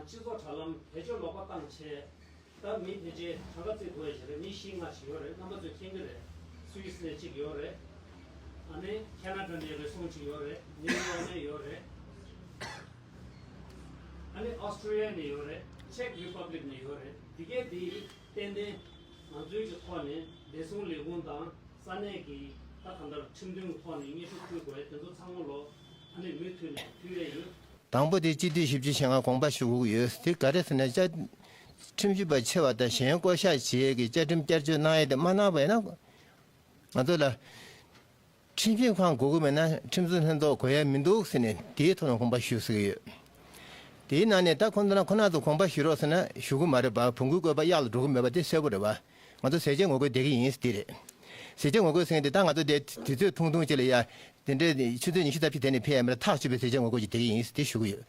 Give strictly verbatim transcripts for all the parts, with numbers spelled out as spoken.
སྤྱི་ཚོགས་དྲ་ལམ་བེད་སྤྱོད་ལོག་པ་བཏང་བྱས། ད་མི་ཕལ་ཆེར་གྲངས་ཀ་བརྩི་ཐུབ་ཡ་ཞིག་རེད། མི་བཞི་ལྔ་ཞིག་ཡོད་རེད། རྣམ་པ་ཚོས་མཁྱེན་གྱི་རེད། སུད་སི་ནས་གཅིག་ཡོད་རེད། ཨ་ནི་ཁེ་ན་ཌ་ནས་རེ་ཟུང་གཅིག་ཡོད་རེད། ནིའུ་ཡོག་ནས་ཡོད་རེད། ཨ་ནི་ཨོ་སི་ཀྲི་ལི་ཡ་ནས་ཡོད་རེད། ཅེག་རི་པབ་ལིག་ནས་ཡོད་རེད། འདི་གས་འདི་ཏན་ཏན་ང་ཚོའི་གི་ཐོག་ནས་བདེ་སྲུང་ལས་ཁུངས་དང་ས་གནས་ཀྱི་ད་གང་ལྟར་ཁྲིམས་མཐུན་གྱི་ཐོག་ནས་སྙན་ཞུ་ཕུལ་དགོས་རེད། དེ་ཚོ་ཚང་མ་ལོ་ཨ་ནི་མུ་མཐུད་ནས་ཕུལ་ཡས་ཡིན། དང་པོ་དེ་སྤྱི་འཐུས་བཞི་བཅུ་ཞེ་ལྔ་དགོངས་པ་ཞུ་དགོས་ཀྱི་ཡོད། དེ་ག་རེ་ཟེར་ན། བཅའ་ཁྲིམས་ཞིབ་པ་ཆེ་བ་དང་གཞན་བསྐོ་གཞག་བྱེད་ཡས་ཀྱི་བཅའ་ཁྲིམས་བསྐྱར་བཅོས་གནང་ཡས་དེ་མ་གནང་བ་ཡིན་ན། ང་ཚོ་ལ་ཁྲིམས་ཞིབ་ཁང་དགོས་ཀྱི་མེད་ན་ཁྲིམས་བཟོ་ལྷན་ཚོགས་དགོས་ཡས་མི་འདུག་ཟེར་ནས་དེའི་ཐོག་ནས་དགོངས་པ་ཞུ་ཟེར་གྱི་ཡོད། དེའི་ནང་ནས་ད་ཁོ་ཚོ་ན་ཁོ་རང་ཚོ་དགོངས་པ་ཞུ་རོགས་ཟེར་ན་ཞུ་གི་མ་རེད་པ། བོང་གུའི་བཀོད་པ་གཡག་ལ་འགྲོ་གི་མེད་པ་དེ་གསལ་པོ་རེད་པ། ང་ཚོ་ཟས་བཅད་ངོ་རྒོལ་བསྡད་ཀྱི་ཡིན་ཟེར་དེ་རེད། ཟས་བཅད་ངོ་རྒོལ་ཟེར་མཁན་དེ་ད་ང་ཚོ་དེ་དུས་ཚོད་ཐུང་ཐུང་ཅིག་ལ་ཡ། དེ་འདྲའི་ཆུ་ཚོད་ཉི་ཤུ་རྩ་བཞི་དེ་ནས་ཕེབས་ཡ་མེད་ལ་ཐག་ཆོད་པའི་ཟས་བཅད་ངོ་རྒོལ་ཅིག་བསྡད་ཀྱི་ཡིན་ཟེར་དེ་ཞུ་གི་ཡོད།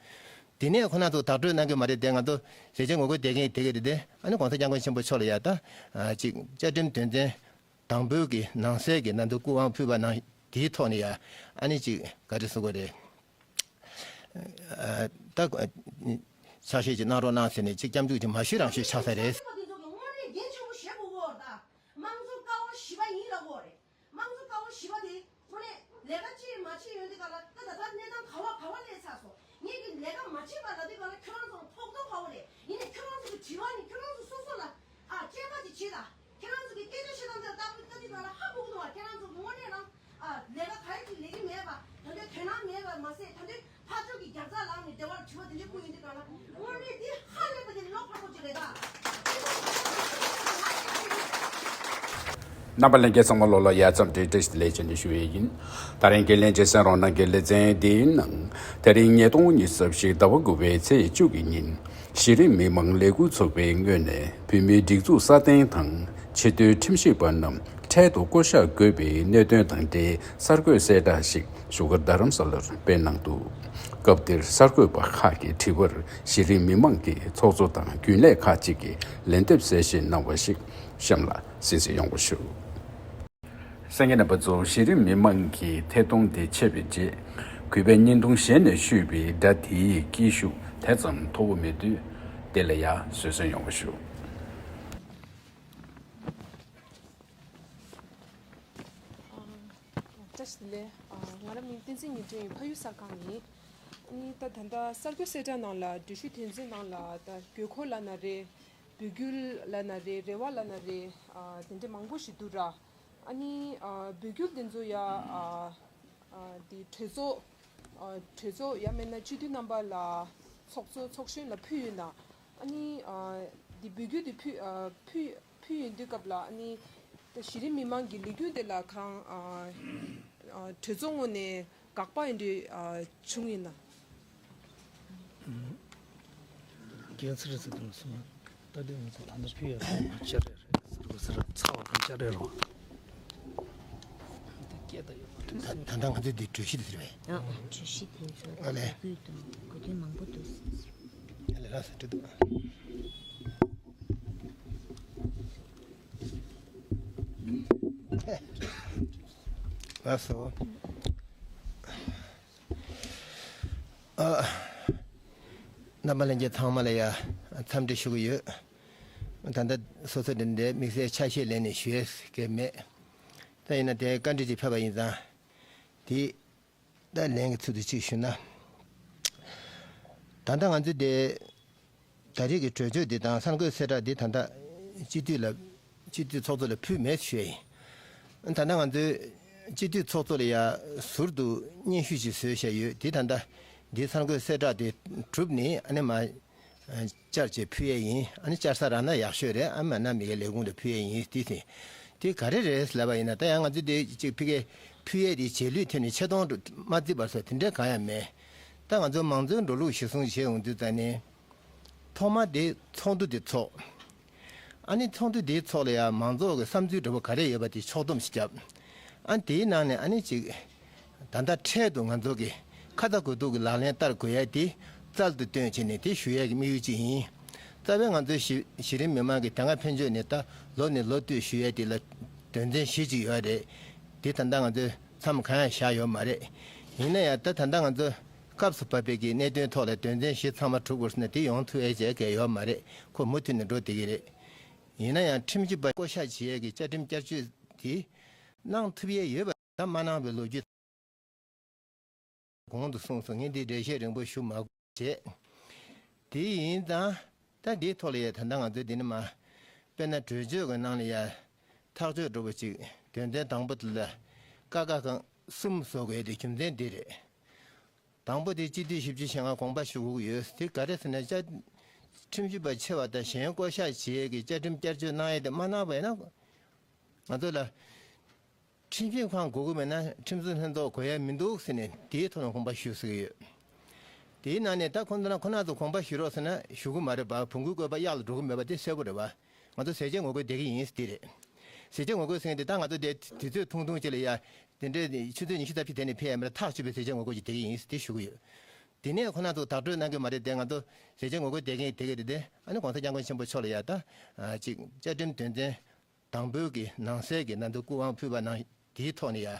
དེ་ནས་ཁོ་རང་ཚོ་བདག་སྤྲོད་གནང་གི་མ་རེད་དེ། ང་ཚོ་ཟས་བཅད་ངོ་རྒོལ་བསྡད་མཁན་དེ་ག་རེད་དེ། ཨ་ནི་༸གོང་ས་༸སྐྱབས་མགོན་ཆེན་པོ་མཆོག་ལ་ཡ་ད། ཨ་ཅིག་བཅའ་ཁྲིམས་དོན་ཚན་དང་པོའི་གི་ནང་གསེས་ཀྱི་ནང་དུ་སྐུ་དབང་ཕུལ་བ་ནང་དེའི་ཐོག་ནས་ཡ། ཨ་ནི་ཅིག་ག་རེ་ཟེར་དགོས་རེད། ཨ་ད་ཕྱག་བཞེས་ཅིག་གནང་རོགས་གནང་ཟེར་ནས་ཅིག་སྐྱབས་འཇུག་ཅིག་མ་ཞུས་རང་ཞུས་ཆགས་ས་རེད། དམངས་གཙོ་ཀ་བ་བཞི་པ་ཡིན་ལབ་དགོས་རེད། དམངས་གཙོ་ཀ་བ་བཞི་པ་དེ་ཁོ་ནས་ལས་ཀ་ཅིག་མ་བྱེད་ཡོང་དུས་ག་ལ། ད་ད་ལྟ་གནས་སྟངས་ག་བ་ག་བ་སླེབས་ཚར་སོང་། ངེད་ཀྱིས་ལས་ཀ་མ་བྱེད་པ་ལབ་དུས་ག་ལ་ཁྱོད་རང་ཚོ་ལ་ཕོག་ཐུག་ག་བ་རེད། ཡིན་ནའི་ཁྱོད་རང་ཚོ་གི་དྲི་བ་ནི་ཁྱོད་རང་ཚོ་སོ་སོ་ལ་ཨ་དཔྱད་པ་ཅིག་བྱེད་དང་། ཁྱེད་རང་ཚོ་གི་སྐད་ཆ་བཤད་སྟངས་དེ་ལ་ལྟ་བུ་ལྟ་དུས་ག་ལ་ཧ་གོ་གི་འདུག་བ། ཁྱེད་རང་ཚོ་དངོས་གནས་རང་ཨ་ལས་ཀ་ག་རེ་ཅིག་ལས་ཀྱི་མེད་པ། ད་དུང་དོ་སྣང་མེད་པ་མ་ཟད། ད་དུང་ཕར་ཕྱོགས་ཀྱི་རྒྱབ་རྩ་ལངས་ནས་སྡེ་བར་དྲི་བ་དེ་འདྲ་བསྐུར་ཡོང་དུས་ག་ལ། དངོས་གནས་འདི་ཧ་ལས་པ་དེ་བློ་ཕམ་པོ་ཅིག་རེད་ད། རྣམ་པ་ལྷན་རྒྱས་ཚང་མ་ལོ་ལ་ཡ་མཚམས་འདིར་བཀྲ་ཤིས་བདེ་ལེགས་བྱས་ནས་ཞུ་ཡས་ཡིན། ད་རིང་འགན་ལེན་བྱེད་སའི་རང་སྣང་གི་ལེ་ཚན་འདིའི་ནང་། དེ་རིང་ཉིས་སྟོང་ཉི་ཤུ་རྩ་བཞི་ཟླ་བ་དགུ་པའི་ཚེས་བཅུ་གི་ཉིན། གཞི་རིམ་མི་མང་ལས་འགུལ་ཚོགས་པའི་ངོས་ནས་བོད་མིའི་སྒྲིག་འཛུགས་སྲ་བརྟན་དང་ཆེས་མཐོའི་ཁྲིམས་ཞིབ་པ་རྣམས་འཕྲལ་དུ་བསྐོ་གཞག་དགོས་པའི་གནད་དོན་དང་འབྲེལ་གསར་འགོད་གསལ་བསྒྲགས་ཤིག་བཞུགས་སྒར་རྡ་རམ་ས་ལར་སྤེལ་གནང་འདུག་སྐབས་དེར་གསར་འགོད་པ་ཁག་གི་དྲི་བར་གཞི་རིམ་མི་མང་གི་ཚོགས་གཙོ་དང་རྒྱུན་ལས་ཁག་ཅིག་གིས་ལན་འདེབས་གསལ་བཤད་གནང་བ་ཞིག་གཤམ་ལ་གསན་གཟིགས་ཡོང་བ་ཞུ། གསན་མཁན་རྣམ་པ་ཚོ། གཞི་རིམ་མི་མང་གི་ཐད་གཏོང་དེ་ཆད་པའི་རྗེས། གུས་པས་བརྙན་ཐུང་གཞན་ནས་བཤུས་པའི་སྒྲ་དེའི་སྐྱིད་ཤུགས་དེ་ཙམ་མཐོ་བོ་མེད་དུས། དེ་ལ་ཡང་བཟོད་བསྲན་ཡོང་བ་ཞུ། བཀྲ་ཤིས་བདེ་ལེགས། ང་རང་མིང་བསྟན་འཛིན་ཉི་སྒྲོན་ཡིན། ཕ་ཡུལ་གསར་ཁང་ཡིན། ཨ་ནི་ད་ད་ལྟ་གསར་འགོད་གསལ་བསྒྲགས་ནང་ལ། འགྲེལ་བཤད་དོན་ཚན་ནང་ལ་ད་དགོས་མཁོ་ལབ་ན་རེད། འབོད་སྐུལ་ལབ་ན་རེད། རེ་བ་ལབ་ན་རེད། ཨ་དེ་འདྲ་མང་པོ་ཞིག་འདུག་ར། ཨ་ནི་ཨ་འབོད་སྐུལ་དེ་ཚོ་ཡ་ཨ་ཨ་དེ་གྲོས་ཚོགས། ཨ་གྲོས་ཚོགས་ཡང་མིན་ན་སྤྱི་འཐུས་རྣམ་པ་ལ། ཚོགས་གཙོ་ཚོགས་གཞོན་ལ་ཕུལ་ཡོད་ན། ཨ་ནི་ཨ་དེ་འབོད་སྐུལ་དེ་ཕུལ་ཨ་ཕུལ་ཕུལ་ཡོང་དུས་སྐབས་ལ། ཨ་ནི་ད་གཞི་རིམ་མི་མང་གི་ལས་འགུལ་དེ་ལ་ཁོ་རང་ཨ་ཨ་གྲོས་ཚོགས་ངོས་ནས་དགག་པ་ཡིན་དུས་ཨ་བྱུང་ཡོད་ན། ཨུམ། སྐད་ཚིག་རེ་ཟེར་དུ་སོང་ན། ད་དེ་ང་ཚོ་ད་ལྟ་ཕུལ་ཡ་ཐོག་མ་བཅར་རེ་རེད་ཟེར་བ་ཟེར། ཚ་བ་གང་བཅར་རེ་རོ། འདི་སྐད་ད་ཡོད་མ་རེད། ད་ད་ལྟ་ང་ཚོས་འདི་གྲོས་གཞི་དེ་ཟེར་བས། ཨ་གྲོས་གཞི་དེ་ཚོ་ཨ་ལས། དགོས་དང་དགོས་དོན་མང་པོ་འདུག་ཨ་ལས་ར་ཟེར་འདྲི་འདུག་ལགས་སོ། ཨ། རྣམ་པ་ལྷན་རྒྱས་ཚང་མ་ལ་ཡ་འཚམས་འདྲི་ཞུ་གི་ཡོད། ད་ལྟ་སོ་སོ་འདི་འདྲའི་དམིགས་བསལ་ཆ་ཤས་ལེན་ནས་ཞུ་ཡས་གལ་མེད། ད་ཡིན་ན་དེ་བཀའ་འདྲི་ཅིག་ཕེབས་པ་ཡིན་ཙང་། དེ་ད་ལན་གྱི་ཚུལ་དུ་ཅིག་ཞུ་ན། ད་ལྟ་ང་ཚོ་དེ། ད་རེས་ཀྱི་གྲོས་ཆོད་འདི་དང་གསར་འགོད་གསལ་བསྒྲགས་འདི་ད་ལྟ་སྤྱི་འཐུས་ལ། སྤྱི་འཐུས་ཚོགས་གཙོ་ལ་ཕུལ་མེད་ཞུ་ཡ་ཡིན། ད་ལྟ་ང་ཚོའི་སྤྱི་འཐུས་ཚོགས་གཙོ་ལ་ཡ་ཟུར་དུ་སྙན་ཞུ་ཞིག་བཟོས་བཞག་ཡོད། འདི་ད་ལྟ་འདི་གསར་འགོད་གསལ་བསྒྲགས་དེ་གྲུབ་ནས་ཨ་ནི་མ་བཅར་བྱས་ཕུལ་ཡ་ཡིན། ཨ་ནི་བཅར་ས་རག་ན་ཡག་ཤོས་རེད། ཨ་མ་ན་མི་གའི་ལས་ཁུངས་ལ་ཕུལ་ཡ་ཡིན། དེ་དེ་དེ་ག་རེ་རེད་ལབ་པ་ཡིན་ན། ད་ཡང་ང་ཚོ་དེ་གཅིག་ཕ་གིའི་ཕུལ་ཡས་དེ་རྗེས་ལུས་ཐོན་ནས་ཆེ་མཐོང་མ་བརྩི་བར་སོགས་དེ་འདྲ་གང་ཡང་མེད། ད་ང་ཚོ་མང་གཙོའི་འགྲོ་ལུགས་གཞི་བཟུང་བྱས་ཡོང་དུས་ཙང་ནས། ཐོག་མ་དེ་ཚོགས་འདུ་དེ་ཚོགས། ཨ་ནི་ཚོགས་འདུ་དེའི་ཐོག་ལ་ཡང་མང་ཚོགས་ཀྱི་བསམ་ཚུལ་འདྲ་པོ་ག་རེ་ཡོད་པ་དེ་ཕྱོགས་བསྡོམས་ཤིག་བརྒྱབ། ཨ་ནི་དེའི་ནང་ནས་ཨ་ནི་ཅིག་ད་ལྟ་འཕྲལ་དུ་ང་ཚོ་གི་ཁ་ཚ་དགོས་གཏུག་གི་ལག་ལེན་བསྟར་དགོས་ཡ་དེ་རྩལ་དུ་བཏོན་བྱས་ནས་དེ་ཞུ་ཡ་གི་དམིགས་ཡུལ་ཅིག་ཡིན། རྩ་བའི་ང་ཚོའི་གཞི་གཞི་རིམ་མི་མང་གི་དེ་སྔ་ཕན་ཆོད་ནས་ད་ལོ་ནས་ལོ་བསྟུད་ཞུ་ཡ་དེ་ལ་དོན་ཚན་བཞི་ཅིག་ཡོད་རེད། དེ་ད་ལྟ་ང་ཚོའི་མཚམས་གང་ཡང་བཞག་ཡོད་མ་རེད། ཡིན་ན་ཡང་ད་ད་ལྟ་ང་ཚོ་ སྐབས་སུ་བབས་པའི་གི་གནད་དོན་ཐོག་ལ་དོན་ཚན་བཞི་ཚང་མ་གྲུབ་དགོས་ཟེར་ན་དེ་ཡོང་ཐུབ་ཡས་བྱས་གལ་ཡོད་མ་རེད། ཁོ་མུ་མཐུད་ནས་འགྲོ་བསྡད་ཀྱི་རེད། ཡིན་ན་ཡང་ཁྲིམས་ཞིབ་པ་བསྐོ་གཞག་བྱེད་ཡས་ཀྱི་བཅའ་ཁྲིམས་བསྐྱར་བཅོས་དེ་གནང་ཐུབ་ཡས་ཡོད་པ་ད་མ་གནང་བའི་ལོ་རྒྱུས། གོང་དུ་གསུངས་སོང་། ངས་འདི་འགྲེལ་བཤད་རིང་པོ་ཞུ་མ་དགོས་བྱས། དེ་ཡིན་ཙང་ད་འདིའི་ཐོག་ལ་ཡ་ད་ལྟ་ང་ཚོས་འདི་ནི་མ། དཔེར་ན་གྲོས་ཆོད་ཀྱི་ནང་ལ་ཡ་ཐག་གཅོད་འགྲོ་བ་ཅིག་དོན་ཚན་དང་པོ་དེ་ལ་ཀ་ཁ་གང་གསུམ་བཟོ་དགོས་དེ་རྒྱུ་མཚན་འདི་རེད། དང་པོ་དེ་སྤྱི་འཐུས་བཞི་བཅུ་ཞེ་ལྔ་དགོངས་པ་ཞུ་དགོས་ཀྱི་ཡོད། དེ་ག་རེ་ཟེར་ན་བཅའ། ཁྲིམས་ཞིབ་པ་ཆེ་བ་དང་གཞན་བསྐོ་གཞག་བྱེད་ཡས་ཀྱི་བཅའ་ཁྲིམས་བསྐྱར་བཅོས་གནང་ཡས་དེ་མ་གནང་བ་ཡིན་ན། ང་ཚོ་ལ་ཁྲིམས་ཞིབ་ཁང་དགོས་ཀྱི་མེད་ན་ཁྲིམས་བཟོ་ལྷན་ཚོགས་དགོས་ཡ་མི་འདུག་ཟེར་ནས་དེའི་ཐོག་ནས་དགོངས་པ་ཞུས་ཟེར་གྱི་ཡོད། དེའི་ནང་ནས་ད་ཁོང་ཚོ་ན་ཁོ་ན་ཚོ་དགོངས་པ་ཞུ་རོགས་ཟེར་ན་ཞུ་གི་མ་རེད་པ། བོང་གུའི་བཀོད་པ་གཡག་ལ་འགྲོ་གི་མེད་པ་དེ་གསལ་པོ་རེད་པ། ང་ཚོ་ཟས་བཅད་ངོ་རྒོལ་བསྡད་ཀྱི་ཡིན་ཟེར་དེ་རེད། ཟས་བཅད་ངོ་རྒོལ་ཟེར་མཁན་དེ་ད་ང་ཚོ་དེ་དུས་ཚོད་ཐུང་ཐུང་ཅིག་ལ་ཡ་དེ་འདྲའི་ཆུ་ཚོད་ཉི་ཤུ་རྩ་བཞི་དེ་ནས་ཕེབས་ཡ་མེད་ལ་ཐག་ཆོད་པའི་ཟས་བཅད་ངོ་རྒོལ་ཅིག་བསྡད་ཀྱི་ཡིན་ཟེར་དེ་ཞུ་གི་ཡོད། དེ་ནས་ཁོ་ན་ཚོ་བདག་སྤྲོད་གནང་གི་མ་རེད་དེ། ང་ཚོ་ཟས་བཅད་ངོ་རྒོལ་བསྡད་མཁན་དེ་ག་རེད་དེ། ཨ་ནི་༸གོང་ས་༸སྐྱབས་མགོན་ཆེན་པོ་མཆོག་ལ་ཡ་ད་ཅིག་བཅའ་ཁྲིམས་དོན་ཚན་དང་པོའི་གི་ནང་གསལ་གྱི་ནང་དུ་སྐུ་དབང་ཕུལ་བ་ནང་དེའི་ཐོག་ནས་ཡ་ཨ་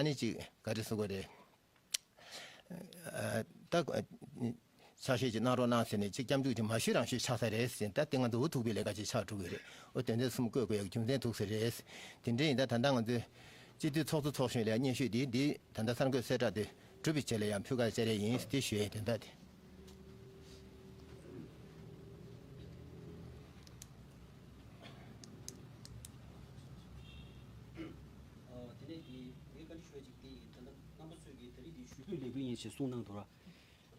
ནི་ཅིག་ག་རེ་ཟེར་དགོས་རེད། ཨ། ད་ཕྱག་བཞེས་ཅིག་གནང་རོགས་གནང་ཟེར་ནས་ཅིག་སྐྱབས་འཇུག་ཅིག་མ་ཞུས་རང་ཞུས་ཆགས་ས་རེད་ཟེར། ད་དེ་ང་ཚོ་འུ་ཐུག་པའི་ལས་ཀ་ཅིག་ཆགས་འགྲོ་གི་རེད། འོ་དོན་ཚན་གསུམ་བཀོད་དགོས་ཡག་རྒྱུ་མཚན་འདུག་ཟེར་རེད། དེ་འདྲ་ཡིན་ད་ད་ལྟ་ང་ཚོས་སྤྱི་འཐུས་ཚོགས་གཙོ་ཚོགས་གཞོན་ལ་སྙན་ཞུ་དེ་འདི་ད་ལྟ་གསར་འགོད་གསལ་བསྒྲགས་དེ་གྲུབ་པའི་རྗེས་ལ་ཡང་ཕུལ་ཁ་བཅར་ཡས་ཡིན་དེ་ཞུ་ཡས་དོན་དག་དེ། ཨ། དེ་ནས་ཀྱི་ངས་བཀའ་འདྲི་ཞུ་ཡ་ཅིག་དེ་ཡིན། ད་ལྟ་རྣམ་པ་ཚོས་ཀྱི་ད་རེས་ཀྱི་ཞུ་འབོད་ལས་འགུལ་ཡིན་ཞེས་གསུངས་གནང་འདུག་ར།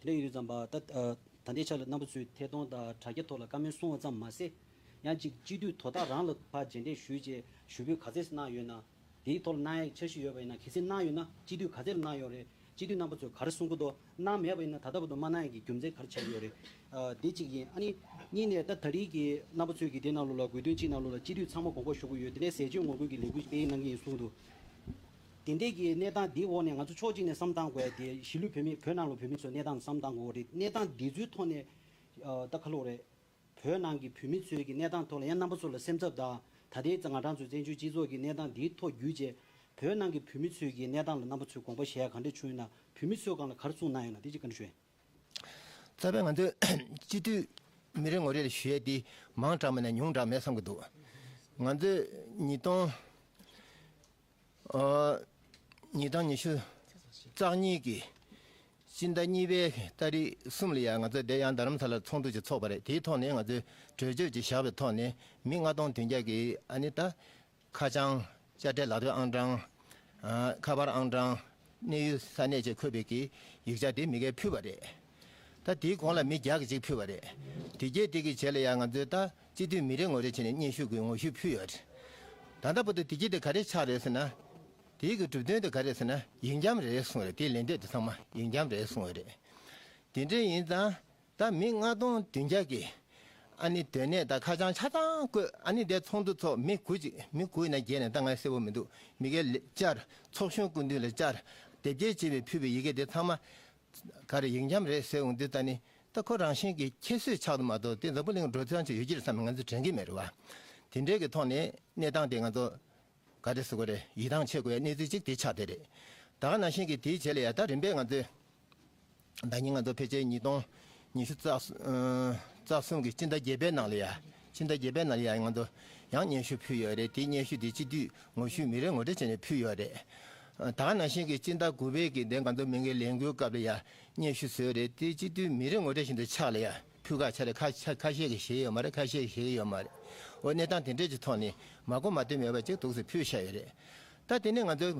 དེ་འདྲ་ཡིན་དུས་ཙམ་པ་ད་ད་ལྟའི་ཆ་ལ་རྣམ་པ་ཚོས་ཐད་གཏོང་དང་དྲ་རྒྱ་ཐོག་ལ་བཀའ་མོལ་གསུང་བ་ཙམ་མ་ཟད། ཡང་ཅིག་སྤྱི་འཐུས་དོ་བདག་རང་ལ་ཕར་རྗེས་འདེད་ཞུས་རྗེས་ཞུ་འབོད་ག་ཚད་གནང་ཡོད་ན། དེའི་ཐོག་ལ་གནང་ཡག་འཆར་གཞི་ཡོད་པ་ཡིན་ན། གལ་སྲིད་གནང་ཡོད་ན་སྤྱི་འཐུས་ག་ཚད་ལ་གནང་ཡོད་རེད། སྤྱི་འཐུས་རྣམ་པ་ཚོས་ག་རེ་གསུང་གི་འདུག་གནང་མེད་པ་ཡིན་ན་ད་ལྟ་བར་དུ་མ་གནང་ཡག་གི་རྒྱུ་མཚན་ག་རེ་ཆགས་ཡོད་རེད། ཨ། དེ་གཅིག་ཡིན། ཨ་ནི་གཉིས་ནས་ད་ད་རེས་ཀྱི་རྣམ་པ་ཚོས་ཀྱི་དེ་ནང་ལོགས་ལ་དགོས་འདུན་གཅིག་ནང་ལོགས་ལ་སྤྱི་འཐུས་ཚང་མ་དགོངས་པ་ཞུ་གི་ཡོད། དེ་ནས་ཟས་བཅད་ངོ་རྒོལ་གྱི་ལས་འགུལ་སྤེལ་གནང་གི་ཡིན་གསུངས་འདུག་དེ་འདྲས་ཀྱི་གནས་སྟངས་འདིའི་འོག་ནས་ང་ཚོ་ཕྱོགས་གཅིག་ནས་བསམ་བཏང་དགོས་ཡ་དེ་གཞིས་ལུས་བོད་མི་བོད་ནང་ལ་བོད་མི་ཚོའི་གནས་སྟངས་བསམ་བཏང་དགོས་རེད། གནས་སྟངས་འདི་ཚོའི་ཐོག་ནས་ཨ། ད་ག་ལབ་དགོས་རེད། བོད་ནང་གི་བོད་མི་ཚོའི་གི་གནས་སྟངས་ཐོག་ལ་ཡང་རྣམ་པ་ཚོ་ལ་སེམས་འཚབ་དང་། ད་ལྟའི་ང་རང་ཚོའི་བཙན་བྱོལ་སྤྱི་ཚོགས་ཀྱི་གནས་སྟངས་འདིའི་ཐོག་བརྒྱུད་བྱས། བོད་ནང་གི་བོད་མི་ཚོའི་གི་གནས་སྟངས་ལ་རྣམ་པ་ཚོས་དགོངས་པ་བཞེས་ཡ་ག་འདྲ་བྱུང་ཡོད་ན། བོད་མི་ཚོའི་སྒང་ལ་ག་རེ་གསུངས་གནང་ཡོད་ན་དེ་གཅིག་བཀའ་འདྲི་ཞུ་ཡིན། རྩ་བའི་ང་ཚོས་སྤྱི་འཐུས་མི་རེ་ངོ་རེ་ལ་ཞུ་ཡས་དེ་མང་དྲགས་མེད་ན་ཉུང་དྲགས་མེད་བསམ་གྱི་འདུག་ང་ཚོས་ཉིས་སྟོང་། ཨ། ཉིས་སྟོང་ཉི་ཤུ་རྩ་གཉིས་ཀྱི་སྤྱི་ཟླ་གཉིས་པའི་ཏ་རིག་གསུམ་ལ་ཡང་ང་ཚོ་འདིར་ཡང་རྡ་རམ་ས་ལར་ཚོགས་འདུ་ཅིག་ཚོགས་པ་རེད། དེའི་ཐོག་ནས་ང་ཚོས་གྲོས་ཆོད་ཅིག་བཞག་པའི་ཐོག་ནས་མི་ལྔ་སྟོང་བདུན་བརྒྱ་གིས་ཨ་ནི་ད་ཁ་བྱང་། དཔྱ་ཁྲལ་ལག་དེབ་ཨང་གྲངས། ཨ། ཁ་པར་ཨང་གྲངས། གནས་ཡུལ་ས་གནས་བཅས་འཁོད་པའི་གི་ཡིག་ཆ་དེ་མི་སྒེར་ཕུལ་བ་རེད། ད་དེའི་གོང་ལ་མི་བརྒྱ་གི་གཅིག་ཕུལ་བ་རེད། དེ་རྗེས་དེ་གི་རྗེས་ལ་ཡང་ང་ཚོས་ད་སྤྱི་འཐུས་མི་རེ་ངོ་རེ་བྱས་ནས་སྙན་ཞུ་གི་ངོ་ཤུས་ཕུལ་ཡོད་རེད། ད་ལྟ་བར་དུ་དེ་རྗེས་དེ་ག་རེ་ཆགས་རེད་ཟེར་ན། དེའི་གི་གྲུབ་དོན་དེ་ག་རེད་ཟེར་ན་ཡིག་འཁྱམ་རེད་གསུངས་རེད། དེའི་ལན་འདེབས་དེ་ཚང་མ་ཡིག་འཁྱམ་རེད་གསུངས་ཡོད་རེད། དེ་འདྲ་ཡིན་ཙང་། ད་མི་ལྔ་སྟོང་བདུན་བརྒྱ་གིས་ཨ་ནི་སྡོད་གནས་དང་ཁ་བྱང་ཆ་ཚང་བཀོད། ཨ་ནི་དེ་ཚོགས་འདུ་ཚོགས། མི་དགུ་ཅིག་མི་དགུ་ཡིན་ན་བརྒྱད་ཡིན་ན་ད་ང་གསལ་པོ་མི་འདུག་མི་སྒེར་ལ་བཅར། ཚོགས་གཞོན་སྐུ་མདུན་ལ་བཅར། དེབ་སྐྱེལ་བྱས་པའི་ཕུལ་བའི་ཡི་གེ་དེ་ཚང་མ་ག་རེ་ཡིག་འཁྱམ་རེད་ཟེར་འོང་དུས། ད་ནི་ད་ཁོ་རང་བཞིན་གྱིས་ཁྱད་གསོད་ཆགས་འདུག་མ་གཏོགས་དེ་འཛམ་བུ་གླིང་འགྲོ་སྟངས་ཅིག་ཡོད་ཀྱི་རེད་བསམ་ནས་ང་ཚོ་དྲན་གྱི་མེད་རེད་བ། དེ་འདྲའི་གི་ཐོག་ནས་གནས་སྟངས་དེ་ང་ཚོ་ག་རེ་ཟེར་དགོས་རེད། ཡིད་ཐང་ཆད་དགོས་ཡ་གནས་ཚུལ་ཅིག་དེ་ཆགས་བསྡད་རེད། ད་ག་ནང་བཞིན་གྱི་དེའི་རྗེས་ལ་ཡ་ད་རིམ་པས་ང་ཚོས་ད་ནི་ང་ཚོ་ཕལ་ཆེར་ཉིས་སྟོང་ཉི་ཤུ་རྩ་གསུམ་གྱི་སྤྱི་ཟླ་བརྒྱད་པའི་ནང་ལ་ཡ། སྤྱི་ཟླ་བརྒྱད་པའི་ནང་ལ་ཡ་ང་ཚོ་ཡང་སྙན་ཞུ་ཕུལ་ཡོད་རེད། དེའི་སྙན་ཞུ་དེ་སྤྱི་འཐུས་ངོ་ཤུས་མི་རེ་ངོ་རེ་བྱས་ནས་ཕུལ་ཡོད་རེད། ད་ག་ནང་བཞིན་གྱི་སྤྱི་ཟླ་དགུ་པའི་གི་དེ་ང་ཚོ་མི་སྒེར་ལས་འགུལ་སྐབས་ལ་ཡ་སྙན་ཞུ་བཟོས་རེད། དེ་སྤྱི་འཐུས་མི་རེ་ངོ་རེ་བཞིན་དུ་ཕྱག་ལ་ཡ་ཕུལ་ཁ་ཆ་རེ་ཁ་ཁ་ཁ་ཤས་ཀྱིས་བཞེས་ཡོད་མ་རེད། ཁ་ཤས་ཀྱིས་བཞེས་ཀྱི་ཡོད་མ་རེད། འོ་གནས་སྟངས་དེ་འདྲས་ཀྱི་ཐོག་ནས་མ་གོ་མ་ཐོས་མེད་པ་ཅིག་འདུག་སེ་ཕུལ་བཞག་ཡོད་རེད། ད་དེ་ནས་ང་ཚོས་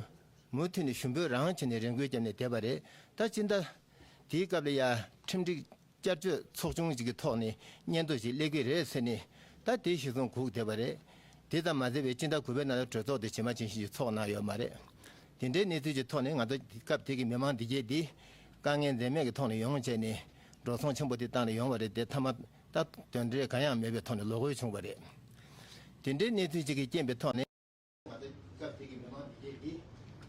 མུ་མཐུད་ནས་ཞུ་འབོད་རང་བྱས་ནས་རེ་སྐུལ་བརྒྱབ་ནས་བསྡད་པ་རེད། ད་སྤྱི་ཟླ་དེའི་སྐབས་ལ་ཡ་ཁྲིམས་སྒྲིག་བསྐྱར་བཅོས་ཚོགས་ཆུང་ཞིག་གི་ཐོག་ནས་སྙན་ཐོ་ཞིག་སླེབས་ཀྱི་རེད་ཟེར་ནས་ད་དེ་གཞིར་བཟུང་སྒུག་བསྡད་པ་རེད། དེ་ཙམ་མ་ཟད་པའི་སྤྱི་ཟླ་དགུ་པའི་ནང་ལ་གྲོས་ཚོགས་དེ་ཇི་མ་ཇི་བཞིན་ཞིག་ཚོགས་གནང་ཡོད་མ་རེད། དེ་འདྲའི་གནས་ཚུལ་གྱི་ཐོག་ནས་ང་ཚོ་སྐབས་དེ་གི་མི་མང་འདི་གས་འདི་དཀའ་ངལ་འཛེམས་མེད་ཀྱི་ཐོག་ནས་ཡོང་བྱས་ནས་འགྲོ་སོང་ཆེན་པོ་དེ་བཏང་ནས་ཡོང་བ་རེད་དེ། མཐའ་མ་ད་དོན་འབྲས་གང་ཡང་མེད་པའི་ཐོག་ནས་ལོག་འོས་བྱུང་བ་རེད། དེ་འདྲའི་གནས་ཚུལ་ཅིག་གི་རྐྱེན་པའི་ཐོག་ནས། ང་ཚོ་སྐབས་དེ་གི་མི་མང་འདི་གས་འདི་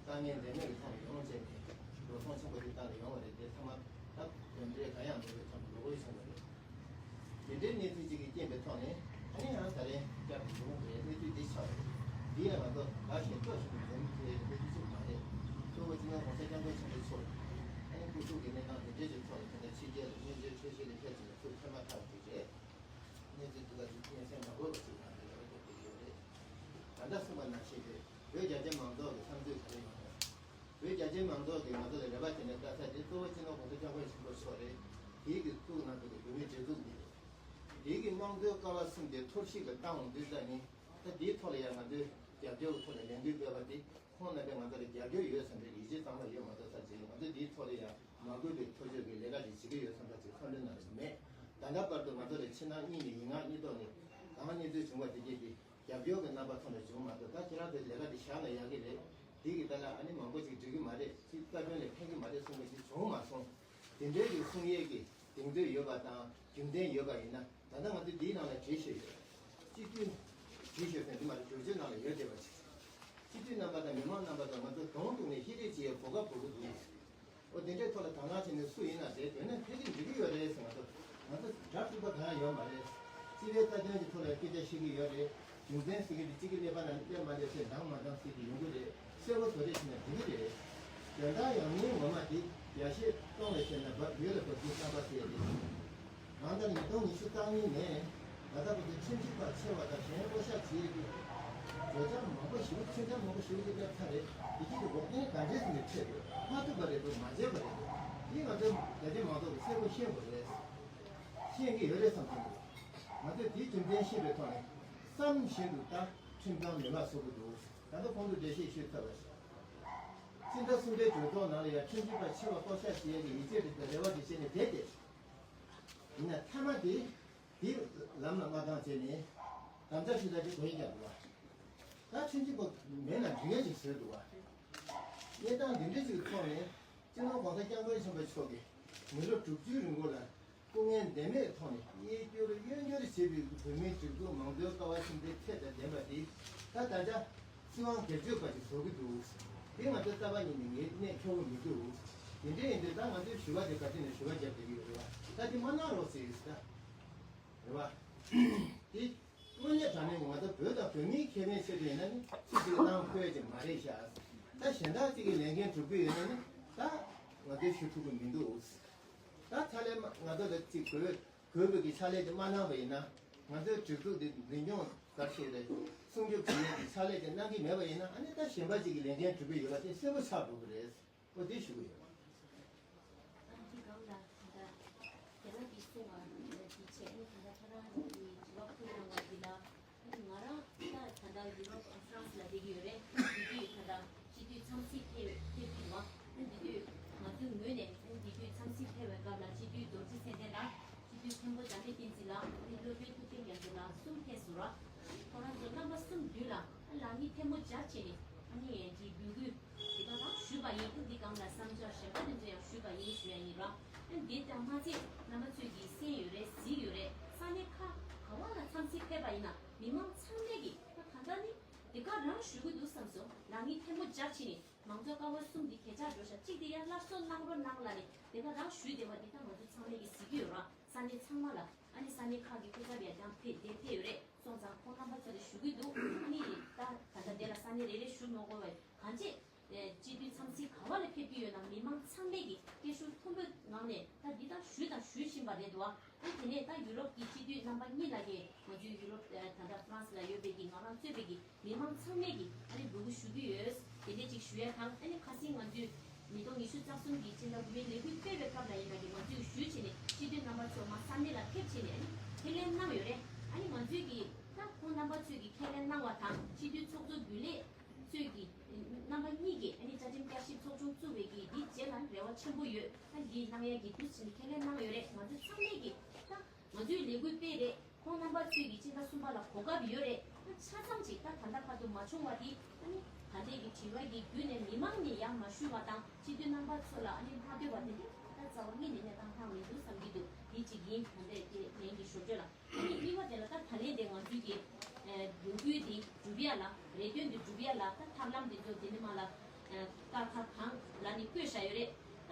དཀའ་ངལ་འཛེམས་མེད་ཀྱི་ཐོག་ནས་ཡོང་བྱས་ནས་འགྲོ་སོང་ཆེན་པོ་དེ་བཏང་ནས་ཡོང་བ་རེད་དེ། མཐའ་མ་ད་དོན་འབྲས་གང་ཡང་མེད་པའི་ཐོག་ནས་ལོག་འོས་བྱུང་བ་རེད། དེ་འདྲའི་གནས་ཚུལ་ཅིག་གི་རྐྱེན་པའི་ཐོག་ནས་ཨ་ནི་ཡང་ད་རེས་བསྐྱར་དུ་འབྱུང་བའི་གནས་ཚུལ་འདི་ཆགས་ཡོད། འདི་ཡང་ང་ཚོ་ལ་ཞེན་ཐོག་ཞིག་ཏུ་འཛེམ་གྱི་གནས་ཚུལ་ཅིག་མ་རེད། གཙོ་བོ་སྤྱི་ནོར་༸གོང་ས་༸སྐྱབས་མགོན་ཆེན་པོ་མཆོག་ཨ་ནི་སྐུ་ ཐུག་གི་གནས་སྟངས་དེ་འདྲས་ཀྱི་ཐོག་ནས་དེ་འདྲ་ཕྱི་རྒྱལ་ལ་སྨན་བཅོས་འཕྲོད་བསྟེན་ལ་ཕྱག་ཅིག་ལ་ཚུར་ཐོན་མ་ཐག་ཅིག་རེད། གནས་ཚུལ་འདི་ག་ཅིག་སྙན་སེང་མ་དགོས་པ་ཅིག་ང་ཚོ་ལ་རེ་བ་བྱེད་ཀྱི་ཡོད་རེད། ད་ལྟ་གསུངས་པ་ནང་བཞིན་རེད། བོད་རྒྱ་ཆེ་མང་ཚོགས་ཀྱི་བསམ་ཚུལ་ག་རེ་ཡོང་རེད། བོད་རྒྱ་ཆེ་མང་ཚོགས་ཀྱིས་ང་ཚོ་ལ་རེ་བ་བྱེད་ན་དཀའ་ས་དེ་གཙོ་བོ་སྤྱི་ནོར་༸གོང་ས་༸སྐྱབས་མགོན་ཆེན་པོ་མཆོག་རེད། དེའི་གི་བཙུགས་གནང་འདུག་གི་བོད་མིའི་སྒྲིག་འཛུགས་འདི་རེད། དེའི་གི་དམངས་གཙོའི་ཀ་བ་གསུམ་དེ་འཐོར་ཞིག་གི་བཏང་འོང་དུས་ཙ་ནི་ད་དེའི་ཐོག་ལ་ཡང་ང་ཚོས་རྒྱབ་སྐྱོར་གྱི་ཐོག་ལ་ལས་འགུལ་སྤེལ་བ་དེ་ཁོང་རྣམ་པས་ང་ཚོ་ལ་རྒྱབ་སྐྱོར་ཡོད་བསམ་པའི་ཡིད་ཆེས་ཙམ་ལ་ཡོད་མ་གཏོགས་ས་ཅིག་ང་ཚོས་དེའི་ཐོག་ལ་ཡང་མ་དགོས་པའི་ཐག་གཅོད་ཀྱི་ལས་ཀ་ཅིག་བྱེད་ཀྱི་ཡོད་བསམ་པ་ཅིག་བསམ་བློའི་ནང་ལ་མེད། ད་ལྟ་བར་དུ་ང་ཚོ་ལ་ཕྱི་ནང་གཉིས་ནས་ཡིག་ངག་གཉིས་ཐོག་ནས་གང་གནས་ཚུལ་བྱུང་བ་དེ་གྱད་དེ། རྒྱབ་སྐྱོར་གྱི་རྣམ་པ་ཐོག་ནས་བྱུང་མ་གཏོགས། ད་ཁྱེད་རང་ཚོའི་ལས་ཀ་འདི་བཞག་ན་ཡག་གི་རེད། འདི་གི་ད་ལ་ཨ་ནི་མང་པོ་ཅིག་འགྲིག་གི་མ་རེད། ཅིག་རྩ་དོན་ལ་ཕན་གི་མ་རེད་གསུང་མཁན་ཅིག་བྱུང་མ་སོང་། དེ་འདྲའི་གི་གསུང་ཡས་ཀྱི་གདེང་ཚོད་ཡོད་པ་དང་རྒྱུ་མཚན་ཡོད་པ་ཡིན་ན། ད་ལྟ་ང་ཚོས་འདིའི་ནང་ལ་བྲིས་བཞག་ཡོད། སྤྱི་འཐུས་བྲིས་བཞག་ཟེར་འདི་མ་རེད། བསྒྱུར་བཅོས་ནང་ལ་ཡོད་བསྡད་པ་ཅིག་སྤྱི་འཐུས་རྣམ་པ་དང་མི་མང་རྣམ་པ་ཚོ་ང་ཚོ་གདོང་གཏུག་ནས་ཤེས་རིག་བྱེད་ཡས་གོ་སྐབས་དགོས་ཀྱི་འདུག་འོ་དེ་འདྲའི་ཐོག་ལ་དོ་སྣང་བྱས་ནས་སུ་ཡིན་ན་རེད། དོན་ནས་ཕལ་ཆེར་འགྲིག་གི་ཡོད་རེད་ཟེར། ང་ཚོ་ང་ཚོ་དགྲ་ཕྲུག་པ་གང་ཡང་ཡོད་མ་རེད། སྤྱི་པའི་རྩ་དོན་གྱི་ཐོག་ལ་སྐད་ཆ་བཤད་ཀྱི་ཡོད་རེད། རྒྱུ་མཚན་ཟེར་གྱི་འདི་གཅིག་གི་ཀླད་པ་ནང་སླེབས་མ་སླེབས་ཟེར་འདང་མ་འདང་ཟེར་གྱི་ཡོང་གི་རེད། གསལ་པོ་བཟོ་རེས་བྱས་ན་འགྲིག་གི་རེད། དོན་དག་ཡང་སྙིང་ངོ་མ་དེ་ཡར་བཤད་གཏོང་བའི་ཆེད་ན་བབ་ཡོད་ལ་བབ་ཀྱི་བསམ་པ་ཟེར་ཡ་དེ། གང་ལྟར་ཉིས་སྟོང་ཉི་ཤུ་རྩ་གཉིས་ནས། ད་ལྟ་བར་དུ་ཁྲིམས་ཞིབ་པ་ཆེ་བ་དང་གཞན་བསྐོ་བཞག་བྱས་ཏེ། གྲོས་འཆར་མང་པོ་ཞིག་ཁྲིམས་འཆར་མང་པོ་ཞིག་སླེབས་ཚར་རེད། དེ་གཅིག་ཏུ་འགོག་རྐྱེན་ག་འདྲས་ཟིན་ནས་འཕྲད་འདུག་མ་ཐུབ་པ་རེད་འདུག་མ་བྱས་པ་རེད་འདུག་དེ་ང་ཚོའི་རྒྱ་ཆེ་མང་ཚོགས་ཀྱིས་གསལ་པོ་ཤེས་དགོས་རེད། ཤེས་ཀྱི་ཡོད་རེད་བསམ་གྱི་འདུག་ང་ཚོས་དེའི་རྒྱུ་མཚན་ཤེས་པའི་ཐོག་ནས་བསམ་བཞིན་དུ་ད་ཁྲིམས་ཁང་མི་མང་ཚོགས་ཀྱི་འདུག་ད་ལྟ་གོང་དུ་འགྲེལ་བཤད་ཞུས་ཚར་བ་བཞིན། སྤྱི་ཟླ་གསུམ་པའི་གྲོས་ཚོགས་ནང་ལ་ཡང་ཁྲིམས་ཞིབ་པ་ཆེ་བ་བསྐོ་བཞག་བྱེད་ཡས་ཀྱི་ཡིད་ཆེས་དེ་དང་རེ་བ་དེ་བྱས་ནས་བསྡད་དེ། ཡིན་ན་མཐའ་མ་དེ། དེ་ལམ་ལ་མ་བཏང་བྱས་ནས་དམ་བཅའ་ཞུ་ད་དེ་གོ་ཡི་རྒྱག་འདུག་བ། ད་ཁྲིམས་ཞིབ་པ་མེད་ན་འགྲིག་ཡ་ཞིག་བཟོས་འདུག་བ། གནས་སྟངས་འདི་འདྲ་ཞིག་ཐོག་ནས་སྤྱི་ནོར་༸གོང་ས་༸སྐྱབས་མགོན་ཆེན་པོ་མཆོག་གིས་མི་ལོ་དྲུག་ཅུའི་རིང་པོ་ལ་སྐུ་ངལ་འདས་མེད་ཐོག་ནས་གཡས་བསྐྱུར་གཡོན་བསྐྱུར་བྱས་པའི་བོད་མིའི་སྒྲིག་འཛུགས་མང་གཙོའི་ཀ་བ་གསུམ་དེ་ཚད་དང་ལྡན་པ་དེ་ད་ད་ཆ་སྲིད་དབང་སྒེར་གཅོད་པ་ཞིག་བཟོ་གི་འདུག་དེ་ང་ཚོའི་རྩ་བ་ཉིད་ནས་ངེས་གནས་འཁྱོག་གི་མི་འདུག་དེ་འདྲ་ཡིན་དུས་ད་ང་ཚོའི་ཞུ་བ་དེ་ག་ཅི་ནས་ཞུ་བ་རྒྱབ་བསྡད་ཀྱི་ཡོད་རེད་བ། ད་དེ་མ་གནང་རོགས་ཟེར་ཡོད་ཟེར་ད། རེད་བ། དེ་དངོས་གནས་དྲང་གནས་ང་ཚོ་བོད་དང་བོད་མིའི་ཁེ་ཕན་ཆེད་དུ་ཡིན་ན་ནི་ཅི་ཞིག་གནང་ཕོད་ཀྱི་མ་རེད་ཤག་ད་གཞན་དག་ཅིག་གི་ལས་འགན་སྒྲུབ་ཀྱི་ཡོད་ན་ནི་ད་ང་ཚོས་ཞུ་ཐུབ་ཀྱི་མི་འདུག་ད་ཕྱག་ལས་མ་ང་ཚོ་ལ་ཅིག་དགོས་དགོས་པའི་གི་ཕྱག་ལས་དེ་མ་གནང་བ་ཡིན་ན། ང་ཚོའི་སྒྲིག་འཛུགས་དེ་འཛིན་སྐྱོང་ག་རེ་ཞིག་རེད། སྲུང་སྐྱོབ་བྱེད་ཡས་ཀྱི་ཕྱག་ལས་དེ་གནང་གི་མེད་པ་ཡིན་ན་ཨ་ནི་ད་གཞན་པ་ཅིག་གི་ལས་འགན་སྒྲུབ་ཀྱི་ཡོད་པ་དེ་གསལ་པོ་ཆགས་འགྲོ་གི་རེད། ཨོ་དེ་ཞུ་གི་ཡོད། ཨ་འདི་སྒང་ལ་ད་ལྟ་རྒན་ལགས་ཀྱིས་གསུངས་པ་འདི་བྱས་ནས་ད་ལྟ་ཁྱེད་རང་གིས་དྲི་བ་ཕུལ་གནང་བ་འདི་ལ། ང་རང་ད་ད་ལྟ་ཡུ་རོབ་ཧྥ་རན་སི་ལ་བསྡད་ཀྱི་ཡོད་རེད། དེ་དུས་ད་ལྟ་སྤྱི་འཐུས་འཚམས་གཟིགས་ཕེབས་ཕེབས་ཀྱི་འདུག་ཨ་འདི་དུས་ང་ཚོའི་ངོས་ནས་ཨ་འདི་དུས་འཚམས་གཟིགས་ཕེབས་པའི་སྐབས་ལ་སྤྱི་འཐུས་རྡོ་རྗེ་ཚེ་བརྟན་དང་སྤྱི་འཐུས་མཁན་པོ་འཇམ་དཔལ་བསྟན་འཛིན་ལགས་ཨ་ནི་སློབ་དཔོན་ཐུབ་བསྟན་རྒྱ་མཚོ་ལགས་གསུམ་ཕེབས་སོང་ར། ཁོ་རང་ཚོ་རྣམ་པ་གསུམ་མདུན་ལ་ཨ་ལག་གཉིས་ཐལ་མོ་སྦྱར་བྱས་ནས་ཨ་ནི་འདི་འབོད་སྐུལ་འདི་ག་རང་ཞུས་པ་ཡིན། ཨ་འདི་སྒང་ལ་བསམ་འཆར་གཞན་པ་དེ་ཚོ་ཡང་ཞུས་པ་ཡིན་ཞུ་ཡ་ཡིན་ར། ཨ་འདི་ལྟར་མ་ཚད་རྣམ་པ་ཚོས་ཀྱིས་གསན་ཡོད་རེད་གཟིགས་ཡོད་རེད། ས་གནས་ཁག་ག་བ་ལ་འཚམས་གཟིགས་ཕེབས་པ་ཡིན་ན་མི་མང་ཚང་མས་ཀྱིས་ད་གང་ལྟར་ནི་འདི་ག་རང་ཞུ་གི་འདུག་བསམ་སོང་། ལག་གཉིས་ཐལ་མོ་སྦྱར་བྱས་ནས་མང་གཙོ་ཀ་བ་གསུམ་འདི་གས་ཆག་འགྲོ་ཤག་གཅིག་དེ་ཡར་སླར་གསོ་གནང་རོགས་གནང་ལབ་ནས་དེ་ག་རང་ཞུས་བསྡད་པ་འདི་ད་ང་ཚོ་ཚང་མས་ཀྱིས་གཟིགས་ཀྱི་ཡོད་ར། ས་གནས་ཚང་མ་ལ་ཨ་ནི་ས་གནས་ཁག་གི་སྐུ་ཚབ་ཡང་ཀྱང་ཕེབས་བསྡད་ཕེབས་ཡོད་རེད། སོང་ཙང་ཁོང་རྣམ་པ་ཚོ་ལ་ཞུ་གི་འདུག་ཨ་ནི་ད་ད་ལྟ་དེ་ལ་ས་གནས་རེ་རེ་ཞུ་མ་དགོས་པ་གང་ཅི། སྤྱི་འཐུས་འཚམས་གཟིགས་ག་བ་ལ་ཕེབས་ཀྱི་ཡོད་ན་མི་མང་ཚང་མས་ཀྱི་སྐད་ཤུགས་མཐོན་པོའི་ངང་ནས་ད་འདི་ལྟར་ཞུས་དང་ཞུ་བཞིན་པ་རེད་འདུག་ཨ་དེ་ནས་ད་ཡུ་རོབ་ཀྱི་སྤྱི་འཐུས་རྣམ་པ་གཉིས་ལ་ཀྱི་ང་ཚོའི་ཡུ་རོབ་ད་ལྟ་ཧྥ་རན་སི་ལ་ཡོད་པའི་ཀྱི་ང་རང་གཙོས་པའི་ཀྱི་མི་མང་ཚང་མས་ཀྱི་ཨ་ནི་འབོད་སྐུལ་ཞུ་གི་ཡོད། དེ་འདྲས་ཅིག་ཞུ་ཡ་དང་ཨ་ནི་ཁ་སང་ང་ཚོས་ཉིས་སྟོང་ཉི་ཤུ་རྩ་གསུམ་གྱི་སྤྱི་ཟླ་དགུ་པའི་ལས་འགུལ་སྤེལ་བའི་སྐབས་ལ་ཡིན་ན་ཀྱི་ང་ཚོས་ཞུས་བྱས་ནས་སྤྱི་འཐུས་རྣམ་པ་ཚོ་མ་ས་གནས་ལ་ཕེབས་བྱས་ནས་ཨ་ནི་ཁས་ལེན་གནང་ཡོད་རེད། ཨ་ནི་ང་ཚོས་ཀྱི་ད་ཁོང་རྣམ་པ་ཚོས་ཀྱི་ཁས་ལེན་གནང་བ་དང་སྤྱི་འཐུས་ཚོགས་གཙོ་རྒྱུན་ལས་གཙོས་ཀྱི་རྣམ་པ་གཉིས་ཀྱིས་ཨ་ནི་བཅའ་ཁྲིམས་བསྐྱར་ཞིབ་ཚོགས་ཆུང་བཙུགས་པའི་གི་འདི་རྗེས་ལ་རེ་བ་ཆེན་པོ་ཡོད། ཨ་འདི་གནང་ཡ་གི་འདུག་ཟེར་ནས་ཁས་ལེན་གནང་ཡོད་རེད། ང་ཚོ་ཚང་མས་ཀྱི་ད་ང་ཚོའི་ལས་འགུལ་སྤེལ་རེད། ཁོང་རྣམ་པ་ཚོས་ཀྱི་སྤྱི་ཟླ་གསུམ་པ་ལ་གོ་སྐབས་ཡོད་རེད། ཨ་ཆ་ཚང་ཅིག་ད་ད་ལྟ་བར་དུ་མ་བྱུང་བ་འདི་ཨ་ནི་ད་ལྟའི་གི་དྲི་བ་གི་བརྒྱུད་ནས་མི་མང་ནས་ཡང་མ་ཞུས་པ་དང་སྤྱི་འཐུས་རྣམ་པ་ཚོ་ལ་ཨ་ནི་མ་འདོད་པ་དེ་འདྲ་ད་རྩ་བ་ཉིད་ནས་གནས་སྟངས་ལྷག་མི་འདུག་བསམ་གྱི་འདུག་འདི་གཅིག་ཡིན། ད་ལྟའི་དེ་ལན་གྱི་ཞོར་བརྗོད་ལ། ཨ་ནི་གཉིས་པ་དེ་ལ་ད་ད་ལན་དེ་ང་ཚོའི་གི་འབོད་སྐུལ་དེ་སྒྲུབ་ཡ་ལ་རེ་འདུན་དེ་སྒྲུབ་ཡ་ལ་ད་ཐབས་ལམ་དེ་ཚོ་དེ་ནི་མ་ལ་ཀ་ཁ་གང་ལ་ནི་བཀོད་བཞག་ཡོད་རེད། ད་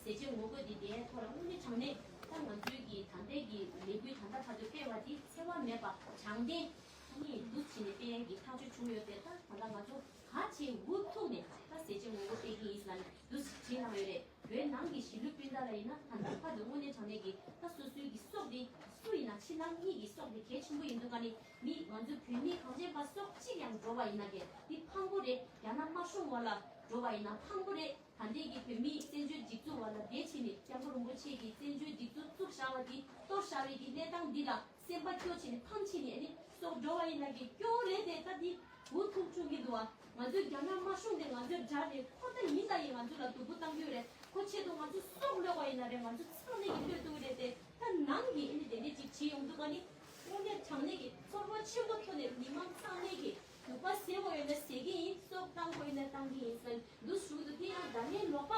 ཟས་བཅད་ངོ་རྒོལ་དེ་དེའི་ཐོག་ལ་དངོས་གནས་དྲང་གནས་ད་ང་ཚོའི་གི་ད་ལྟའི་གི་ལས་འགུལ་ད་ལྟ་བར་དུ་སྤེལ་བ་དེ་འཚེ་བ་མེད་པ་དྲང་བདེན་ཨ་ནི་འདུག་བྱས་ནས་སྤེལ་ཡ་གི་ཐག་གཅོད་བྱུང་ཡོད་དེ་ད་ད་ལྟ་ང་ཚོ་ག་བྱེད་འུ་ཐུག་ནས་ད་ཟས་བཅད་ངོ་རྒོལ་སྤེལ་གི་ཡིན་ལ་ནི་འདུག་བྱེད་གནང་ཡོད་རེད། བོད་ནང་གི་གཞིས་ལུས་སྤུན་ཟླ་ལ་ཡིན་ན་ད་ལྟ་ཕ་དང་དངོས་གནས་དྲང་གནས་ཀྱི་ད་སོ་སོའི་གི་སྲོག་དེ་སུ་ཡིན་ན་ཕྱི་ནང་གཉིས་ཀྱི་སྲོག་དེ་གལ་ཆེན་པོ་ཡིན་དུས་ཀ་ནི་མི་ང་ཚོ་བོད་མི་གངས་ཅན་པ་སྲོག་གཅིག་ཡང་འགྲོ་བ་ཡིན་ན་གི་འདི་ཕངས་པོ་རེད། རྒྱ་ནག་དམར་གཞུང་འོག་ལ་འགྲོ་བ་ཡིན་ན་ཕངས་པོ་རེད། ད་ལྟའི་གི་བོད་མིའི་བཙན་བྱོལ་སྒྲིག་འཛུགས་བར་ལ་བསྡད་ཕྱིན་ནས་སྐྱབས་མགོན་རིན་པོ་ཆེ་གིས་བཙན་བྱོལ་སྒྲིག་འཛུགས་བཙུགས་བཞག་པ་དེ་གཏོར་བཞག་པའི་གི་གནས་སྟངས་འདི་ལ་སེམས་པ་སྐྱོ་ཕྱིན་ནས་ཕམ་ཕྱིན་ནས་ཨ་ནི་སྲོག་འགྲོ་བ་ཡིན་ན་གི་སྐྱོ་བོ་རེད་དེ། ད་འདི་འུ་ཐུག་བཅུག་གི་འདུག་བ། ང་ཚོའི་རྒྱ་ནག་དམར་གཞུང་དེ་ང་ཚོའི་དགྲ་རེད། ཁོ་ད་ཡིན་ད་ཡིན་ང་ཚོ་ལ་སྡུག་པོ་བཏང་གི་ཡོད་རེད། ཁོ་ཆེད་དུ་ང་ཚོ་སྲོག་གློད་པ་ཡིན་ན་རེད། ང་ཚོ་ཚང་མས་ཀྱི་གློད་ཐུབ་ཀྱི་རེད་དེ། ད་ནང་གི་ཨ་ནི་དེ་འདྲས་ཅིག་བྱེད་ཡོང་དུས་ཀ་ནི་དངོས་གནས་དྲང་གནས་ཀྱི་ཚོར་བ་ཆེན་པོ་ཐོག་ནས་མི་མང་ཚང་མས་ཀྱི་སྡུག་པ་ཟེར་དགོས་ཡོད་ན་ཟེར་གྱི་ཡིན། སྲོག་བཏང་དགོས་ཡོད་ན་བཏང་གི་ཡིན་ཟེར་འདུག་ཞུ་གི་འདུག་དེ་ཡང་བརྡ་ལན་ལོག་པ།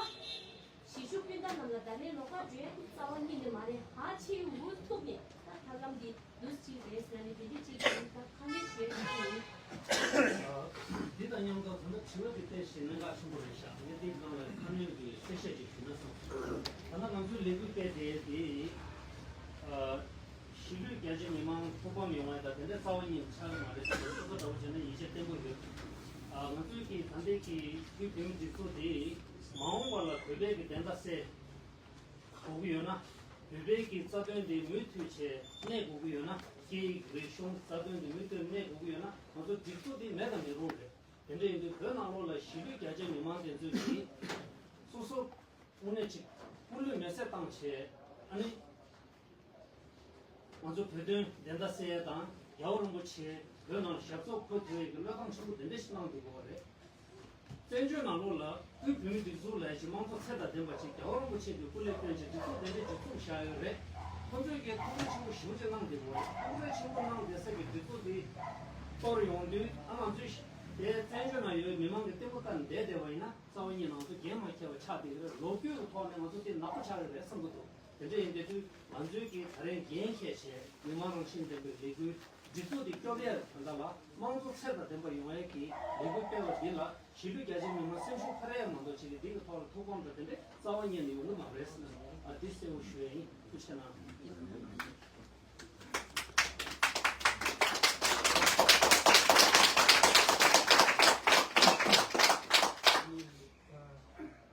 གཞིས་བཞུགས་སྤུན་ཟླ་རྣམས་ལ་བརྡ་ལན་ལོག་པ་འགྲོ་ཡ་དེ་རྩ་བ་ཉིད་ནས་མ་རེད། ཧ་ཆེ་འུ་ཐུག་ནས་ད་ད་ལམ་འདི་འདུག་ཅིག་རེད་ཟེར་ནས་དེ་འདྲས་ཅིག་ཡིན། ད་ཁ་ནས་ཞུ་ཡ་ཡིན། འདི་དང་མཉམ་དུ་ད་ལྟ་དྲི་བ་འདི་ཏོག་ཙམ་གནད་འགག་ཆེན་པོ་རེད་ཤག་ངས་འདིའི་སྒང་ལ་ཁ་སྣོན་གྱི་གསལ་བཤད་ཅིག་ཞུས་ན་བསམ་སོང་། ད་ལྟ་ང་ཚོའི་ལས་འགུལ་སྤེལ་དེ་དེ་གཞིས་ལུས་རྒྱ་ཆེ་མི་མང་ཐུགས་ཕམ་ཡོང་བ་དང་དེ་འདྲ་རྩ་བ་ཉིད་ནས་ཆགས་ཀྱི་མ་རེད་ཟེར་ནས་སོ་སོ་འདྲ་བོ་བྱས་ན་ཡིད་ཆེས་བརྟན་པོ་ཡོད། ང་ཚོའི་གི་ད་ལྟའི་གི་དབུས་བོད་མིའི་སྒྲིག་འཛུགས་དེ་མ་འོངས་པ་ལ་བོད་པའི་གི་བདེན་མཐའ་གསལ་དགོས་ཀྱི་ཡོད་ན། བོད་པའི་གི་རྩ་དོན་དེ་མུ་མཐུད་བྱས་གནས་དགོས་ཀྱི་ཡོད་ན། སྐད་ཡིག་རིག་གཞུང་རྩ་དོན་དེ་མུ་མཐུད་གནས་དགོས་ཀྱི་ཡོད་ན་ང་ཚོ་སྒྲིག་འཛུགས་དེ་མེད་དང་མི་རུང་རེད། དེ་འདྲ་ཡིན་དུས་བོད་ནང་ལོགས་ལ་གཞིས་ལུས་རྒྱ་ཆེ་མི་མང་དེ་ཚོས་ཀྱིས་སོ་སོ་དངོས་གནས་ཅིག་སྐུ་ལུས་མེ་སྲེག་བཏང་བྱས་ཨ་ནི། ང་ཚོ་བོད་དོན་བདེན་མཐའ་གསལ་ཡས་དང་རྒྱལ་བ་རིན་པོ་ཆེ་བོད་ནང་ཞབས་ཏོག་ཕུལ་ཐུབ་ཡས་ཀྱི་བློས་བཏང་ཆེན་པོ་དེ་འདྲ་ཞིག་གནང་བསྡད་ཡོད་རེད། བཙན་བྱོལ་ནང་ལོགས་ལ་དབུས་བོད་མིའི་སྒྲིག་འཛུགས་ལས་ཀྱི་དམངས་གཙོ་ཚད་དང་ལྡན་པ་ཞིག་རྒྱལ་བ་རིན་པོ་ཆེ་གི་སྐུ་ལས་བསྐྱོན་ཅིང་སྒྲིག་འཛུགས་དེ་འདྲ་ཅིག་བཙུགས་བཞག་ཡོད་རེད། ཁོང་ཚོས་ཀྱི་ཐུགས་ཁུར་ཆེན་པོ་ཞེ་པོ་ཅིག་གནང་བསྡད་ཡོད་རེད། ཐུགས་ཁུར་ཆེན་པོ་གནང་བསྡད་ས་གི་སྒྲིག་འཛུགས་དེ་གཏོར་ཡོང་དུས་ཨ་ང་ཚོས་དེ་བཙན་བྱོལ་ནང་ཡོད་མི་མང་གི་སྟེགས་བུ་ལྟར་བསྡད་བསྡད་པ་ཡིན་ན་རྩ་བ་ཉིད་ནང་ཚོ་འགན་མ་འཁྱེར་བ་ཆགས་བསྡད་ཡོད་རེད། ལོ་རྒྱུས་ཀྱི་ཐོག་ནས་ང་ཚོ་དེ་ནག་པོ་ཆགས་ཡོད་རེད་བསམ་གྱི་འདུག་དེ་འདྲ་ཡིན་དུས་ང་ཚོས་ཀྱིས་ད་རེས་འགན་འཁྱེར་བྱས་མི་མང་རང་བཞིན་ལྡན་པའི་ལས་འགུལ་སྒྲིག་འཛུགས་དེ་སྐྱོབ་ཡས་དོན་དག་ལ་དམངས་གཙོ་ཚད་དང་ལྡན་པ་ཡོང་ཡས་ཀྱི་ལས་འགུལ་སྤེལ་བ་འདི་ལ་གཞིས་ལུས་རྒྱ་ཆེ་མི་མང་སེམས་ཤུགས་འཕར་ཡས་མ་གཏོགས་ཅིག་འདི་གི་ཐོག་ལ་ཐུགས་ཕམ་དང་དེ་འདྲ་རྩ་བ་ཉིད་ནས་ཡོང་གི་མ་རེད་ཟེར་ན་ཨ་འདི་གསལ་བོ་ཞུ་ཡས་ཡིན། ཐུགས་རྗེ་གནང་།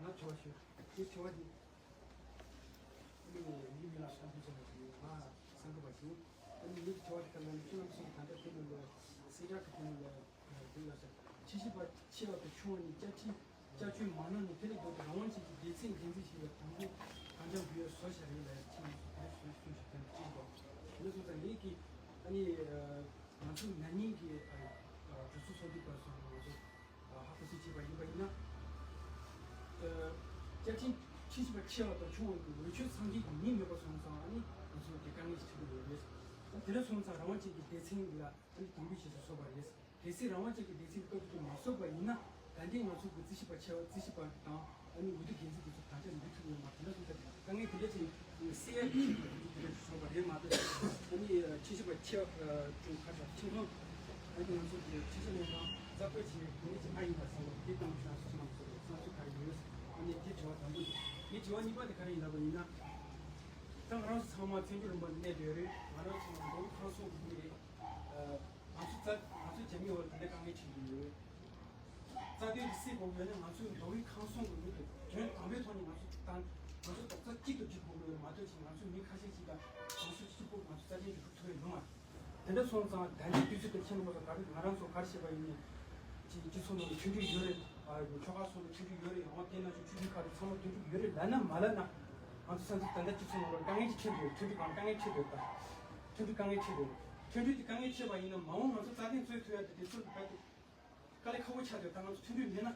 ང་དྲི་བ་ཞུ། དེ་དྲི་བ་འདི། ཨ་ནི་ཡིག་མི་ལ་གསུང་དུས་ཙམ་པ་ཞིག་ང་སེམས་ཁུར་བ་ཞིག་ཨ་ནི་ཡིག་དྲི་བ་དེ་ག་ལ་ནི་ཁྱོད་རང་ཚོ་ད་ལྟ་དེ་ལ་ལ་སེ་ར་གི་དེ་ལ་ལ་དེ་ལ་ས་ཆེ་ཤོས་པ་ཆེ་བ་དང་ཆུང་བ་ནི་བཅའ་ཁྲིམས་བཅའ་ཁྲིམས་མང་ན་ནི་དེ་ལས་ལྡོག་སྟེ་རང་དབང་ཅན་གྱི་སྡེ་ཚན་འགན་འཛིན་ཞིག་ལ་དམ་འཛིན་གང་འཚམ་དགོས་ཡ་བཟོ་བྱ་རེད་ལ་ཡ་ཁྱེད་རང་ཚོ་དེ་གསུང་གསུང་ཞིག་དེ་ལ་ཅིག་དང་དེ་ལ་སོང་ཙང་ངེད་ཀྱི་ཨ་ནི་ང་ཚོ་ན་ནིང་གི་གྲོས་ཚོགས་ཚོགས་དུས་བར་སོང་ང་ཚོ། ཧ་གོ་སྲིད་བྱས་པ་ཡིན་པ་ཡིན་ན། བཅའ་ཁྲིམས་ཁྲིམས་ཞིབ་པ་ཆེ་བ་དང་ཆུང་བ་གི་འོས་ཆོས་ཚང་གི་མི་མེད་པ་སོང་ཙང་ཨ་ནི་ང་ཚོ་དེ་དཀའ་ངལ་ཞིག་འཕྲད་ཀྱི་ཡོད་རེད། དེ་འདྲ་སོང་ཙང་རང་དབང་ཅན་གྱི་སྡེ་ཚན་ལ་ཨ་ནི་དམ་འབུལ་བྱེད་སུ་སོང་བ་རེད། གལ་སྲིད་རང་དབང་ཅན་གྱི་སྡེ་ཚན་གྱི་སྐབས་དུ་མ་སོང་བ་ཡིན་ན་ད་ལྟའི་ང་ཚོ་གི་རྩིས་ཞིབ་པ་ཆེ་བ་རྩིས་ཞིབ་པ་དང་ཨ་ནི་འོས་བསྡུ་འགན་འཛིན་དེ་ཚོ་ད་ཆ་འདུག་ཐུབ་ཡོད་མ་རེད། དེ་འདྲ་སོང་ཙང་དཀའ་ངལ་དེ་འདྲ་ཅིག་སེལ་ཡ་གི་ཆེད་དུ་དེ་འདྲ་ཞིག་སོང་བ་རེད་མ་གཏོགས་ཨ་ནི་ཁྲིམས་ཞིབ་པ་ཆེ་བ་ཅུང་ཁ་ཤས་ཁྲིམས་ཁང་ཨ་ནི་ང་ཚོ་གི་ཁྲིམས་ཞིབ་ལྷན་ཁང་གསར་གཏོད་བྱས་དེ་འདྲ་ཅིག་ཨ་ཡིན་པ་བསམ་པ་དེ་གཏོང་ཆོག་སུ་ཆུང་བ་ཚོ་བསམ་ཚུལ་ག་རེ་ཡོད། ཨ་ནི་དེ་དྲི་བ་དང་པོ་དེ། དེ་དྲི་བ་གཉིས་པ་དེ་ག་རེ་ཡིན་ལབ་པ་ཡིན་ན། ད་ང་རང་ཚོ་ཚང་མ་བཙན་བྱོལ་རིམ་པ་ནས་གནས་བསྡད་ཡོད་རེད། ང་རང་ཚོ་ཚང་མ་མདོ་དབུས་ཁམས་གསུམ་གྱི་མི་རེད། ང་ཚོ་རྩ་ང་ཚོ་རྒྱ་མི་འོག་ལ་དེ་འདྲ་དཀའ་ངལ་འཕྲད་ཀྱི་ཡོད། རྩ་དོན་གྱི་སྲིད་དགོས་ཡོད་ན་ང་ཚོའི་མདོ་དབུས་ཁམས་གསུམ་གྱི་མི་དེ་དོན་དམ་པའི་ཐོག་ནས་ང་ཚོ་དང་ང་ཚོ་རྡོག་རྩ་གཅིག་ཏུ་སྒྲིལ་དགོས་ཀྱི་ཡོད་མ་གཏོགས་ཅིག་ང་ཚོའི་མི་ཁ་ཤས་ཤིག་དང་གོང་ཚོད་གཅིག་པོ་ང་ཚོ་རྩ་ཆེན་གྱི་སྒྲུབ་ཐུབ་ཡོད་མ་རེད། དེ་འདྲ་སོང་ཙང་ད་ལྟའི་དུས་ཚོད་དེ་ཁྱེད་རྣམ་པ་ཚོ་ག་རེ་ང་རང་ཚོ་ག་རེ་བྱས་པ་ཡིན་ནའི་ཅིག་སྤྱི་ཚོགས་ནང་ལ་མཐུན་སྒྲིལ་ཡོད་རེད། ཆོལ་ཁ་སོགས་ལ་མཐུན་སྒྲིལ་ཡོད་རེད། འོ་དེ་ན་ཆོས་བརྒྱུད་ཁག་དང་ཚང་མ་མཐུན་སྒྲིལ་ཡོད་རེད་ལབ་ན་མ་ལབ་ན་ང་ཚོ་ས་མཐོའི་ད་ལྟ་སྤྱི་ཚོགས་ནང་ལ་དཀའ་ངལ་ཅིག་འཕྲད་འདུག་མཐུན་སྒྲིལ་གང་དཀའ་ངལ་འཕྲད་འདུག་ད་མཐུན་སྒྲིལ་དཀའ་ངལ་འཕྲད་འདུག་མཐུན་སྒྲིལ་དེ་དཀའ་ངལ་འཕྲད་པ་ཡིན་ན་མ་འོངས་ང་ཚོ་རྩ་དོན་རྩོད་ཐུབ་ཡ་དེ་དེ་ཚོ་ལ་ད་དེ་དཀའ་ལས་ཁག་པོ་ཆགས་འདུག་ད་ང་ཚོ་མཐུན་སྒྲིལ་མེད་ན་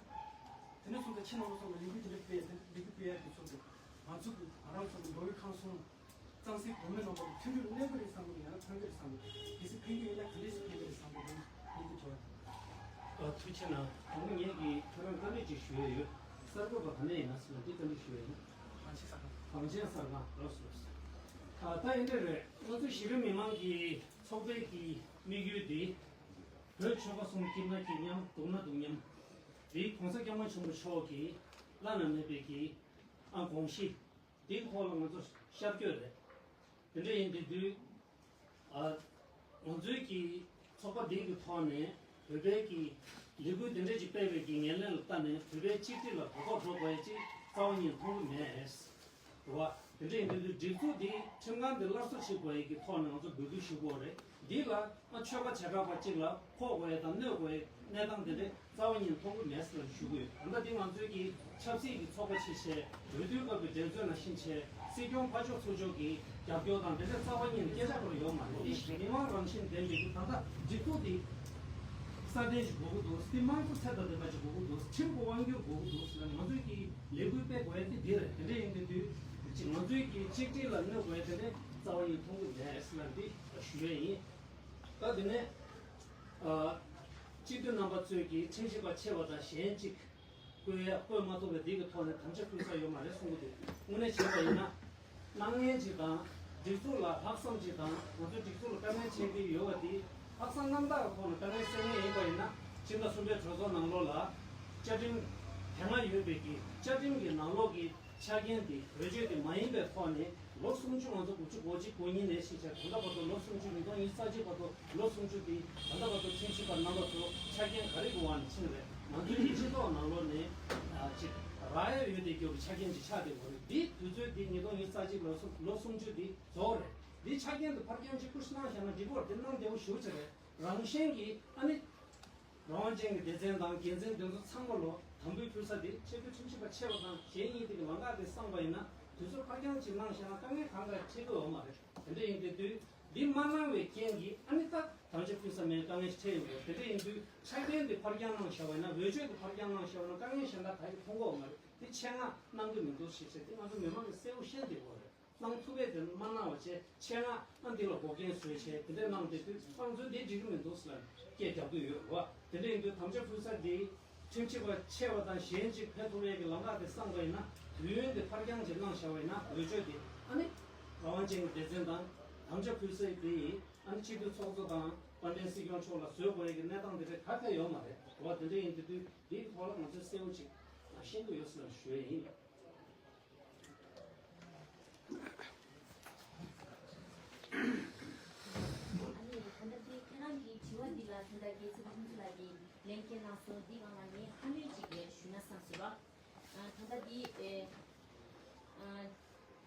དེ་ནས་བཟུང་ད་ཕྱི་ནང་ལ་སོང་ལ་ལས་འགུལ་དེ་འདྲ་སྤེལ་ཡ་དེ་ལས་འགུལ་སྤེལ་ཡ་དེ་ཚོ་འདུག་ང་ཚོ་གི་ང་རང་ཚོ་གི་མདོ་དབུས་ཁམས་གསུམ། གཙང་སེལ་གོང་མའི་རྣམ་པ་ལ་མཐུན་སྒྲིལ་གནས་དགོས་རེད་བསམ་གི་རེད། ཡང་ན་ཕན་གི་རེད་བསམ་གི་རེད། གལ་སྲིད་ཕན་གི་ཡོད་ན་ག་འདྲས་ཤིག་ཕན་གི་རེད་བསམ་གི་རེད། ངས་འདི་དྲི་བ། ཨ་ཐུགས་རྗེ་གནང་། དང་པོ་ངས་ཀྱིས་ཁྱོད་རང་བཀའ་འདྲི་ཅིག་ཞུ་ཡ་ཡོད། གསར་འགོད་པ་ག་ནས་ཡིན་ན་ཟེར་ན་འདི་བཀའ་འདྲི་ཞུ་ཡ་ཡིན། གངས་ཅན་གསར་ཁང་། གངས་ཅན་གསར་ཁང་ལགས་སོ། ཨ་ད་ཡིན་འདྲ་རེད། ང་ཚོ་གཞིས་ལུས་མི་མང་གི་ཚོགས་པའི་གི་དམིགས་ཡུལ་འདི། བོད་ཆོལ་ཁ་གསུམ་སྐྱིད་ན་སྐྱིད་མཉམ་སྡུག་ན་སྡུག་མཉམ། འདི་༸གོང་ས་༸སྐྱབས་མགོན་ཆེན་པོ་མཆོག་གི་བླ་ན་མེད་པའི་གི་ཨ་དགོངས་གཞི། དེའི་ཐོག་ལ་ང་ཚོ་ཤར་བསྐྱོད་རེད། དེ་འདྲ་ཡིན་དུས་དུས། ཨ། ང་ཚོའི་གི་ཚོགས་པ་འདི་གི་ཐོག་ནས་བོད་པའི་གི་ལས་འགུལ་དེ་འདྲ་ཅིག་སྤེལ་བའི་གི་ངན་ལན་ལ་ལྟ་ནས་བོད་པའི་གཅིག་སྒྲིལ་ལ་དོ་ཕོག་འགྲོ་དགོས་ཡ་ཅིག་ རྩ་བ་ཉིད་མཐོང་གི་མེད། རེད་བ། དེ་འདྲ་ཡིན་དུས་སྒྲིག་འཛུགས་འདི་ཁྲིམས་ཁང་འདི་སླར་གསོ་བྱེད་དགོས་ཡས་ཀྱི་ཐོག་ནས་ང་ཚོ་འབོད་སྐུལ་ཞུ་དགོས་རེད། འདི་ལ་ཨ་ཆོལ་ཁ་བྱེ་བྲག་པ་གཅིག་ལ་ཕོག་དགོས་ཡས་དང་གནོད་དགོས་ཡས་གནས་སྟངས་དེ་འདྲ་རྩ་བ་ཉིད་མཐོང་གི་མེད་ཟེར་ཞུ་གི་ཡོད། ད་ལྟ་འདི་ང་ཚོའི་གི་ཆབ་སྲིད་ཀྱི་ཚོགས་པ་ཆེ་ཆེ་འོས་བསྡུའི་སྐབས་ཀྱི་འགྲན་རྩོད་ནང་བཞིན་ཆེ་སྲིད་སྐྱོང་ཕར་ཕྱོགས་ཚུར་ཕྱོགས་ཀྱི་རྒྱབ་སྐྱོར་དང་དེ་འདྲ་རྩ་བ་ཉིད་སྐད་ཆ་སྐོར་ཡོད་མ་རེད། འདི་མི་མང་རང་བཞིན་ལྡན་པའི་གི་ད་ལྟ་སྒྲིག་འཛུགས་འདི་སྲ་བརྟན་ཞིག་དགོས་ཀྱི་འདུག་འདི་དམངས་གཙོ་ཚད་དང་ལྡན་པ་ཞིག་དགོས་ཀྱི་འདུག་ཁྲིམས་ཀྱི་དབང་སྒྱུར་དགོས་ཀྱི་འདུག་ཟེར་ནས་ང་ཚོས་ཀྱི་ལས་འགུལ་སྤེལ་དགོས་ཡ་དེ་འདི་རེད། དེ་འདྲ་ཡིན་དུས་དུས་ཅིག་ང་ཚོའི་གི་གཅིག་སྒྲིལ་ལ་གནོད་དགོས་ཡ་དེ་འདྲ་རྩ་བ་ཉིད་མཐོང་གི་མེད་ཟེར་ན་འདི་ཞུ་ཡ་ཡིན། ད་དེ་ནས་ཨ་སྤྱི་འཐུས་རྣམ་པ་ཚོས་ཀྱི་ཁྲིམས་ཞིབ་པ་ཆེ་བ་དང་གཞན་གཅིག་བསྐོས་ཡ་བསྐོས་མ་ཐུབ་པའི་འདི་གི་ཐོག་ནས་དམ་བཅའ་ཕུལ་ས་ཡོད་མ་རེད་གསུང་གི་འདུག་དངོས་གནས་བྱས་པ་ཡིན་ན། སྣང་བརྙན་ཅིག་དང་། སྒྲིག་འཛུགས་ལ་ལྷག་བསམ་ཅིག་དང་། ང་ཚོ་སྒྲིག་འཛུགས་ལ་དཀའ་ངལ་འཕྲད་ཀྱི་ཡོད་པ་དེ་ལྷག་བསམ་རྣམ་དག་གི་ཐོག་ནས་དཀའ་ངལ་སེལ་མཁན་ཡིན་པ་ཡིན་ན། ཕྱི་ཟླ་གསུམ་པའི་གྲོས་ཚོགས་ནང་ལོགས་ལ་བཅའ་ཁྲིམས་དེ་སྔ་ཡོད་པའི་གི་བཅའ་ཁྲིམས་ཀྱི་ནང་ལོགས་ཀྱི་ཆ་རྐྱེན་དེ་བེད་སྤྱོད་དེ་མ་ཡིན་པའི་ཐོག་ནས་ལོ་སུམ་ཅུ། ང་ཚོ་དགུ་བཅུ་གོ་གཅིག་གོ་གཉིས་ནས་ཤེས་བྱ་ད་ལྟ་བར་དུ་ལོ་སུམ་ཅུ། ཉིས་སྟོང་ཉི་ཤུ་རྩ་གཅིག་བར་དུ་ལོ་སུམ་ཅུ་དེ་ད་ལྟ་བར་དུ་ཁྲིམས་ཞིབ་པ་རྣམ་པ་ཚོ་ཆ་རྐྱེན་ག་རེ་གི་དབང་ནས་ཕྱིན་རེད། ང་ཚོའི་སྤྱི་ཚོགས་ནང་ལོགས་ནས་ཨ་ཅིག་རག་ཡ་ཡོད་དེ་སྐྱོ་གི་ཆ་རྐྱེན་ཅིག་ཆགས་བསྡད་ཡོད་རེད། འདི་དུས་ཚོད་འདི་ཉིས་སྟོང་ཉི་ཤུ་རྩ་གཅིག་ལོ་སུམ་ལོ་སུམ་ཅུ་འདི་རྫོགས་རེད། འདི་ཆ་རྐྱེན་དེ་ཕར་འགྱངས་ཅིག་སྐུ་ཞིག་གནང་བཞག་ན་འགྲིག་གི་རེད། དེ་གནང་བདེ་བོ་ཞེ་པོ་ཅིག་རེད། རང་བཞིན་གྱིས་ཨ་ནི་རང་དབང་ཅན་གྱི་སྡེ་ཚན་དང་འགན་འཛིན་དེ་ཚོ་ཚང་མ་ལོ་དམ་འབུལ་ཕུལ་ས་དེ་ཆེས་མཐོའི་ཁྲིམས་ཞིབ་པ་ཆེ་བ་དང་གཞན་གཉིས་དེ་གི་ལམ་ཁ་དེ་བསྲངས་པ་ཡིན་ན་དུས་ཚོད་ཕར་འགྱངས་ཅིག་གནང་བཞག་ན་དཀའ་ངལ་གང་ག་འཕྲད་ཀྱི་ཡོད་མ་རེད། དེ་འདྲ་ཡིན་དུས་དུས་འདི་མ་གནང་བའི་རྐྱེན་གྱིས་ཨ་ནི་ད་དམ་བཅའ་ཕུལ་ས་མེད་དཀའ་ངལ་ཞིག་འཕྲད་ཡོང་གི་རེད། དེ་འདྲ་ཡིན་དུས་ཆ་རྐྱེན་དེ་ཕར་འགྱངས་གནང་བཞག་པ་ཡིན་ན། འོས་ཆོས་དེ་ཕར་འགྱངས་གནང་བཞག་པ་ཡིན་ན་དཀའ་ངལ་གཞན་དག་ག་ཡེ་མཐོང་གི་ཡོད་མ་རེད། དེ་ཆེད་མངགས་གནང་གི་མི་འདུག་ཞེས་བྱས་དེ་ང་ཚོ་མི་མང་གིས་གསལ་པོ་ཤེས་བསྡད་ཡོད་རེད། གནང་ཐུབ་པའི་དེ་མ་གནང་བ་བྱས་ཆེད་མངགས་ཨ་འདི་ལ་འགོག་རྐྱེན་བཟོས་བྱས་དེ་འདྲ་གནང་བསྡད་དུས་དམངས་གཙོའི་འདི་འགྲིག་གི་མི་འདུག་ཟེར་ལ་སྐད་རྒྱག་གི་ཡོད་རེད་བ། དེ་འདྲ་ཡིན་དུས་དམ་བཅའ་ཕུལ་ས་འདི་ཁྲིམས་ཞིབ་པ་ཆེ་བ་དང་གཞན་གཅིག་ཕེབས་ཐུབ་ཡས་ཀྱི་ལམ་ཁ་དེ་བསྲངས་པ་ཡིན་ན། དུས་ཡུན་དེ་ཕར་འགྱངས་ཅིག་གནང་བཞག་པ་ཡིན་ན། འོས་ཆོས་དེ་ཨ་ནི་རང་དབང་ཅན་གྱི་སྡེ་ཚན་དང་དམ་བཅའ་ཕུལ་ས་དེ་ཡིས་ཨ་ནི་སྤྱི་འཐུས་ཚོགས་གཙོ་དང་དཔལ་ལྡན་སྲིད་སྐྱོང་མཆོག་ལ་བཟོ་དགོས་ཡས་ཀྱི་གནས་སྟངས་དེ་འདྲ་ག་ག་ཡོད་མ་རེད་བ། དེ་འདྲ་ཡིན་དུས་དུས་འདིའི་ཐོག་ལ་ང་ཚོས་གསལ་པོ་ཅིག་ཤེས་འདོད་ཡོད་ཟེར་ལ་ཞུ་ཡས་ཡིན། ཨ་ནི་ད་ལྟ་དེ་ཁྱེད་རང་གི་དྲི་བ་འདི་ལ་ད་ལྟ་རྒྱལ་སྲས་ཕུན་ཚོགས་ལགས་ཀྱིས་ལན་བསྐྱལ་གནང་སོང་། འདི་སྒང་ལ་ངས་ཁ་སྣོན་ཅིག་ཞུས་ན་བསམ་སོང་བ། ཨ་ད་ལྟ་འདི་ཨེ་ཨ་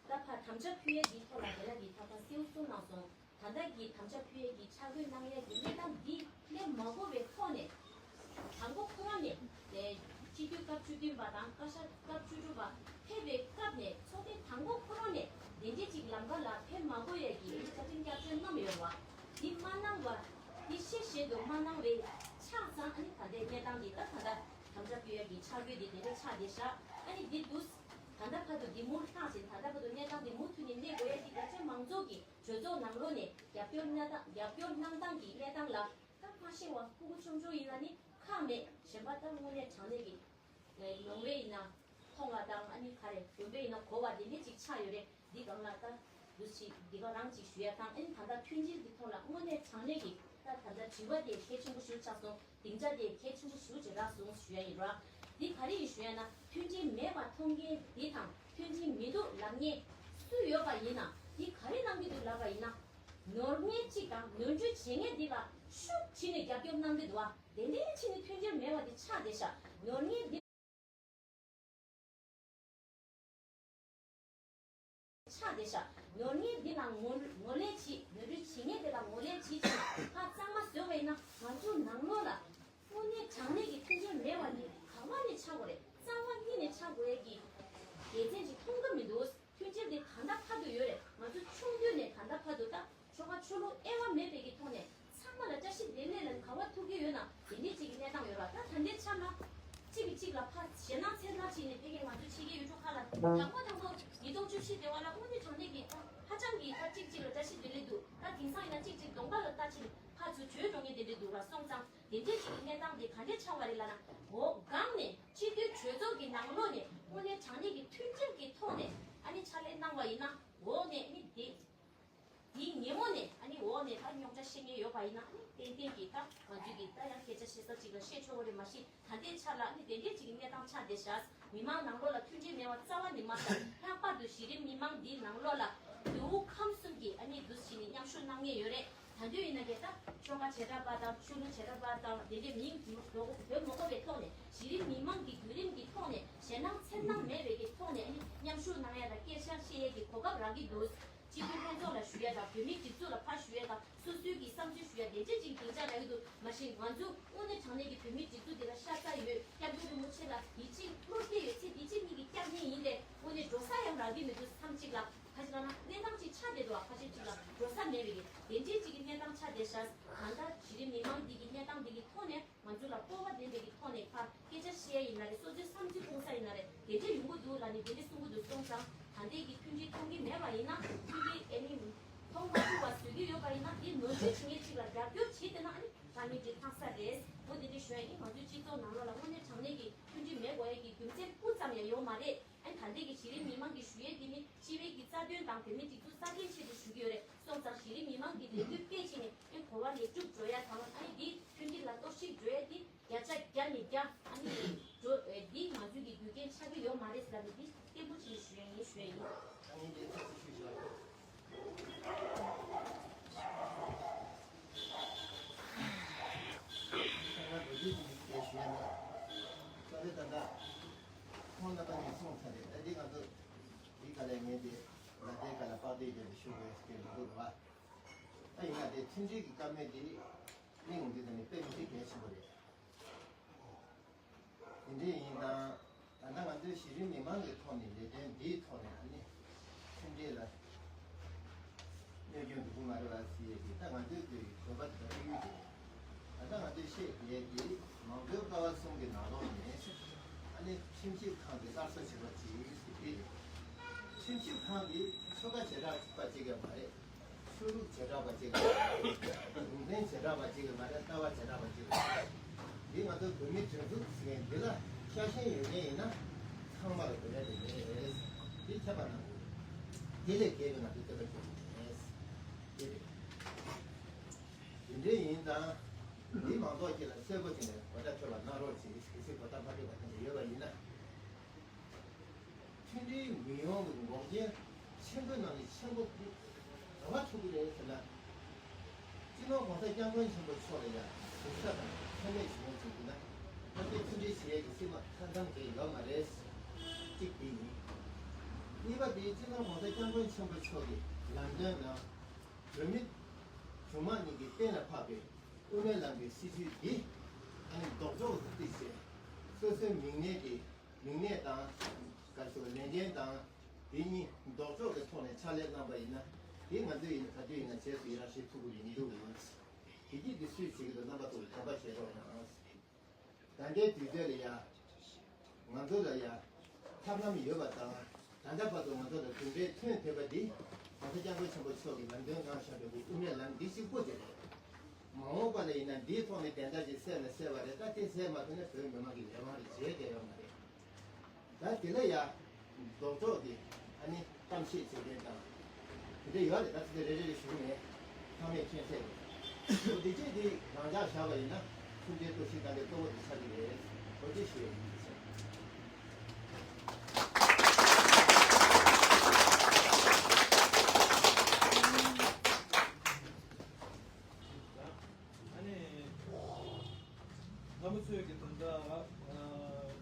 ད་ཕར་དམ་བཅའ་ཕུལ་ཡས་འདིའི་ཐོག་ལ་དེ་ལ་གི་ད་ཕར་གསལ་པོ་གསུངས་གནང་སོང་། ད་ལྟ་གི་དམ་བཅའ་ཕུལ་ཡས་ཀྱི་ཆ་བགོས་གནང་ཡས་ཀྱི་གནས་སྟངས་འདི་སླེབས་མ་དགོས་པའི་ཐོག་ནས། དང་པོ་ཁོ་རང་ནས་ཨེ་སྤྱི་འཐུས་སྐབས་བཅུ་བདུན་པ་དང་བཀའ་ཤག་སྐབས་བཅུ་དྲུག་པ་ཕེབས་པའི་སྐབས་ནས་ཚོགས་ཐེངས་དང་པོ་ཁོ་རང་ནས་དེ་འདྲའི་ཅིག་ལམ་ཁ་ལ་ཕེབས་མ་དགོས་ཡས་ཀྱི་ཨ་ནི་བཅའ་ཁྲིམས་བསྐྱར་བཅོས་གནང་ཡོད་པ། འདི་མ་གནང་བ། འདི་ཤེས་བཞིན་དུ་མ་གནང་བའི་ཆ་ཚང་ཨ་ནི་ད་ལྟའི་གནས་སྟངས་འདི་ལྟར་ད་ལྟ་དམ་བཅའ་ཕུལ་ཡས་ཀྱི་ཆ་བགོས་འདི་དེ་འདྲའི་ཆགས་བསྡད་ཤག་ཨ་ནི་འདི་འདུག་ད་ལྟ་བར་དུ་འདི་མུ་མཐུད་བཞིན་ད་ལྟ་བར་དུ་གནས་སྟངས་འདི་མུ་མཐུད་ནས་གནས་དགོས་ཡས་འདི་རྒྱ་ཆེ་མང་ཚོགས་ཀྱི་གྲོས་ཚོགས་ནང་ལོགས་ནས་རྒྱབ་སྐྱོར་གནང་སྟངས་རྒྱབ་སྐྱོར་གནང་སྟངས་ཀྱི་གནས་སྟངས་ལ། ད་མ་ཤེས་པ་ཕྲུ་གུ་ཆུང་ཆུང་ཡིན་ན་ནི་ཁག་མེད། གཞན་པ་ད་དངོས་གནས་དྲང་གནས་ཀྱི་ལོང་བས་ཡིན་ན་མཐོང་བ་དང་ཨ་ནི་ག་རེ་དགོན་པས་ཡིན་ན་གོ་བ་དེ་འདྲས་ཅིག་ཆགས་ཡོད་རེད། འདི་སྒང་ལ་ད་འདུ་ཞིག་འདི་ག་རང་ཅིག་ཞུ་ཡ་དང་ཨ་ནི་ད་ལྟ་མཐུན་སྒྲིལ་གྱི་ཐོག་ལ་དངོས་གནས་དྲང་གནས་ཀྱི་ད་ད་ལྟ་དྲི་བ་དེ་གལ་ཆེན་པོ་ཞིག་ཆགས་སོང་། སྡིངས་ཆ་དེ་གལ་ཆེན་པོ་ཞིག་ཅིག་རག་སོང་ཞུ་ཡ་ཡིན་ར། འདི་ག་རེ་ཡིན་ཞུ་ཡ་ན་མཐུན་སྒྲིལ་མེད་པ་མཐོང་མཁན་འདི་དང་མཐུན་སྒྲིལ་མི་འདུག་ལབ་མཁན་སུ་ཡོད་པ་ཡིན་ན་འདི་ག་རེ་གནང་གི་འདུག་ལབ་པ་ཡིན་ན། ནོར་མཁན་གཅིག་དང་ནོར་འཁྲུལ་བྱེད་མཁན་འདི་ལ་ཤུགས་བྱིན་ནས་རྒྱབ་སྐྱོར་གནང་གི་འདུག་བ། དེ་འདྲའི་ཕྱིན་ནས་མཐུན་སྒྲིལ་མེད་པ་འདི་ཆགས་བསྡད་ཤག་ནོར་མཁན་འདི་ཆགས་བསྡད་ཤག་ནོར་མཁན་འདི་ལ་ངོ་ངོ་ལེན་བྱེད། ནོར་འཁྲུལ་བྱེད་མཁན་འདི་ལ་ངོ་ལེན་བྱེད་ཅིག་ཁ་གཙང་མ་བཟོས་པ་ཡིན་ན་ང་ཚོ་ནང་ལོགས་ལ་དངོས་གནས་དྲང་གནས་ཀྱི་མཐུན་སྒྲིལ་མེད་པ་འདི་ག་བ་ནས་ཆགས་དགོས་རེད། རྩ་བ་ཉིད་ནས་ཆགས་དགོས་ཡས་ཀྱི་དགེ་མཚན་ཅིག་མཐོང་གི་མི་འདུག་མཐུན་སྒྲིལ་དེ་ད་ལྟ་བར་དུ་ཡོད་རེད། ང་ཚོ་ཆུང་དུས་ནས་ད་ལྟ་བར་དུ་ད་ཆོལ་ཁ་ཆོས་ལུགས་དབྱེ་བ་མེད་པའི་གི་ཐོག་ནས་ཚང་མ་ལ་བཀྲ་ཤིས་བདེ་ལེགས་ལ་ག་བ་ཐུག་གི་ཡོད་ན་དེ་འདྲའི་ཅིག་གི་གནས་སྟངས་ཡོད་ར། ད་ད་ལྟའི་ཆ་ལ་གཅིག་གིས་གཅིག་ལ་ཕར་ཞེད་སྣང་འཚེར་སྣང་བྱས་ནས་ཕ་གིར་ང་ཚོ་ཕྱི་རྒྱལ་ཡུལ་གྲུ་ཁག་ལ་དང་པོ་དང་པོ་ཉིས་སྟོང་བཅུ་བཞི་དེ་བ་ལ་དངོས་གནས་དྲང་གནས་ཀྱི་ད་ཧ་ཅང་གི་ད་གཅིག་གཅིག་ལ་བཀྲ་ཤིས་བདེ་ལེགས་འདུག་ད་དེང་སང་ཡིན་ན་གཅིག་གཅིག་གདོང་པ་ལ་ལྟ་ཕྱིན་ཕར་ཚུར་བྱོལ་འགྲོ་མཁན་དེ་འདྲ་འདུག་ར། སོང་ཙང་དེ་འདྲའི་ཅིག་གི་གནས་སྟངས་དེ་ག་འདྲས་ཆགས་པ་རེད་ལབ་ན། འོ་སྒང་ནས་སྤྱི་འཐུས་གྲོས་ཚོགས་ཀྱི་ནང་ལོགས་ནས་དངོས་གནས་དྲང་གནས་ཀྱི་མཐུན་སྒྲིལ་གྱི་ཐོག་ནས་ཨ་ནི་ཕྱག་ལས་གནང་བ་ཡིན་ན་འོག་ནས་ཨ་ནི་དེ། དེའི་ཉིན་མོ་ནས་ཨ་ནི་འོག་ནས་ད་རྙོག་དྲ་བཤད་མཁན་ཡོད་པ་ཡིན་ན་ཨ་ནི་ཏན་ཏན་གྱིས་ད་ང་ཚོས་ཀྱིས་ད་ཡང་སྐད་ཆ་བཤད་ས་ཅིག་ལ་བཤད་ཆོག་གི་རེད། མ་གཞི་ད་ལྟའི་ཆ་ལ་ཨ་ནི་དེ་འདྲའི་ཅིག་གི་གནས་སྟངས་ཆགས་བསྡད་ཤག་མི་མང་ནང་ལོགས་ལ་མཐུན་སྒྲིལ་མེད་པ་རྩ་བ་ནས་མ་ཆགས། ལྷག་པར་དུ་གཞི་རིམ་མི་མང་འདིའི་ནང་ལོགས་ལ་ལེའུ་ཁམས་གསུམ་གྱི་ཨ་ནི་འདུ་བྱེད་ནས་མཉམ་ཞུགས་གནང་མཁན་ཡོད་རེད། ད་དུང་ཡིན་ན་གི་ད་ ཚོང་ཁང་བྱེ་བྲག་པ་དང་ཆོས་ལུགས་བྱེ་བྲག་པ་དང་དེ་འདྲའི་མིང་འབོད་མི་དགོས་པའི་ཐོག་ནས་གཞི་རིམ་མི་མང་གི་བརྒྱུད་རིམ་གྱི་ཐོག་ནས་ཞེད་སྣང་འཚེར་སྣང་མེད་པའི་གི་ཐོག་ནས་ཨ་ནི་མཉམ་ཞུགས་གནང་ཡ་དང་སྐད་ཆ་བཤད་ཡས་ཀྱི་གོ་སྐབས་རག་གི་འདུག་སྤྱི་འཐུས་ལྷན་ཚོགས་ལ་ཞུ་ཡ་དང་བོད་མིའི་སྒྲིག་འཛུགས་ལ་ཕར་ཞུ་ཡ་དང་སོ་སོའི་གི་བསམ་ཚུལ་ཞུ་ཡ་དེ་འདྲ་ཅིག་སྡིངས་ཆ་རག་གི་འདུག་མ་གཞི་ང་ཚོ་དངོས་གནས་དྲང་གནས་ཀྱི་བོད་མིའི་སྒྲིག་འཛུགས་འདི་ལ་ཤ་ཚ་ཡོད། སྐྱབས་མགོན་རིན་པོ་ཆེ་ལ་ཡིད་ཆེས་བློ་སྐྱེད་ཡོད་ཚེ་འདི་ཕྱི་གཉིས་ཀྱི་སྐྱབས་གནས་ཡིན་ཏེ་དངོས་གནས་འགྲོ་ས་ཡང་རག་གི་མི་འདུག་མཚམས་གཅིག་ལ་ཁ་ཅིག་ལ་ན་གནས་སྟངས་ཅིག་ཆགས་བསྡད་འདུག་ཁ་ཤས་ཅིག་ལ་འགྲོ་ས་མེད་པའི་གི་དེ་འདྲའི་ཅིག་གི་གནས་སྟངས་ཆགས་བསྡད་ཤག་ད་ལྟ་གཞི་རིམ་མི་མང་འདི་གི་གནས་སྟངས་འདི་གི་ཐོག་ནས། ང་ཚོ་ལ་སྤོབས་པ་ལྡན་པའི་གི་ཐོག་ནས་ཕར་སྐད་ཆ་བཤད་ཡིན་ན་རེད། སོ་སོའི་བསམ་ཚུལ་ཕུང་ས་ཡིན་ན་རེད། དེ་འདྲས་ཡོང་གི་འདུག་ལབ་ནས་དེ་འདྲས་གསུང་གི་འདུག་སོང་ཙང་ད་ལྟའི་གི་མཐུན་སྒྲིལ་མཐོང་གི་མེད་པ་ཡིན་ན་མཐུན་སྒྲིལ་ཨེ་ནི་མཐོང་མ་ཐུབ་པ་བཟོ་གི་ཡོད་པ་ཡིན་ན་དེ་ནོར་འཁྲུལ་བྱེད་མཁན་ཅིག་ལ་རྒྱབ་སྐྱོར་བྱེད་བསྡད་ན་ཨ་ནི་ད་མི་འདྲི་ཐང་ས་རེད། འོ་དེ་འདྲས་ཞུ་ཡ་ཡིན། ང་ཚོའི་སྤྱི་ཚོགས་ནང་ལོགས་ལ་དངོས་གནས་དྲང་གནས་ཀྱི་མཐུན་སྒྲིལ་མེད་དགོས་ཡ་གི་རྒྱུ་མཚན་སྤུ་ཙམ་ཡང་ཡོད་མ་རེད། ཨ་ནི་ད་ལྟའི་གི་གཞི་རིམ་མི་མང་གི་ཞུ་ཡས་དེ་ནི་སྤྱི་པའི་གི་རྩ་དོན་དང་བོད་མི་སྒྲིག་འཛུགས་རྩ་དོན་ཆེད་དུ་ཞུ་གི་ཡོད་རེད། སོང་ཙང་གཞི་རིམ་མི་མང་གི་ལས་འགུལ་སྤེལ་བྱས་ནས་ཨ་ནི་གོ་བ་ལེགས་གྲུབ་འགྲོ་ཡ་དང་ཨ་ནི་འདི་མཐུན་སྒྲིལ་ལ་གཏོར་བཤིག་འགྲོ་ཡ་འདི་བརྒྱ་ཆ་བརྒྱ་ནས་བརྒྱ་ཨ་ནི་འགྲོ་འདི་ང་ཚོའི་གི་རྒྱུ་རྐྱེན་ཆགས་ཀྱི་ཡོད་མ་རེད་ཟེར་ལབ་ནས་འདི་བརྟན་པོ་བྱས་ནས་ཞུ་ཡ་ཡིན་ཞུ་ཡ་ཡིན། ཨ་ནི་འདི་ཚོགས་གཙོ་ཞུ་ཞུ་ཡ་ཡིན། ཁྱེད་རང་ལོ་རྒྱུས་ཀྱི་སྐད་ཞུ་ཡ་ན། ད་རེས་ད་ལྟ་ཁོང་རྣམ་པ་གཉིས་གསུངས་ཚར་རེད། ད་འདི་ང་ཚོ་འདི་ག་ལས་ངས་འདི་ལ་དེ་ག་ལ་དཔག་དེབ་བརྒྱབ་ནས་ཞུ་དགོས་ཀྱི་མི་འདུག་རེད་བ། ད་ཡིན་ན་དེ་མཐུན་སྒྲིལ་གྱི་བཀའ་མོལ་འདི་གླེང་འདི་ད་ནི་དཔེ་མི་སྲིད་གལ་ཆེན་པོ་རེད། དེ་འདྲ་ཡིན་ཙང་ད་ལྟ་ང་ཚོའི་གཞི་རིམ་མི་མང་གི་ཐོག་ནས་ལས་དོན་འདིའི་ཐོག་ནས་ཨ་ནི་མཐུན་སྒྲིལ་ལ་གནོད་སྐྱོན་འགྲོ་གི་མ་རེད་པ་ཟེར་ཡས་ཀྱི་ད་ང་ཚོའི་འདོད་འདོད་པ་དེ་དག་ཡོད་ཀྱི་རེད། ད་ལྟ་ང་ཚོས་བཤད་ཡས་ཀྱི་མང་གཙོའི་ཀ་བ་གསུམ་གྱི་ནང་ལོགས་ནས་ཨ་ནི་ཁྲིམས་ཞིབ་ཁང་གི་སླར་གསོ་བྱེད་པ་ཅིག་ཟེར་གྱི་རེད། ཁྲིམས་ཞིབ་ཁང་གི་ཆོལ་ཁ་བྱེ་བྲག་པ་གཅིག་ཀྱང་མ་རེད། ཆོས་ལུགས་བྱེ་བྲག་པ་གཅིག་ལ་ལུང་ཚན་བྱེ་བྲག་པ་གཅིག་ལ་མ་རེད། ལྟ་བ་བྱེ་བྲག་པ་གཅིག་ལ་མ་རེད། འདི་ང་ཚོ་བོད་མི་སྒྲིག་འཛུགས་ཟེར་མཁན་འདི་ལ་ཤ་ཞེན་ཡོད་མཁན་ཡིན་ན་ཚང་མ་ལ་དགོས་ཡ་དེ་རེད། འདི་ཁྱབ་པ་གནང་དགོས། འདི་ལས་བརྒལ་བའི་ང་ཚོའི་བསྟོད་པ་བྱེད་དགོས་མེད། འདི་རེད། དེ་འདྲ་ཡིན་ཙང་འདི་མང་ཚོགས་ཀྱི་ལ་གསལ་པོ་བྱས་ནས་གོ་བརྡ་འཕྲོད་པ་གནང་རོགས་བྱེད། གལ་སྲིད་གོ་བརྡ་མ་འཕྲོད་པ་དེ་འདྲ་ཡོད་པ་ཡིན་ན། མཐུན་སྒྲིལ་མི་ཡོང་གི་འགོག་རྐྱེན་ཆེན་པོའི་ནང་ནས་ཆེན་པོ་ག་པར་ཐུག་གི་རེད་ཟེར་ན། སྤྱི་ནོར་༸གོང་ས་༸སྐྱབས་མགོན་ཆེན་པོ་མཆོག་ལ་ཡང་དགོངས་ཞེན་དང་མཚན་སྨད་བྱེད་མཁན་ཞིག་ཡིན་ན་ཕ་གིའི་མཐུན་སྒྲིལ་བྱེད་ཡས་ཀྱི་སྲིད་དམག་ཐ་ཚང་དེ་ཡོད་མ་རེད། གཅིག་དེ་ཡིན། གཉིས་པ་དེ་སྤྱི་ནོར་༸གོང་ས་༸སྐྱབས་མགོན་ཆེན་པོ་མཆོག་གི་ལམ་སྟོན་ནང་བོད་མི་གཞུང་དམངས་གཉིས་ཀྱིས་གཏན་ལ་ཕབ་པའི་དབུ་མའི་ལམ་གྱི་སྲིད་བྱུས་འདི་ཨ་ནི་ལྡོག་ཕྱོགས་སུ་བརྩིས་བྱས་སོ་སོའི་མིང་གནས་ཀྱི་མིང་གནས་དང་ག་རེ་ཟེར་བ་ལས་འགན་དང་དེ་གཉིས་ལྡོག་ཕྱོགས་ཀྱི་ཐོག་ནས་ཕྱག་ལས་གནང་པ་ཡིན་ན་དེ་ང་ཚོས་ཡིན་ག་དུས་ཡིན་ན་རྗེས་སུ་ཡི་རང་བྱེད་ཐུབ་ཀྱི་མི་འདུག་དེ་གྱིས་དེ་སུས་བྱེད་ཀྱི་འདུག་རྣམ་པ་ཚོ་ལ་དྲན་པ་བཞེས་རོགས་གནང་། ད་ལྟའི་དུས་ཚོད་ལ་ཡ། ང་ཚོ་ལ་ཡ། ཐབས་ལམ་ཡོད་པ་དང་། ད་ལྟ་བར་དུ་ང་ཚོ་ལ་གྲུབ་འབྲས་ཐོན་ཐུབ་པ་འདི། ༸གོང་ས་༸སྐྱབས་མགོན་ཆེན་པོ་མཆོག་གིས་ལམ་སྟོན་གནང་བཞག་པའི་དབུ་མའི་ལམ་འདི་གཅིག་པོ་དེ་རེད། མ་འོངས་པ་ལ་ཡིན་ན་འདིའི་ཐོག་ནས་བདེན་མཐའ་ཅིག་གསལ་ན་གསལ་བ་རེད། ད་དེ་གསལ་མ་ཐུབ་ན་བོད་མི་མང་གི་ལས་དབང་རེད། བྱེད་བསྡད་ཡོད་མ་རེད། ད་དེ་ལ་ཡ། ལྡོག་ཕྱོགས་ཀྱི་ཨ་ནི་གཏམ་བཤད་བྱེད་མཁན་དང་། དེ་འདྲ་ཡོད་རེད། ད་དེ་འདྲ་རེ་རེ་རེ་ཞུ་གི་མེད། ཚང་མས་མཁྱེན་གསལ་རེད། འོ་དེ་རྗེས་དེ་རང་འཇགས་བཞག་པ་ཡིན་ན་ཁྲིམས་འགལ་གཏོར་བཤིག་གཏང་མཁན་གཙོ་བོ་དེ་ཆགས་ཀྱི་རེད། འོ་དེ་ཞུ་ཡ་ཡིན་ཟེར། ཨ་ནི། རྣམ་པ་ཚོས་ཀྱི་ད་ལྟ་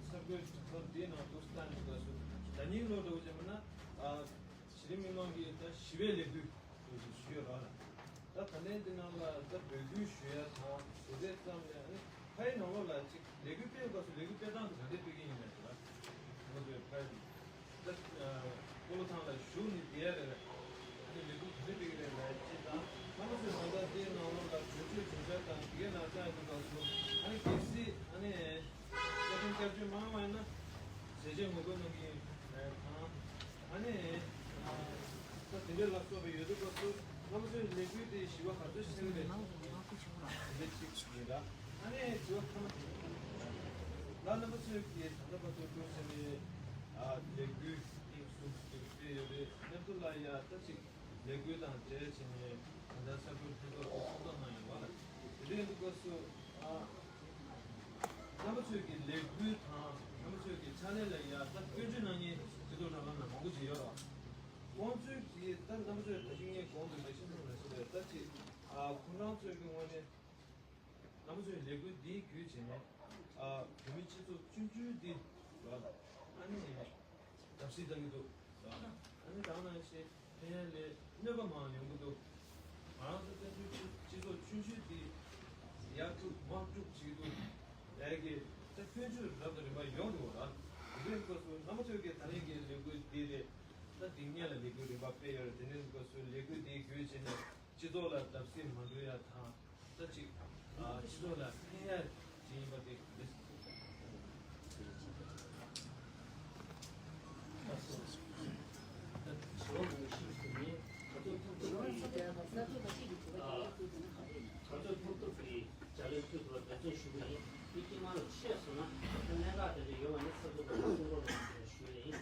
ས་བགོས་གྲངས་ཐོ་འདིའི་ནང་དུ་བཏང་ཡོད་པ་སོ། ད་ཉིན་ལོ་འདྲ་བོ་ཅིག་མིན་ན་གཞི་རིམ་མི་མང་གི་ད་ཞི་བའི་ལས་འགུལ་ཞུས་ཡོད་ར། ད་ད་ལན་འདི་ནང་ལ་ད་འབོད་སྐུལ་ཞུ་ཡ་དང་ཟུར་བལྟས་ཙམ་ལས་ཨ་ནི་ཕ་ཡི་ནང་ལོགས་ལ་ཅིག་ལས་འགུལ་སྤེལ་སྐབས་སུ་ལས་འགུལ་སྤེལ་སྟངས་དེ་ག་འདྲས་སྤེལ་གྱི་ཡིན་མེད་དེ་ལ་ང་ཚོས་ཕ་ཡི་ད་སྤོ་ལོ་ཐང་ལ་བཞུགས་ནས་བསྡད་ཡ་རེད། ཨ་ནི་ལས་འགུལ་ག་འདྲས་སྤེལ་གྱི་རེད་ལབ་ཅེས་དང་། རྣམ་པ་ཚོས་ད་ལྟ་དེའི་ནང་ལོགས་ལ་གྲོས་ཆོད་གྲོས་འཆར་དང་དེ་གའི་ནང་བཅའ་ཡོད་པ་སོགས་ཨ་ནི་གལ་སྲིད་ཨ་ནི་བཀའ་དྲིན་བསྐྱར་བཅོས་མ་གནང་བ་ཡིན་ན་ཟས་བཅད་ངོ་རྒོལ་གནང་གི་ཡིན་ལབ་དང་། ཨ་ནི་ད་དེ་འདྲས་ལ་སོགས་པའི་ཡོད་དུས་སྐབས་སུ་རྣམ་པ་ཚོས་ལས་འགུལ་དེ་ཞི་བ་ག་ཚོད་ཆགས་ཀྱི་རེད་དེ་འདྲས་གཅིག་ཡིན་ད། ཨ་ནི་དྲི་བ་ཐ་མ་དེ་ལ་རྣམ་པ་ཚོས་ཀྱིས་ད་ལྟ་བར་དུ་འགྲོ་བཞིན་པའི་ལས་འགུལ་དེ་སུ་སྐྱོད་སྤེལ་ཡོད་རེད། མཉམ་དུ་ལ་ཡ་ད་ཅིག་ལས་འགུལ་དང་འབྲེལ་བྱས་ནས་ད་ལྟ་ས་ཁུལ་ལྷན་ཚོགས་སུ་ཚོགས་གཙོ་གནང་ཡོད་པ་ལ། དེ་འདྲ་ཡིན་དུས་སྐབས་སུ་ཨ། རྣམ་པ་ཚོས་ཀྱི་ལས་འགུལ་དང་རྣམ་པ་ཚོས་ཀྱི་ཕྱག་ལས་ལ་ཡ་ད་སྐྱོན་བརྗོད་གནང་མཁན་སྤྱི་ཚོགས་ལྷན་ཁང་ནང་མང་པོ་ཅིག་ཡོད་རེད། ཁོང་ཚོས་ཀྱི་ད་རྣམ་པ་ཚོས་ད་ཅིག་ངས་གོང་དུ་ལེགས་བཤད་གནང་ལ་ཞུ་རེད། ད་ཅིག་ཨ་ཁོང་རང་ཚོས་ཀྱི་ངོས་ནས། ང་ཚོས་ལས་འགུལ་འདི་བརྒྱུད་བྱས་ནས་ཨ་བོད་མི་སྤྱི་ཚོགས་ཆུང་ཆུང་འདི་ལ་ཨ་ནི་བརྡབ་གསིག་བཏང་གི་འདུག་ཨ་ནི་དེ་ནང་བཞིན་ཕན་ལས་གནོད་པ་མང་ཡོང་གི་འདུག་ང་རང་ཚོ་བཙན་བྱོལ་སྤྱི་སྤྱི་ཚོགས་ཆུང་ཆུང་འདི་ཡར་དཀྲུག་མར་དཀྲུག་བྱེད་ཀྱི་འདུག་ལས་ཀྱི་ད་སྐྱོན་བརྗོད་རབ་དང་རིམ་པ་ཡོང་འདུག་ལ། དེ་འདྲའི་སྐབས་སུ་རྣམ་པ་ཚོས་ཀྱི་ད་རེས་ཀྱི་ལས་འགུལ་འདི་རེད། ད་འདི་སྔོན་ལ་ལས་འགུལ་རིམ་པ་སྤེལ་ཡོད་རེད། དེ་འདྲའི་སྐབས་སུ་ལས་འགུལ་འདི་བརྒྱུད་བྱས་ནས་སྤྱི་ཚོགས་ལ་བརྡབ་གསིག་མ་འགྲོ་ཡ་དང་། ད་ཅིག་ཨ་སྤྱི་ཚོགས་ལ་ཕན་ཡ་ཅིག་ཡིན་པ་དེ་རེད། ད་ཞི་བ་མང་པོ་ཞིག་ཟེར་ནས་ག་ཚོད་ཐུབ་ཐུབ་ཀྱིས་ཨ་ག་ཚོད་ཐུབ་ཐུབ་ཀྱིས་བྱ་ལས་ཐུབ་ཐུབ་འབད་བརྩོན་ཞུ་གི་ཡིན། དེ་དཀྱིལ་མ་ལ་ཆད་སོང་ན་ད་གནད་འགག་དེ་འདྲ་ཡོད་པ་ནི་ས་ཐོག་ཏུ་གསུང་རོགས་གནང་ཞེས་ཞུ་ཡ་ཡིན།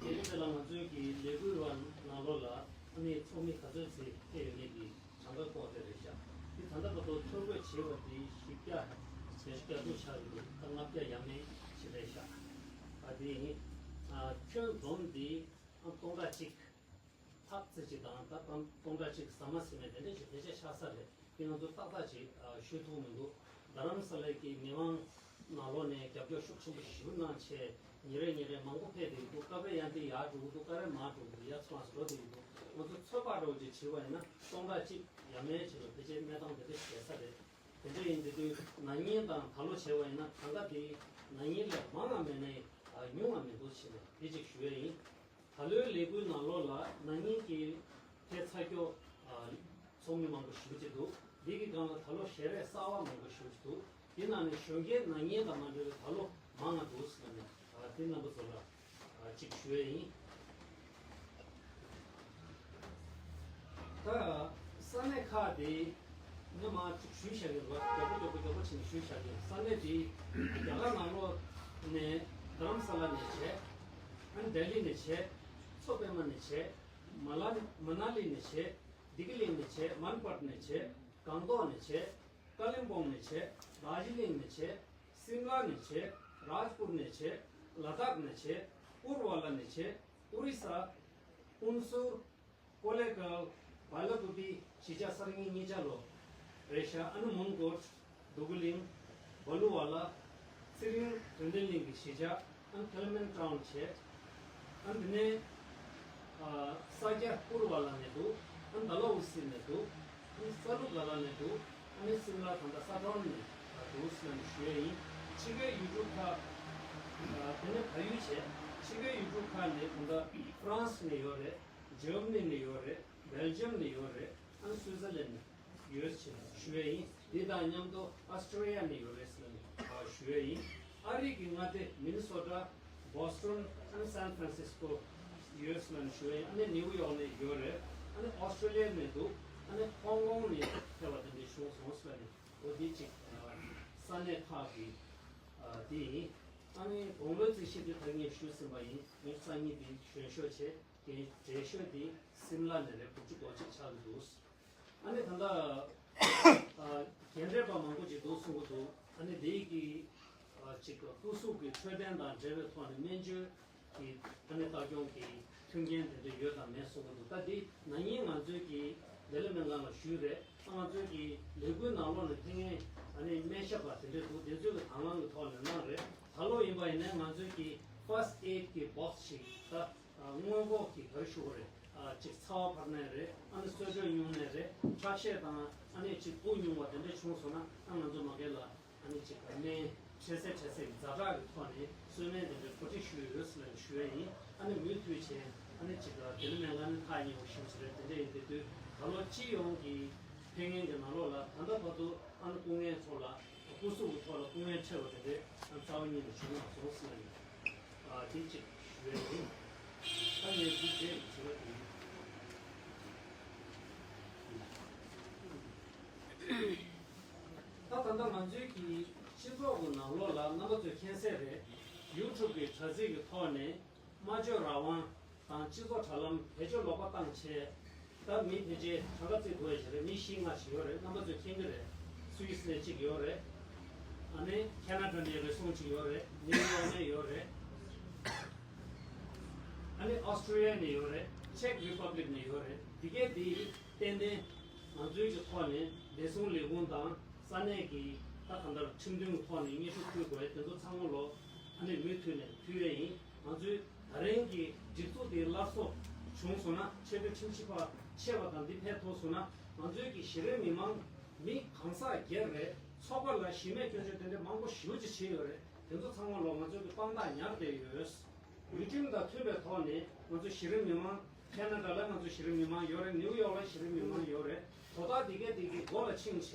དེ་རིང་འདི་ལ་ང་ཚོའི་གི་ལས་འགུལ་བ་ནང་ལོགས་ལ་ཨ་ནི་ཚོགས་མི་ག་ཚོད་ཙམ་ཕེབས་ཡོད་མེད་ཀྱི་གྲངས་ཀ་སྐོར་དེ་རེད་ཤག་དེ་ད་ལྟ་བར་དུ་ཐོ་འགོད་བྱས་པ་དེ་བཞི་བརྒྱ་བརྒྱད་ཅུ་གྱ་དྲུག་ཆགས་ཡོད་འདུག་ད་ལྔ་བརྒྱ་ཡས་མས་ཅིག་རེད་ཤག་ཨ་དེ་ཡིན། ཨ་ཁྱོན་བསྡོམས་དེ་ཨ་སྟོང་ཕྲག་གཅིག་ལྷག་ཙམ་ཅིག་དང་ད་སྟོང་སྟོང་ཕྲག་གཅིག་ཟ་མ་ཟིན་མེད་དེ་འདྲ་ཞིག་ཕལ་ཆེར་ཆགས་ས་རེད། དེ་ང་ཚོ་ཏག་ཏག་ཅིག་ཨ་ཞུ་ཐུབ་མི་འདུག་རྡ་རམ་ས་ལའི་གི་མི་མང་ནང་ལོགས་ནས་རྒྱབ་སྐྱོར་ཤུགས་ཆེན་པོ་ཞེ་པོ་གནང་བྱས་ཉིན་རེ་ཉིན་རེ་མང་པོ་ཕེབས་བསྡད་ཀྱི་འདུག་སྐབས་རེ་ཡང་དེ་ཡར་འགྲོ་གི་འདུག་སྐབས་རེ་མར་འགྲོ་གི་འདུག་ཡར་ཚུར་མར་འགྲོ་བསྡད་ཀྱི་འདུག་ང་ཚོ་ཚོད་དཔག་འདྲ་བོ་ཅིག་བྱས་པ་ཡིན་ན་སྟོང་ཕྲག་གཅིག་ཡས་མས་ཅིག་ལ་ཕལ་ཆེར་གནས་སྟངས་དེ་འདྲ་ཞིག་རེད་ས་རེད། དེ་འདྲ་ཡིན་དུས་ན་ནིང་དང་ད་ལོ་བྱས་པ་ཡིན་ན་གང་ག་དེ་ན་ནིང་ལས་མང་ང་མེད་ནའི་ཉུང་ང་མི་འདུག་ཟེར་ནས་དེ་ཅིག་ཞུ་ཡས་ཡིན། ད་ལོའི་ལས་འགུལ་ནང་ལོགས་ལ་ན་ནིང་གི་ཕེབས་ཚར་ཀྱོག་ཚོགས་མི་མང་པོ་ཞེ་པོ་ཅིག་འདུག་འདི་གི་སྒང་ལ་ད་ལོ་ཞལ་རས་གསར་པ་མང་པོ་ཞེ་པོ་ཅིག་འདུག་འདི་ནང་ནས་གཞོན་སྐྱེས་ན་ནིང་དང་མ་འདྲ་བའི་ད་ལོ་མང་ང་འདུག་ཟེར་ནས་དེ་རྣམ་པ་ཚོ་ལ་ཅིག་ཞུ་ཡས་ཡིན། ད་ས་གནས་ཁག་དེ་ངས་མར་ཅིག་ཞུས་བཞག་གི་རེད། མགྱོགས་པོ་མགྱོགས་པོ་མགྱོགས་པོ་བྱས་ནས་ཞུས་བཞག་གི། ས་གནས་དེ་རྒྱ་གར་ནང་ལོགས་ནས་རྡ་རམ་ས་ལ་ནས་བྱས། ཨ་ནི་ལྡི་ལི་ནས་བྱས། མཚོ་པདྨ་ནས་བྱས། མ་ལ་མ་ན་ལི་ནས་བྱས། བདེ་སྐྱིད་གླིང་ནས་བྱས། མན་པར་ནས་བྱས། སྒང་ཏོག་ནས་བྱས། ཀ་ལིམ་པོང་ནས་བྱས། དར་ཇི་ལིང་ནས་བྱས། སིམ་ལ་ནས་བྱས། རཱཇ་པུར་ནས་བྱས། ལ་དྭགས་ནས་བྱས། པུར་ཝ་ལ་ནས་བྱས། ཨོ་རི་ས། ཧུན་སུར། ཀོ་ལེ་གལ། བ་ལ་ཀུ་པི། གཞིས་ཆགས་གསར་རྙིང་གཉིས་ཆ་ལོ་རེད་ཤག་ཨ་ནི་མོན་གྷོ། འདོད་རྒུ་གླིང་། སྦ་ལུ་ཝ་ལ། ཚེ་རིང་དོན་ལྡན་གླིང་གི་གཞིས་ཆགས། ཨ་ནི་ཐེལ་མན་ཊའུན་བྱས། ཨ་ནི་དེ་ནས་ཨ་ས་སྐྱ་པུར་ཝ་ལ་ནས་འདུག་ཨ་ནི་ཌལ་ཧོ་སི་ནས་འདུག་ཨ་ནི་ས་ལུ་ག་ལ་ནས་འདུག་ཨ་ནི་སིམ་ལ་ད་ལྟ་ས་ཁྲོམ་ནས་འདུག་ཟེར་ནས་ཞུ་ཡས་ཡིན། ཕྱི་རྒྱལ་ཡུལ་གྲུ་ཁག་ཨ་དེ་ནས་བལ་ཡུལ་བྱས། ཕྱི་རྒྱལ་ཡུལ་གྲུ་ཁག་ནས་ད་ལྟ་ཧྥ་རན་སི་ནས་ཡོད་རེད། འཇར་མ་ནི་ནས་ཡོད་རེད། སྦེལ་ཇམ་ནས་ཡོད་རེད། ཨ་ནི་སུའི་ཙར་ལན་ནས་ཡོད་ཅེས་ཞུ་ཡས་ཡིན། འདི་དང་མཉམ་དུ་ཨོ་སི་ཀྲི་ལི་ཡ་ནས་ཡོད་རེད་ཟེར་ནས་ཞུ་ཡས་ཡིན། ཨ་རི་གི་མངའ་སྡེ་མི་ནི་སོ་ཊ། བོ་སི་ཊོན། ཨ་ནི་སན་ཧྥ་རན་སིས་ཀོ་ཡོད་ཟེར་ནས་ཞུ་ཡས་ཡིན། ཨ་ནི་ནིའུ་ཡོག་ནས་ཡོད་རེད། ཨ་ནི་ཨོ་སི་ཀྲི་ལི་ཡ་ནས་འདུག་ཨ་ནི་ཧོང་ཀོང་ནས་ཕེབས་པ་དེ་འདྲ་བྱུང་སོང་ཟེར་ནས་འོ་འདི་གཅིག་ས་གནས་ཁག་གི་འདི་ཡིན། ཨ་ནི་དགུང་ལོའི་རྩིས་གཞི་འདི་ད་ངས་ཞུས་ཟིན་པ་ཡིན། ངས་སང་ཉིན་འདི་གཞོན་ཤོས་བྱས། རྒན་གྲས་ཤོས་དེ་སིམ་ལ་ནས་རེད། དགུ་བཅུ་གོ་གཅིག་ཆགས་ཀྱི་འདུག་ཨ་ནི་ད་ལྟ་ཨ་རྒན་གྲས་པ་མང་པོ་ཅིག་འདུག་གསུང་གི་འདུག་ཨ་ནི་དེ་གི་ཨ་ཅིག་སྐུ་གཟུགས་ཀྱི་འཕྲོད་བསྟེན་དང་འབྲེལ་བའི་ཐོག་ནས་སྨན་བཅོས་ཀྱི་ཨ་ནི་ལྟ་སྐྱོང་གི་མཐུན་རྐྱེན་དེ་འདྲ་ཡོད་དང་མེད་གསུང་གི་འདུག་ད་འདི་ན་ནིང་ང་ཚོའི་གི་བདེ་ལེགས་སྨན་ཁང་ལ་ཞུས་རེད། ང་ཚོའི་གི་ལས་འགུལ་ནང་ལོགས་ནས་ཕེབས་མཁན་ཨ་ནི་སྨན་ཞབས་པ་དེ་འདྲ་འདུག་དེ་ཚོའི་གི་དང་བླངས་ཀྱི་ཐོག་ནས་གནང་རེད། ད་ལོ་ཡིན་པ་ཡིན་ན་ང་ཚོའི་གི་ཕར་སི་ཊི་ཨེ་ཌི་གི་བོག་སི་ཞིག་ད། ཨ་སྔོན་འགོག་གི་ག་རེ་ཞུ་དགོས་རེད། ཨ་ཅིག་ཚ་བ་འཕར་ནས་རེད། ཨ་ནི་གསོལ་སྒྲོས་ཉུང་ནས་རེད། ཁྲག་ཤེད་དང་ཨ་ནི་ཅིག་དབུགས་ཉུང་བ་དེ་འདྲ་བྱུང་སོང་ན་ཨ་ང་ཚོ་མ་གི་ལ་ཨ་ནི་ཅིག་སྨན་འཕྲལ་སེལ་འཕྲལ་སེལ་གྱི་ཛ་དྲག་གི་ཐོག་ནས་གསོལ་སྨན་དེ་འདྲ་གོ་སྒྲིག་ཞུས་ཡོད་ཟེར་ནས་ཞུ་ཡས་ཡིན། ཨ་ནི་མུ་མཐུད་བྱས་ཨ་ནི་ཅིག་བདེ་ལེགས་སྨན་ཁང་ནི་ཐག་ཉེ་བོ་ཞིག་རེད། དེ་འདྲ་ཡིན་དུས་ད་ལོ་སྤྱི་ཡོངས་ཀྱི་ཕེབས་མཁན་གྱི་ནང་ལོགས་ལ་ད་ལྟ་བར་དུ་ཨ་ནི་སྐུ་ངལ་ཐོག་ལ་སྐུ་གཟུགས་ཀྱི་ཐོག་ལ་སྐུ་ངལ་འཕྲད་པ་དེ་འདྲ་ཨ་རྩ་བ་ཉིད་ནས་བྱུང་མ་སོང་ཟེར་ནས། ཨ་དེ་གཅིག་ཞུ་ཡས་ཡིན། ད་ངས་འདི་རྗེས་ཀྱི་དྲི་བ་དེ་ཡིན། ད་ད་ལྟ་ང་ཚོའི་གི་སྤྱི་ཚོགས་ཀྱི་ནང་ལོགས་ལ་རྣམ་པ་ཚོས་མཁྱེན་གསལ་རེད། ཡུ་ཊུབ་ཀྱི་དྲ་ཚིགས་ཀྱི་ཐོག་ནས་སྨྲ་བརྗོད་རང་དབང་དང་སྤྱི་ཚོགས་དྲ་ལམ་བེད་སྤྱོད་ལོག་པ་བཏང་བྱས། ད་མི་ཕལ་ཆེར་གྲངས་ཀ་བརྩི་དགོས་ཡ་ཞིག་རེད། མི་བཞི་ལྔ་ཞིག་ཡོད་རེད། རྣམ་པ་ཚོས་མཁྱེན་གྱི་རེད། སུད་སི་ནས་གཅིག་ཡོད་རེད། ཨ་ནི་ཁེ་ན་ཌ་ནས་རེ་ཟུང་གཅིག་ཡོད་རེད། ནིའུ་ཡོག་ནས་ཡོད་རེད། ཨ་ནི་ཨོ་སི་ཀྲི་ལི་ཡ་ནས་ཡོད་རེད། ཅེག་རི་པབ་ལིག་ནས་ཡོད་རེད། འདི་གས་འདི་ཏན་ཏན་ ང་ཚོའི་གི་ཐོག་ནས་བདེ་སྲུང་ལས་ཁུངས་དང་ས་གནས་ཀྱི་ད་གང་ལྟར་ཁྲིམས་མཐུན་གྱི་ཐོག་ནས་སྙན་ཞུ་ཕུལ་དགོས་དེ་ཚོ་ཚང་མ་ལོ་ཨ་ནི་མུ་མཐུད་ནས་ཕུལ་ཡས་ཡིན། ང་ཚོའི་ད་རིང་གི་སྒྲིག་འཛུགས་དེ་སླར་གསོ་བྱུང་སོང་ན་ཆེས་མཐོའི་ཁྲིམས་ཞིབ་པ་ཆེ་བ་དང་འདི་ཕན་ཐོགས་སོང་ན་ང་ཚོའི་གི་གཞི་རིམ་མི་མང་མི་གང་ཟག་སྒེར་རེད། ཚོགས་པ་ལ་གཞི་མེད་སྐྱོན་བརྗོད་དེ་འདྲའི་མང་པོ་ཞེ་པོ་ཅིག་བྱས་ཡོད་རེད། དེ་ཚོ་ཚང་མ་ལོ་ང་ཚོའི་གི་དཔང་རྟགས་ཉར་བསྡད་ཡོད། ཡུལ་ཁྲིམས་དང་མཐུན་པའི་ཐོག་ནས་ང་ཚོ་གཞི་རིམ་མི་མང་། ཁེ་ན་ཌ་ལ་ང་ཚོ་གཞི་རིམ་མི་མང་ཡོད་རེད། ནིའུ་ཡོག་ལ་གཞི་རིམ་མི་མང་ཡོད་རེད། དོ་བདག་དེ་གས་དེ་གི་མགོ་ལ་ཕྱིན་བྱས་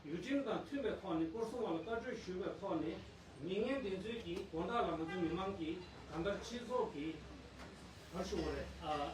ཡུལ་ཁྲིམས་དང་མཐུན་པའི་ཐོག་ནས་སྐོར་སྲུང་བ་ལ་བཀའ་འཁྲོལ་ཞུས་པའི་ཐོག་ནས་མི་ངན་དེ་ཚོའི་གི་དགོང་དག་ལ་ང་ཚོ་མི་མང་གི་གང་ལྟར་སྤྱི་ཚོགས་ཀྱི་ག་རེ་ཞུ་དགོས་རེད། ཨ།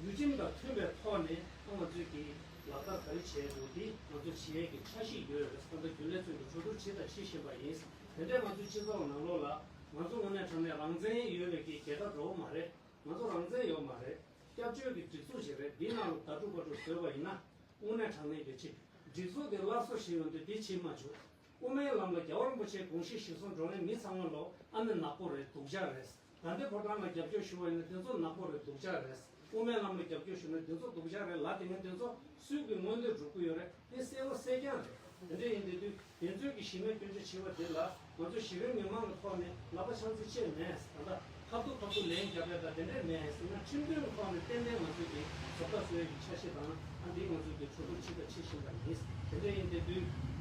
ཡུལ་ཁྲིམས་དང་མཐུན་པའི་ཐོག་ནས་ང་ཚོས་ཀྱི་ལག་བསྟར་ག་རེ་བྱས་འདུག་འདི་ང་ཚོ་བྱེད་ཡས་ཀྱི་འཆར་གཞི་ཡོད་རེད། ད་ལྟ་རྒྱུན་ལས་ཚོས་ཀྱི་གྲོས་བསྡུར་བྱས་དང་བྱེད་བཞིན་པ་ཡིན། དེ་འདྲའི་ང་ཚོའི་སྤྱི་ཚོགས་ནང་ལོགས་ལ་ང་ཚོ་དངོས་གནས་དྲང་གནས་རང་བཙན་ཡོད་པའི་གི་རྒྱལ་ཁབ་འདྲ་བོ་མ་རེད། ང་ཚོ་རང་བཙན་ཡོད་མ་རེད། སྐྱབས་བཅོལ་གྱི་སྒྲིག་འཛུགས་ཤིག་རེད། འདིའི་ནང་ལ་ཟླ་དྲུག་པ་དྲུག་བཟོས་པ་ཡིན་ན་དངོས་གནས་དྲང་གནས་ཀྱི་ཅིག་སྒྲིག་འཛུགས་དེ་སླར་གསོ་བྱེད་ཡོང་དུས་འདི་བྱེད་མ་བཅུག་དབུ་མའི་ལམ་ལ་རྒྱལ་བ་རིན་པོ་ཆེའི་དགོངས་གཞི་གཞིར་བཟུང་འགྲོ་མཁན་མི་ཚང་མ་ལོ་ཨ་ནི་ནག་པོ་རེད། སྡུག་ཅག་རེད། དགའ་ལྡན་ཕོ་བྲང་ལ་རྒྱབ་སྐྱོར་ཞུ་བ་ཡིན་ན་དེ་ཚོ་ནག་པོ་རེད། སྡུག་ཅག་རེད། དབུ་མའི་ལམ་ལ་རྒྱབ་སྐྱོར་ཞུ་ན་དེ་ཚོ་སྡུག་ཅག་རེད་ལབ་དེ་ངས་དེ་ཚོ་སུས་ཀྱི་མངོན་འདོད་སྒྲུབ་ཀྱི་ཡོད་རེད། དེ་གསལ་པོ་གསལ་རྐྱང་རེད། དེ་འདྲ་ཡིན་དུས་དེ་ཚོས་ཀྱི་གཞི་མེད་སྐྱོན་བརྗོད་བྱེད་པ་དེ་ལ་ང་ཚོ་གཞི་རིམ་མི་མང་གི་ཐོག་ནས་ལག་པ་འཆང་རྩིས་བྱས་མེད། ད་ལྟ་ཁ་ཐུག་ཁ་ཐུག་ལན་རྒྱབ་ཡ་ད་དེ་འདྲས་མེད་ཟེར་ན་ཁྲིམས་མཐུན་གྱི་ཐོག་ནས་ཏན་ཏན་ང་ཚོས་ཀྱི་བཟོ་ལྟ་བཟོ་ཡ་གི་འཆར་གཞི་དང་ཨ་འདི་ང་ཚོས་ཀྱི་གྲོས་བསྡུར་བྱེད་དང་བྱེད་བཞིན་པ་ཡིན། དེ་འདྲ་ཡིན་དུས་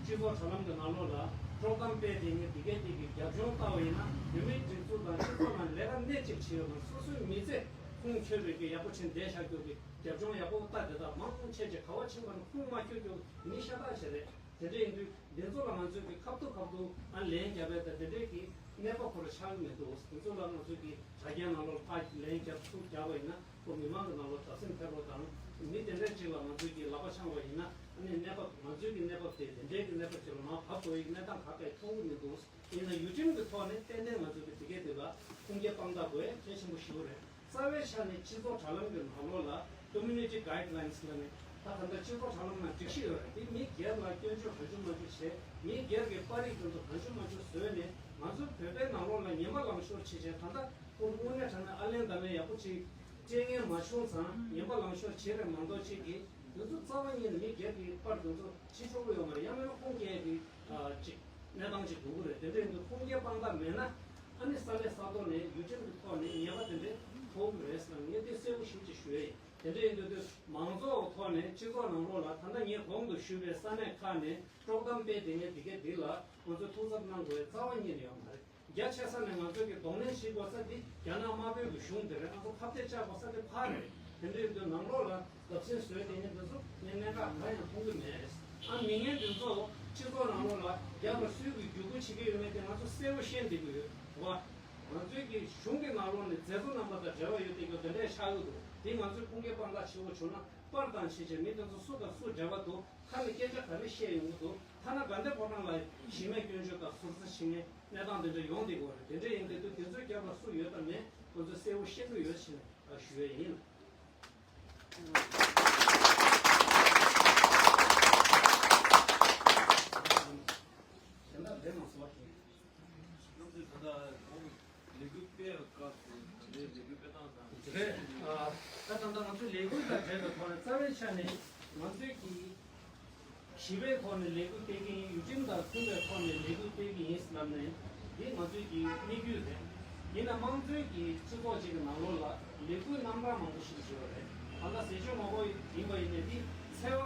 སྤྱི་ཚོགས་དྲ་ལམ་གྱི་ནང་ལོགས་ལ་དཀྲོག་གཏམ་སྤེལ་དེ་ངས་འདི་གས་དེ་གི་རྒྱབ་ལྗོངས་ལྟ་བ་ཡིན་ན་བོད་མིའི་སྒྲིག་འཛུགས་དང་སྤྱི་ཚོགས་ནང་ལས་ཀ་སྣེ་གཅིག་བྱེད་ཡོད་པ་སོ་སོའི་མི་ཚེ་ཁུངས་འཁྱོལ་བའི་གི་ཡག་པོ་བྱས་བསྡད་བཞག་རྒྱུ་གི་རྒྱབ་ལྗོངས་ཡག་པོ་ལྟ་དེ་དག་མང་ཆེ་ཆེ་ག་བ་ཕྱིན་པ་ནི་ཁུངས་མ་འཁྱོལ་རྒྱུ་མི་ཤ་སྟག་ཞིག་རེད། དེ་འདྲ་ཡིན་དུས་འདི་ཚོ་ལ་ང་ཚོས་ཀྱི་ཁ་ཐུག་ཁ་ཐུག་ཨ་ལན་རྒྱབ་པའི་ད་དེ་འདྲའི་གི་གནས་བབ་ཁོ་ར་ཆགས་ཀྱི་མི་འདུག་འདི་ཚོ་ལ་ང་ཚོས་ཀྱི་དྲ་རྒྱའི་ནང་ལོགས་ཕར་ལན་རྒྱབ་ཚུར་རྒྱབ་པ་ཡིན་ན་ཁོ་མི་མང་གི་ནང་ལོགས་བརྡབ་གསིག་འཕེལ་རོགས་དང་མི་དེ་འདྲའི་ཅིག་ལ་ང་ཚོས་ཀྱི་ལག་པ་འཆང་བ་ཡིན་ན་ཨ་ནི་གནས་བབ་ང་ཚོའི་གི་གནས་བབ་དེ་དེ་འདྲའི་གི་གནས་བབ་ཅིག་ལ་མར་བབས་འགྲོ་ཡི་གནས་སྟངས་ག་གེ་མཐོང་གི་མི་འདུག་ཡིན་ན་ཡུལ་ཁྲིམས་ཀྱི་ཐོག་ནས་ཏན་ཏན་ང་ཚོ་གི་དེ་གས་དེ་ལ་ཁུངས་སྐྱེལ་དཔང་རྟགས་དགོས་གལ་ཆེན་པོ་ཞིག་རེད། རྩ་བའི་ཆ་ནས་སྤྱི་ཚོགས་དྲ་ལམ་གྱི་ནང་ལོགས་ལ་Community Guidelines ལབ་ནས་ད་ད་ལྟ་སྤྱི་ཚོགས་དྲ་ལམ་ནང་སྒྲིག་གཞི་ཡོད་རེད། དེ་མི་སྒེར་ལ་སྐྱོན་བརྗོད་གང་བྱུང་མང་བྱུང་བྱས་མི་སྒེར་གྱི་པར་རིས་དེ་ཚོ་གང་བྱུང་མང་བྱུང་བཟོས་ནས་ང་ཚོ་བོད་པའི་ནང་ལོགས་ལ་ངན་པ་ལངས་ཤོར་བྱས་བྱས་ད་ལྟ་ཁོང་དངོས་གནས་དྲང་གནས་ཨ་ལན་ད་ལན་ཡག་པོ་ཅིག་སྤྲད་མཁན་མ་བྱུང་ཙང་ངན་པ་ལངས་ཤོར་བྱས་རེད་མ་གཏོགས་ཅིག་གིས་དེ་ཚོ་རྩ་བ་ཉིད་ནས་མི་སྒེར་གྱི་པར་དེ་ཚོ་བྱེད་ཆོག་གི་ཡོད་མ་རེད། ཡང་མིན་ན་ཁུངས་སྐྱེལ་གྱི་ཅིག་གནས་སྟངས་ཅིག་དགོས་ཀྱི་རེད། དེ་འདྲ་ཡིན་དུས་ཁུངས་སྐྱེལ་དཔང་རྟགས་མེད་ན་ཨ་ནི་ས་གནས་ས་ཐོག་ནས་ཡུལ་ཁྲིམས་ཀྱི་ཐོག་ནས་ཉེས་པ་དེ་འདྲ་ཕོག་གི་རེད་ཟེར་ན་ངས་དེ་གསལ་པོ་ཞེ་པོ་ཅིག་ཞུ་ཡ་ཡིན། དེ་འདྲ་ཡིན་དུས་དུས་མང་ཚོགས་ཐོག་ནས་སྤྱི་ཚོགས་ནང་ལོགས་ལ་ད་ལྟ་ངས་གོང་དུ་ཞུས་པའི་ས་གནས་ཁག་ནས་དཀྲོག་གཏམ་སྤེལ་དེ་ངས་འདི་གས་འདི་ལ་ང་ཚོས་ཐུགས་འཚབ་གནང་དགོས་ཡ་རྩ་བ་ཉིད་ནས་ཡོད་མ་རེད། རྒྱ་ཆེ་ས་ནས་ང་ཚོས་ཀྱི་གདོང་ལེན་བྱེད་དགོས་ས་འདི་རྒྱ་ནག་དམར་པོའི་གི་གཞུང་འདི་རེད། ང་ཚོ་ཁ་གཏད་བཅག་དགོས་ས་འདི་ཕར་རེད། དེ་འདྲ་ཡིན་དུས་ནང་ལོགས་ལ་རྒྱབ་སེམས་བཟོས་དེ་ནི་འདི་ཚོ་ངས་གནད་འགག་གང་ཡང་མཐོང་གི་མེད། ཨ་མི་ངན་འདི་ཚོ་སྤྱི་ཚོགས་ནང་ལོགས་ལ་རྒྱབ་ལ་སུས་ཀྱི་བརྒྱུད་སྐུལ་བྱེད་ཀྱི་ཡོད་མེད་དེ་ང་ཚོ་གསལ་པོ་ཤེས་བསྡད་ཀྱི་ཡོད་རེད་བ། ང་ཚོའི་གི་གཞུང་གི་ནང་ལོགས་ནས་མཛད་གཙོ་རྣམ་པ་དང་འབྲེལ་བ་ཡོད་བསྡད་ཀྱི་དེ་འདྲས་ཆགས་ཀྱི་འདུག་དེ་ང་ཚོའི་ཁུངས་སྐྱེལ་དཔང་རྟགས་བྱེད་དགོས་བྱུང་ན་པར་དང་བྱས་བྱས་མི་དེ་ཚོ་སུ་དང་སུ་འབྲེལ་བ་འདུག་ཁ་ནས་སྐད་ཆ་ག་རེ་བཤད་ཡོང་གི་འདུག་ཐ་ན་དགའ་ལྡན་ཕོ་བྲང་ལ་གཞི་མེད་སྐྱོན་བརྗོད་དང་ཟུར་ཟ་བྱེད་མཁན་གནས་སྟངས་དེ་འདྲ་ཡོང་བསྡད་ཀྱི་ཡོད་རེད། དེ་འདྲ་ཡིན་དུས་དེ་ཚོའི་རྒྱབ་ལ་སུ་ཡོད་དང་མེད་ཁོ་ཚོས་གསལ་པོ་ཤེས་ཀྱི་ཡོད་ཕྱིན་ཞུ་ཡས་ཡིན། གཞན་དག་རེད་མ་སོང་བ་དེ། ལས་འགུལ་སྤེལ་བའི་སྐབས་སུ་ད་ལྟའི་ལས་འགུལ་སྤེལ་སྟངས་དང་། རེད། ཨ། ད་ད་ལྟ་ང་ཚོའི་ལས་འགུལ་དང་འབྲེལ་བའི་ཐོག་ནས་རྩ་བའི་ཆ་ནས་ང་ཚོས་ཀྱི་ཞི་བའི་ཐོག་ནས་ལས་འགུལ་སྤེལ་གྱི་ཡིན། ཡུལ་ཁྲིམས་དང་མཐུན་པའི་ཐོག་ནས་ལས་འགུལ་སྤེལ་གྱི་ཡིན་ལབ་ནས་འདི་ང་ཚོའི་ཀྱི་དམིགས་ཡུལ་རེད། ཡིན་ན་དམངས་གཙོའི་ཀྱི་སྤྱི་ཚོགས་ཅིག་གི་ནང་ལོགས་ལ་ལས་འགུལ་རྣམ་གྲངས་མང་པོ་ཞིག་བྱེད་པ་རེད། ད་ལྟ་ཟས་སྤྱོད་མང་པོ་ཡིན་པ་ཡིན་ནའི་འདི་འཚེ་བ་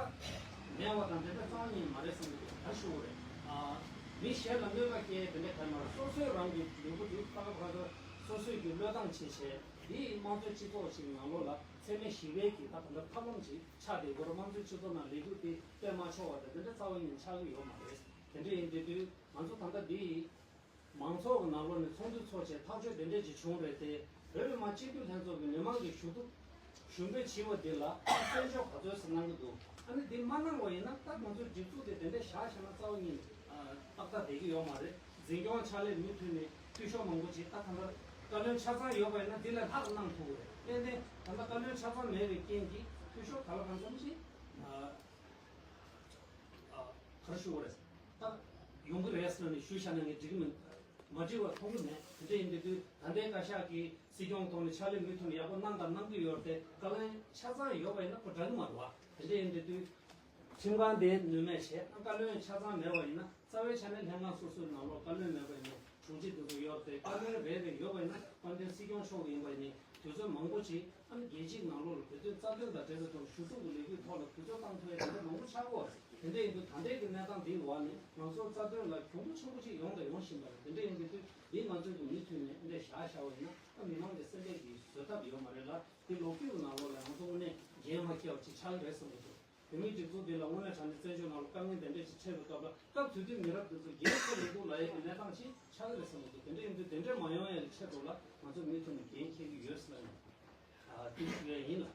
མེད་པ་དང་དེ་འདྲ་རྩ་བ་ཉིད་མ་རེད་བསམ་གྱི་འདུག་ག་རེ་ཞུ་དགོས་རེད། ཨ། མི་གཞན་ལ་གནོད་པ་སྐྱེལ་དེ་འདྲ་ག་རེ་མ་རེད། སོ་སོས་རང་གི་ལུས་པོ་འདི་ཕ་ག་ཕ་ག་སོ་སོས་ཀྱི་བློས་བཏང་བྱས་བྱས་འདི་དམངས་གཙོའི་སྤྱི་ཚོགས་ཤིག་ནང་ལོགས་ལ་འཚེ་མེད་ཞི་བའི་གི་ད་ད་ལྟ་ཐབས་ལམ་ཅིག་ཆགས་བསྡད་ཡོད་རེད། དམངས་གཙོའི་སྤྱི་ཚོགས་ནང་ལས་འགུལ་དེ་སྤེལ་མ་ཆོག་པ་དང་དེ་འདྲ་རྩ་བ་ཉིད་ཆགས་ཀྱི་ཡོད་མ་རེད། དེ་འདྲ་ཡིན་དུས་དུས་ང་ཚོ་ད་ལྟ་འདི་མང་ཚོགས་ཀྱི་ནང་ལོགས་ནས་ཚོགས་འདུ་ཚོགས་བྱས་ཐག་གཅོད་དེ་འདྲས་ཅིག་བྱུང་རེད་དེ། བོད་མི་མང་སྤྱི་འཐུས་ལྷན་ཚོགས་ཀྱི་མི་མང་གི་ཞུ་གཏུག་ཞུ་འབོད་བྱས་པ་འདི་ལ་བཙན་བྱོལ་ག་ཚོད་ཟེར་གནང་གི་འདུག་ཨ་ནི་འདི་མ་གནང་བ་ཡིན་ན་ད་ང་ཚོའི་སྒྲིག་འཛུགས་དེ་དེ་འདྲས་བཞག་བཞག་ན་རྩ་བ་ཉིད་ནས་ཏག་ཏག་བསྡད་ཀྱི་ཡོད་མ་རེད། འཛིན་སྐྱོང་ཕྱག་ལས་མུ་མཐུད་ནས་འཐུས་ཤོར་མང་པོ་ཅིག་ད་གང་ལྟར་བཀའ་བློན་ཆ་ཚང་ཡོད་པ་ཡིན་ན་འདི་ལས་ལྷག་གནང་ཐུབ་ཀྱི་རེད། ཏན་ཏན་ད་ལྟ་བཀའ་བློན་ཆ་ཚང་མེད་པའི་རྐྱེན་གྱིས་འཐུས་ཤོར་ག་ལ་གང་འཚམ་ཅིག་ཨ། ཨ། ག་རེ་ཞུ་དགོས་རེད། ད་ཡོང་གི་རེད་ཟེར་ནས་ཞུས་བཞག་ན་ངས་འགྲིག་གི་མིན། མ་འགྲིག་པ་མཐོང་གི་མེད། དེ་འདྲ་ཡིན་དུས་དུས་ད་ལྟའི་བཀའ་ཤག་གིས་སྲིད་སྐྱོང་ཐོག་ནས་ཕྱག་ལས་མུ་མཐུད་ནས་ཡག་པོ་གནང་དང་གནང་གི་ཡོད་རེད་དེ། བཀའ་བློན་ཆ་ཚང་ཡོད་པ་ཡིན་ན་ཁོ་དྲག་གི་མ་རེད་བ། དེ་འདྲ་ཡིན་དུས་དུས་ ཁྲིམས་ཁང་དེ་ནུས་མེད་བྱས། བཀའ་བློན་ཆ་ཚང་མེད་པ་ཡིན་ན། རྩ་བའི་ཆ་ནས་ལྷན་ཁང་སོ་སོའི་ནང་ལོགས་བཀའ་བློན་མེད་པ་ཡིན་ན། དྲུང་ཆེ་དེ་ཚོ་ཡོད་དེ། བཀའ་བློན་རེ་རེ་ཡོད་པ་ཡིན་ན། དཔལ་ལྡན་སྲིད་སྐྱོང་མཆོག་ཡིན་པ་ཡིན་ན། དུས་ཚོད་མང་པོ་ཅིག་ཨ་ནི་རྒྱལ་སྤྱིའི་ནང་ལོགས་ལ་དུས་ཚོད་རྩ་དོན་དང་འབྲེལ་བའི་ཐོག་ཞུ་གཏུག་གི་ལས་འགུལ་ཐོག་ལ་དུས་ཚོད་བཏང་ཐུབ་ཡ་དེ་འདྲ་མང་པོ་ཆགས་ཀྱི་ཡོད་རེད། དེ་འདྲ་ཡིན་དུས་ད་ལྟའི་གི་གནས་སྟངས་འདིའི་འོག་ནས་ང་ཚོ་རྩ་དོན་ལ་གྱོང་པོ་ཆེན་པོ་ཅིག་ཡོང་དང་ཡོང་བཞིན་པ་རེད། དེ་འདྲ་ཡིན་དུས་འདི་ང་ཚོ་གི་མུ་མཐུད་ནས་འདི་འདྲ་བཞག་བཞག་པ་ཡིན་ན། ཨ་མི་མང་གི་སེམས་པའི་གི་བཟོད་ཐབས་ཡོད་མ་རེད་ལ། དེ་ལོ་རྒྱུས་ནང་ལོགས་ལ་ང་ཚོ་དངོས་གནས་འགན་མ་འཁྱེར་བ་ཅིག་ཆགས་ཀྱི་རེད་བསམ་གྱི་འདུག་བོད་མིའི་སྒྲིག་འཛུགས་འདི་ལ་དངོས་གནས་དྲང་གནས་བཙན་བྱོལ་ནང་ལ་དཀའ་ངལ་དེ་འདྲས་ཅིག་འཕྲད་པའི་སྐབས་ལ། སྐབས་དེ་དུས་མི་རབས་དེ་ཚོ་འགན་འཁྱེར་མི་འདུག་ལབ་ཡས་ཀྱི་གནས་སྟངས་ཅིག་ཆགས་ཀྱི་རེད་བསམ་གྱི་འདུག་དེ་འདྲ་ཡིན་དུས་དེ་འདྲས་མ་ཡོང་ཡས་ཀྱི་ཆེད་དུ་ལ་ང་ཚོ་མུ་མཐུད་ནས་འགན་འཁྱེར་གྱི་ཡོད་ཟེར་ནས་ཨ་དེ་ཞུ་ཡས་ཡིན་ལ།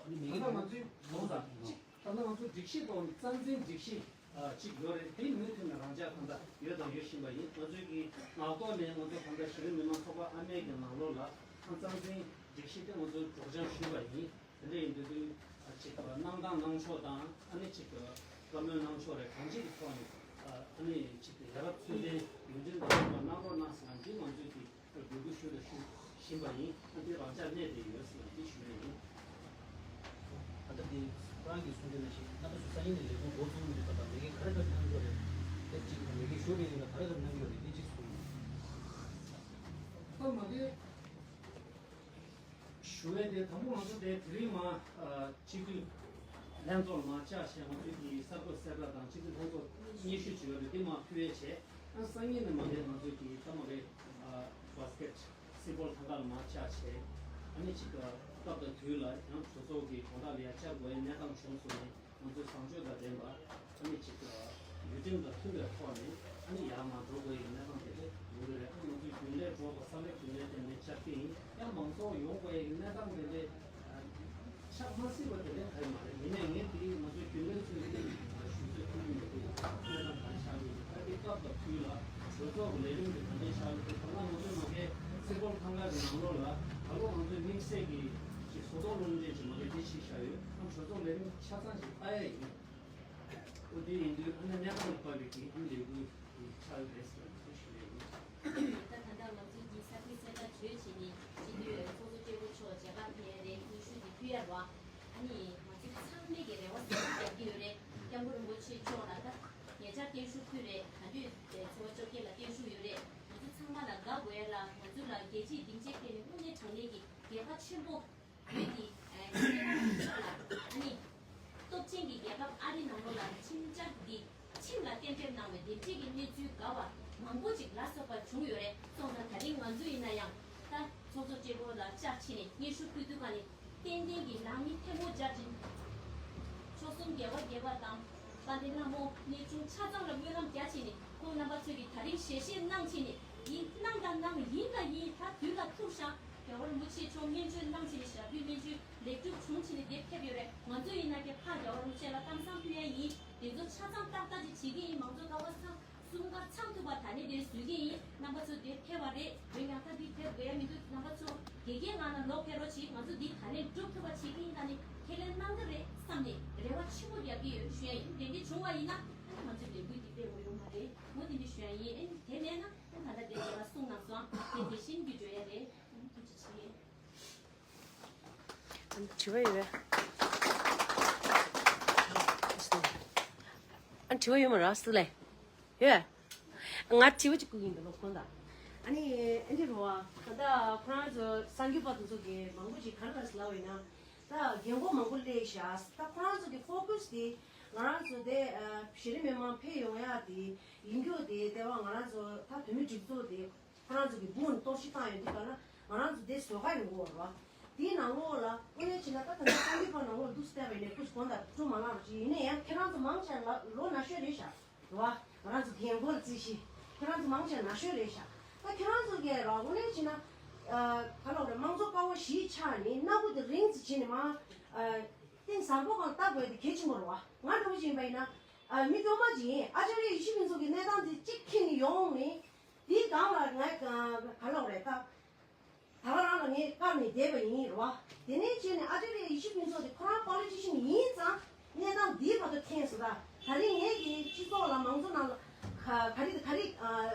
ད་ལྟ་ང་ཚོའི་ལོ་ཟླ་ད་ལྟ་ང་ཚོ་སྒྲིག་གཞི་ཐོག་ནས་རྩ་འཛིན་སྒྲིག་གཞི་ཨ་གཅིག་ཡོད་རེད། དེ་མུ་མཐུད་ནས་རང་འཇགས་ད་ལྟ་ཡོད་དང་ཡོད་བཞིན་པ་ཡིན། ང་ཚོའི་གི་ངག་ཐོག་ནས་ང་ཚོ་ད་ལྟ་གཞི་རིམ་མི་མང་ཚོགས་པ་ཨ་མའི་གི་ནང་ལོགས་ལ་རྩ་འཛིན་སྒྲིག་གཞི་དེ་ང་ཚོ་སྒྲོག་སྦྱང་ཞུས་པ་ཡིན། དེ་འདྲ་ཡིན་དུས་དུས་ཨ་གཅིག་གནང་སྟངས་གནང་ཕྱོགས་དང་། ཨ་ནི་གཅིག་བཀའ་མོལ་གནང་ཕྱོགས་རེ་གང་ཅིའི་ཐོག་ནས་ཨ་ནི་གཅིག་ཡ་རབས་ཚུལ་ལྡན་ཡོངས་འཛིན་དང་གནང་རོགས་གནང་ཟེར་ན། འདི་ང་ཚོས་ཀྱི་འབོད་སྐུལ་ཞུ་དང་ཞུ་བཞིན་པ་ཡིན། ཨ་འདི་རང་འཇགས་གནས་བསྡད་ཡོད་ཟེར་ན་འདི་ཞུ་ཡས་ཡིན། ད་ལྟ་འདི་ཁོ་རང་གིས་གསུང་རྒྱུ་ནང་བཞིན་རྣམ་པ་ཚོ་སང་ཉིན་ནས་ལས་ཁུངས་འགོ་བཙུགས་མི་འདུག་ད་ལྟ་ལས་ཀ་ག་རེ་ག་རེ་གནང་གི་ཡོད་རེད། དེ་གཅིག་ལས་ཀའི་ཞུ་བའི་ཡིན་ན་ག་རེ་ག་རེ་གནང་གི་ཡོད་རེད། འདི་གཅིག་གསུངས། ད་མ་གི་ཞུ་བའི་དེ་དང་པོ་ང་ཚོ་དེ་དེ་རིང་མ་ཨ་སྤྱི་འཐུས་ལྷན་ཚོགས་མ་བཅར་ཞེས་ང་ཚོའི་གི་གསར་འགོད་གསལ་བསྒྲགས་དང་སྤྱི་འཐུས་ལྷན་ཚོགས་སྙན་ཞུ་བྱས་ཡོད་རེད། དེ་མ་ཕུལ་བའི་ཆེད། ཨ་སང་ཉིན་ནས་མ་གི་ང་ཚོའི་གི་ད་མ་གི་ཨ་བྷ་སི་ཀེཊ་སི་པོལ་ཐང་ག་ལ་མ་བཅར་བྱས། ཨ་ནི་གཅིག་སྐབས་དང་དུས་ལ་ཡང་གྲོས་ཚོགས་ཀྱི་དགོང་དག་ལ་ཡང་བཅར་དགོས་ཡའི་གནས་སྟངས་བྱུང་སོང་ནས། ང་ཚོའི་བཟང་སྤྱོད་དང་ལྡན་པ། ཨ་ནི་གཅིག་ཡུལ་ཁྲིམས་དང་མཐུན་པའི་ཐོག་ནས་ཨ་ནི་ཡར་མར་འགྲོ་དགོས་ཡའི་གནས་སྟངས་དེ་འདྲ་ཡོང་གི་རེད། ཨ་ནི་ང་ཚོའི་རྒྱུན་ལས་འགྲོ་དགོས། ས་གནས་རྒྱུན་ལས་དེ་འདྲ་བཅར་གྱི་ཡིན། ཡང་མང་ཚོགས་ཡོང་དགོས་ཡའི་གནས་སྟངས་དེ་འདྲ་ཆགས་མ་སྲིད་པ་དེ་འདྲ་ག་ཡི་མ་རེད། ཡིན་ནའི་ངས་དེ་ང་ཚོའི་རྒྱུན་ལས་ཚོས་དེ་ཞུ་ཚོད་ཐུབ་ཀྱི་མི་འདུག་གནས་སྟངས་ག་རེ་ཆགས་ཀྱི་ཡོད། ད་དེ་སྐབས་དང་དུས་ལ་གྲོས་ཚོགས་ཀྱི་ལས་རིམ་དེ་ག་འདྲ་ཆགས་ཀྱི་འདུག་ད་ང་ཚོའི་མ་གི་སི་པོལ་ཐང་ག་གི་ནང་ལོགས་ལ་ད་ལོ་ང་ཚོའི་དམིགས་བསལ་གྱི་ཅིག་བཟོ་ལྟ་སློབ་ཚན་ཅིག་མ་གི་དེ་ཞིག་བཞག་ཡོད། ཨ་གྲོས་ཚོགས་ལས་རིམ་ཆ་ཚང་ཞིག་ལྟ་ཡ་ཡིན། འོ་དེ་ཡིན་དུས་ཨ་ནི་གནས་སྟངས་ལ་དཔག་པའི་གི་ཨ་ནི་ལས་འགུལ་དེ་ཆགས་ཡོད་རེད་ཟེར་བ་དེ་ཞུ་ཡ་ཡིན། ད་ད་ལྟ་ང་ཚོའི་གི་ས་ཁུལ་གསལ་བསྒྲགས་བྱོས་བྱས་ནས་སྤྱི་འཐུས་ཚོགས་གཙོ་སྤྲེལ་པོ་མཆོག་མཇལ་ཁ་ཕེབས་རེད། སྙན་ཞུ་དེ་ཕུལ་ཡ་རེད་བ། ཨ་ནི་ང་ཚོ་ཚང་མས་ཀྱི་རེ་བ་ཟབ་རྒྱག་གི་ཡོད་རེད། སྐྱབས་མགོན་རིན་པོ་ཆེ་མཆོག་ལ་ད་ཉེ་ཆར་བརྟན་བཞུགས་ཕུལ་རེད། ད་དུས་ཚེས་པ་བཅོ་བརྒྱད་ལ་བརྟན་བཞུགས་ཡོད་རེད། ང་ཚོ་ཚང་མ་ལ་དགའ་དགོས་ཡ་ལ། ང་ཚོ་ལ་རྒྱལ་སྤྱིའི་སྡིངས་ཆའི་ཐད་ནས་དངོས་གནས་དྲང་གནས་ཀྱི་རྒྱལ་ཁ་ཆེན་པོ། བོད་ཀྱི་ཨ་ནི་སྤྱི་ནོར་གོང་ས་མཆོག་ལ་ཨ་ནི་སྟོབས་ཆེན་གྱི་རྒྱལ་ཁབ་ཨ་རི་ནང་ལོགས་ལ་ཁྲིམས་འཆར་འདི་ཁྲིམས་ལ་གཏན་འབེབས་གནང་བའི་འདེམས་སྒྲིག་གི་གནས་ཚུལ་དགའ་བ་མང་པོ་ཅིག་ལ་སོགས་པ་བྱུང་ཡོད་རེད། སོང་ཙང་ད་རིང་ང་ཚོ་ཡིན་ན་ཡང་ད་ཚོགས་གཙོ་སྤྲེལ་པོ་ལ་བཅར་ཕྱིན་ནས་སྙན་ཞུ་ཕུལ་དུས་ག་ནས་ཏན་ཏན་གྱི་ལག་གཉིས་ཐལ་མོ་སྦྱར་བྱས། མཆོག་གསུམ་རྒྱལ་བ་དགྱེས་པ་དང་། དཔལ་ལྡན་ལྷ་མོ་གནས་ཆུང་ཆ་ཚང་ལ་སྨོན་ལམ་རྒྱག་བྱས་ནས་ཁོང་རྣམ་པ་ཚོས་ཀྱིས་ད་རིང་ཞལ་བཞེས་གནང་བྱས་ནས་ཡིན་གནང་དང་གནང་ཡིན་དང་ཡིན། ད་དུས་ལ་ཐུག་ཤག་རྒྱལ་བ་རིན་པོ་ཆེ་མཆོག་སྨན་བཅོས་གནང་བྱས་ནས་ཞབས་པུས་སྨན་བཅོས་ལེགས་གྲུབ་བྱུང་བྱས་ནས་འདིར་ཕེབས་ཡོད་རེད། ང་ཚོ་ཡིན་ན་ཀྱང་ཕ་རྒྱལ་བ་རིན་པོ་ཆེ་ལ་གཏམ་བཟང་ཕུལ་ཡ་ཡིན། དེ་ཚོ་ཆ་ཚང་ཏག་ཏག་ཅིག་བྱེད་ཀྱི་ཡིན། མང་གཙོ་ཀ་བ་ཚང་གསུམ་ཀ་ཚང་ཐུབ་པ་ད་ནས་དེ་བཟོ་གི་ཡིན། རྣམ་པ་ཚོ་དེ་ཕེབས་པ་རེད། འོན་ཀྱང་ད་འདི་ཕེབས་དགོས་ཡ་མི་འདུག་རྣམ་པ་ཚོ་དགེ་རྒན་ལགས་ན་ལོག་ཕེབས་རོགས་བྱེད། ང་ཚོ་འདི་ད་ནས་འགྲུབ་ཐུབ་པ་བྱེད་ཀྱི་ཡིན། ད་ནི་ཁས་ལེན་གནང་གི་རེད་བསམ་ནས་རེ་བ་ཆེན་པོ་རྒྱག་གི་ཡོད་ཞུ་ཡ་ཡིན། དེ་འདྲ་བྱུང་བ་ཡིན་ན་ཨ་ནི་ང་ཚོའི་ལས་འགུལ་འདི་སྤེལ་དགོས་ཡོད་མ་རེད། འོ་དེ་འདྲ་ཞུ་ཡ་ཡིན། ཨ་ནི་དེ་མེད་ན་ཨ་ད་ལྟ་དེ་རེ་བ་གསུངས་གནང་སོང་། དེ་དེ་བཞིན་གྱི་བརྗོད་ཡ་རེད། ཨ་ནི་ཐུགས་རྗེ་ཆེ། དྲི་བ་ཡོད། ཨ་དྲི་བ་ཡོད་མ་རེད། སུ་ལས། ཡོད། ང་དྲི་བ་གཅིག་བསྐུར་གྱི་ཡིན། ད་ལོ་ཁོང་དང་། ཨ་ནི་ཨེ་འདྲ་རེད་བ། ད་ལྟ་ཁོ་རང་ཚོ་གསར་འགོད་པ་དེ་ཚོ་གིས་མང་པོ་ཅིག་ག་རེ་ལབ་ཡོད་ན། ད་རྒན་གོག་མང་པོ་སླེབས་ཤག་ད་ཁོ་རང་ཚོ་གི་ཕོ་ཀུ་སི་དེ་ང་རང་ཚོ་དེ་ཨ་གཞི་རིམ་མི་མང་ཕེབས་ཡོང་ཡ་དེ་ཡིན་རྒྱུ་དེ། དེ་བ་ང་རང་ཚོ་ད་བོད་མི་སྒྲིག་འཛུགས་དེ་ཁོ་རང་ཚོ་གི་འབུ་གཏོར་བཤིག་བཏང་ཡོད་དུས་ག་ལ་ང་རང་ཚོ་དེ་བཟོ་ག་ཡོང་གི་ཡོད་རེད་བ། དེའི་ནང་ལོགས་ལ་དངོས་གནས་བྱས་ན་ད་ད་ལྟ་གསར་འགོད་པ་ནང་ལོགས་འདུག་སེ་བལྟས་པ་ཡིན་ན་སྐུ་མཁྱེན་དགོངས་དག་སྤྲོ་མ་ལངས་རོགས་གྱིས། ཡིན་ན་ཡང་ཁྱེད་རང་ཚོ་མང་ཆེ་ལ་ལོ་ན་ཤོས་རེད་ཤག་རེད་བ། ང་རང་ཚོ་རྒན་གོག་ལ་རྩིས་གཞི་ཁྱེད་རང་ཚོ་མང་ཆེ་ན་ཤོས་རེད་ཤག་ད་ཁྱེད་རང་ཚོ་གས་ར་དངོས་གནས་བྱས་ན་ཨ་ག་ལབ་རེད། དམངས་གཙོ་ཀ་བ་བཞིའི་ཆ་ནས་སྣ་ཁུག་དེ་རིང་ཙམ་བྱས་ནས་མ་ཨ་གཏིང་ཟབ་པོ་གང་ལྟ་དགོས་དེ་གལ་ཆེན་པོ་རེད་བ། ང་འདྲ་བོ་ཅིག་ཡིན་པ་ཡིན་ན་ཨ་མི་སྟོང་པ་ཅིག་ཡིན། ཨ་ཅཱརྱ་ཡེ་ཤེས་ཕུན་ཚོགས་ཀྱི་གནས་སྟངས་དེ་གཅིག་མཁྱེན་ནས་ཡོང་ནས་དེའི་སྒང་ལ་ང་ག་ལབ་རེད། ད་ད་ག་རང་ལ་ངས་བཀར་ནས་བསྡད་པ་ཡིན་རེད་བ། དེ་ནས་བྱས་ནས་ཨ་ཅཱརྱ་ཡེ་ཤེས་ཕུན་ཚོགས་དེ་ཁོ་རང་པོ་ལི་ཊི་ཤན་ཡིན་ཙང་གནས་སྟངས་འདིའི་བར་དུ་འཐེན་སོང་། ད་ད་རིང་ངས་ཀྱི་སྤྱི་ཚོགས་ལ་མང་ཚོགས་ནང་ལ་ག་ག་རེ་ག་རེ་ག་